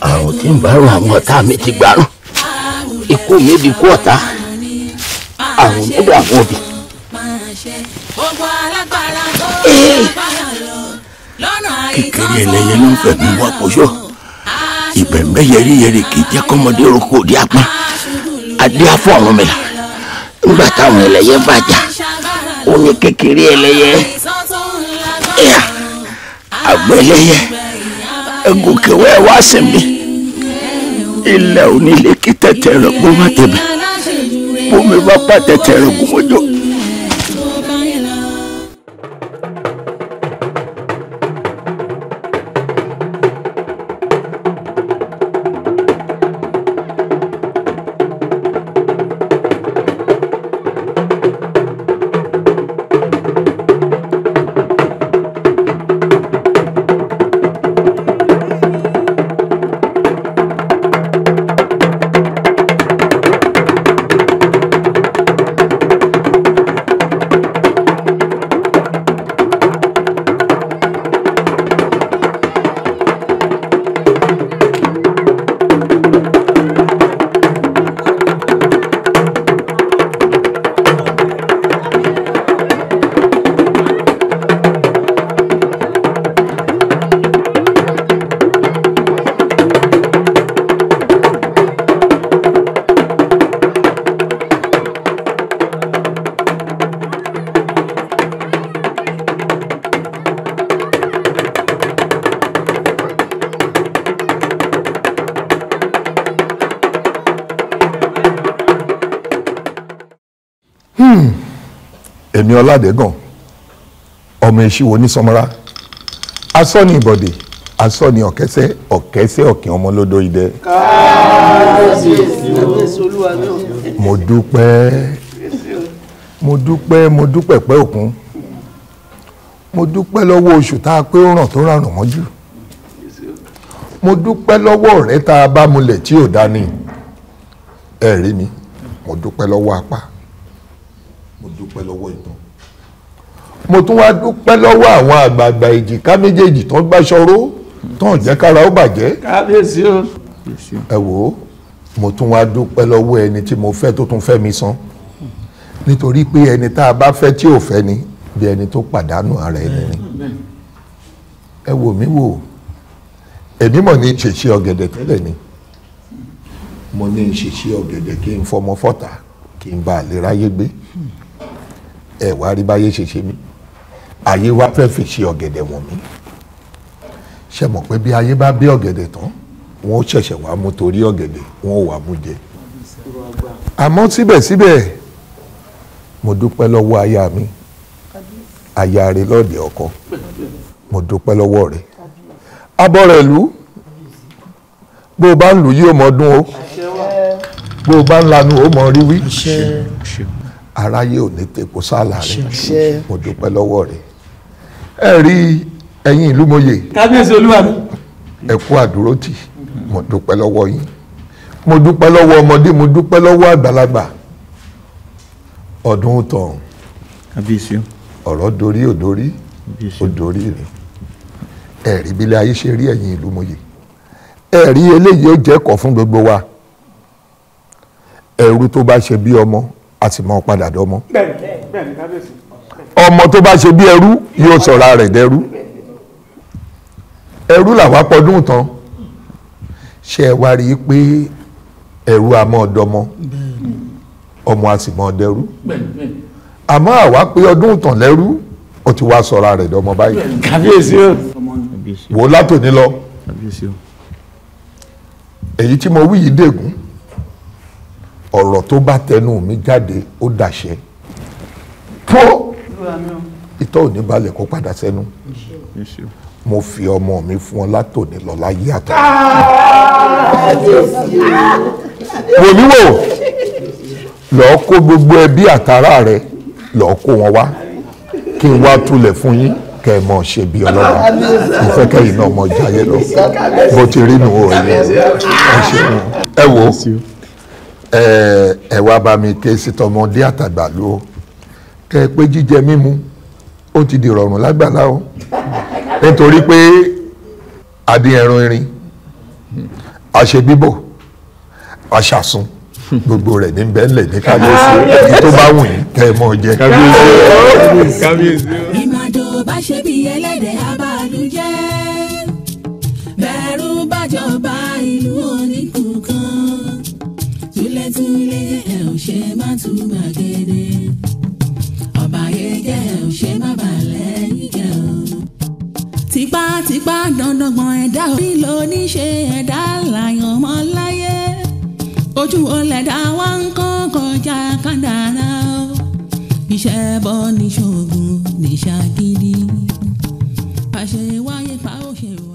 àrùn tí ń bá rùn àwọn ọ̀tá mi ti gbàrún. Ikú mi di kú ọ̀tá, àrùn mi dà àwọn òbí. Kékeré ẹlẹ́yẹ ló ń fẹ̀mí wá pọ̀ṣọ́. Ìbẹ̀m̀bẹ́ yẹríyẹrí kì í jẹ́ kọ́mọdé roko òdi apá. Adé afọ ọ̀run mi là. Nígbà táwọn ẹlẹ́yẹ bàjá, ó ní kékeré ẹlẹ́yẹ. Àgbẹ̀ ẹlẹ́yẹ, ẹgòkèwé wá sí mi. Ilẹ̀ onílé kí tẹ̀tẹ̀ rẹ̀ kó má tẹ̀bẹ̀. Bómi bá pa tẹ̀tẹ̀ rẹ̀ kó mọ́jọ́. Èmi Ọládẹ́gàn ọmọ Èṣíwò ní Sọmọra, asọ́ni ìbọ̀dé, asọ́ni ọ̀kẹ́sẹ́ ọ̀kẹ́sẹ́ ọ̀kìn ọmọ lódò idẹ. Mo dúpẹ́, mo dúpẹ́, mo dúpẹ́ pẹ́ òkun. Mo dúpẹ́ lọ́wọ́ oṣù tá a pé ó ràn tó ràrùn mọ́jú. Mo dúpẹ́ lọ́wọ́ ọ̀rẹ́ tá a bá mulẹ̀ tí ò dání. Ẹ rí mi, mo dúpẹ́ lọ́wọ́ apá, Mo dúpẹ́ lọ́wọ́ ìtàn. Mo tún wá dúpẹ́ lọ́wọ́ àwọn àgbààgbà èjìká méjèèjì tó gbàṣọró tó ń jẹ́ kára ó bàjẹ́. Kábíyèsí o. Ẹ wò ó, mo tún wá dúpẹ́ lọ́wọ́ ẹni tí mo fẹ́ tó tún fẹ́ mi san, nítorí pé ẹni tá a bá fẹ́ tí ò fẹ́ ni bí ẹni tó pàdánù ara ẹni ni. Ẹ wò mí wò, èmi mọ̀ ní ṣèṣe ọ̀gẹ̀dẹ̀ tẹ́lẹ̀ ni. Mo ní ṣèṣe ọ̀gẹ̀dẹ̀ kí n fọmọ fọ́tà kí n bá lè ráyé gbé. Ẹ wá rí báyé ṣe ṣe mí, ayé wá fẹ́ fi ṣe ọ̀gẹ̀dẹ̀ wọ̀n mí. Ṣe mọ̀ pé bí ayé bá bí ọ̀gẹ̀dẹ̀ tán, wọ́n ó ṣẹ̀ṣẹ̀ wá mú torí ọ̀gẹ̀dẹ̀, wọ́n ó wá mú jẹ. Àmọ́ síbẹ̀síbẹ̀, mo dúpẹ́ lọ́wọ́ aya mi, aya rẹ̀ lọ́ọ̀dẹ̀ ọkọ. Mo dúpẹ́ lọ́wọ́ rẹ̀. Abọ́ rẹ̀ lù, bó o bá ń lù yí o mọ̀ dún o, bó o bá ń lanu o mọ̀ rí wí. Aráyé ò ní tepo sálà rẹ̀. Mo dúpẹ́ lọ́wọ́ rẹ̀. Ẹ rí ẹ̀yin ìlú mòye. Kábíyèsí olúwa mi. Ẹ kú àdúrótì. Mo dúpẹ́ lọ́wọ́ yín. Mo dúpẹ́ lọ́wọ́ ọmọdé, mo dúpẹ́ lọ́wọ́ àgbàlagbà. Ọdún tán. Kábíyèsí. Ọ̀rọ̀ dorí ò dorí, ò dorí rẹ̀. Ẹ rí bí ilé ayé ṣe rí ẹ̀yin ìlú mòye. Ẹ rí eléyìí ó jẹ́ ẹ̀kọ́ fún gbogbo wa. Ẹrú tó bá ṣe bí ọmọ, a sì mọ padà dọmọ. Ọmọ tó bá ṣe bí ẹrú yóò sọra rẹ̀ dẹrú. Ẹrú làwa pọdún tán. Ṣé ẹ wá rí i pé ẹrú a mọ́ dọmọ, ọmọ a sì mọ́ dẹrú. Àmọ́ àwa pé ọdún tán lẹ́rú, ó ti wá sọra rẹ̀ dọmọ báyìí. Kábíyèsí o. Wò látòní lọ. Èyí tí mo wí yìí dègún. Ọ̀rọ̀ tó bá tẹnu mi jáde ó dàṣẹ. Pọ́ ìtọ́ ò ní balẹ̀ kó padà sẹ́nu. Mo fi ọmọ mi fún ọ látòní lọ láyé àtọ̀. Wò mí wò, lọ́ọ́ kó gbogbo ẹbí àtàrà rẹ, lọ́ọ́ kó wọn wá kí n wá túlẹ̀ fún yín kẹ́ ẹ mọ̀ ṣe bí ọlọ́ba. Mo fẹ́ kẹ́yìn náà mọ̀ jayé lọ. Bó ti rí nù ó yẹ. Ẹ ṣeun. Ẹ wò ó, ẹ wá bá mi ké sí tọmọdé àtàgbà ló kẹ ẹ pé jíjẹ mímu ó ti di rọrùn lágbàlá o, nítorí pé adé ẹran irin, àṣẹ bíbò, àṣàsùn, gbogbo rẹ̀ ní bẹ́ẹ̀lẹ̀ ní kábíyèsí. Èyí tó bá wù yín kẹ́ ẹ mọ̀ jẹ. Kábíyèsí. Ìmàdò bá ṣe bí ẹlẹ́dẹ̀ abàlújẹ́, bẹ̀rù bàjọba ìlú oníkùkan, túlẹ̀túlẹ̀ ẹ̀ ò ṣe má tú gbàgede, ọ̀bàyéjẹ́ ẹ̀ ò ṣe má balẹ̀ yíjẹ́ o. Tipátipá dandangbọ̀n ẹ̀dá orí ló ní ṣe ẹ̀dá làyàn mọ́ láyé, ojú ọ̀lẹ̀dá wa ń kọ́ kọjá kádàrá o. Iṣẹ́ bọ́ ní ṣoògùn ní ṣàgídí, àṣẹ wáyé pa ó ṣe wọ̀.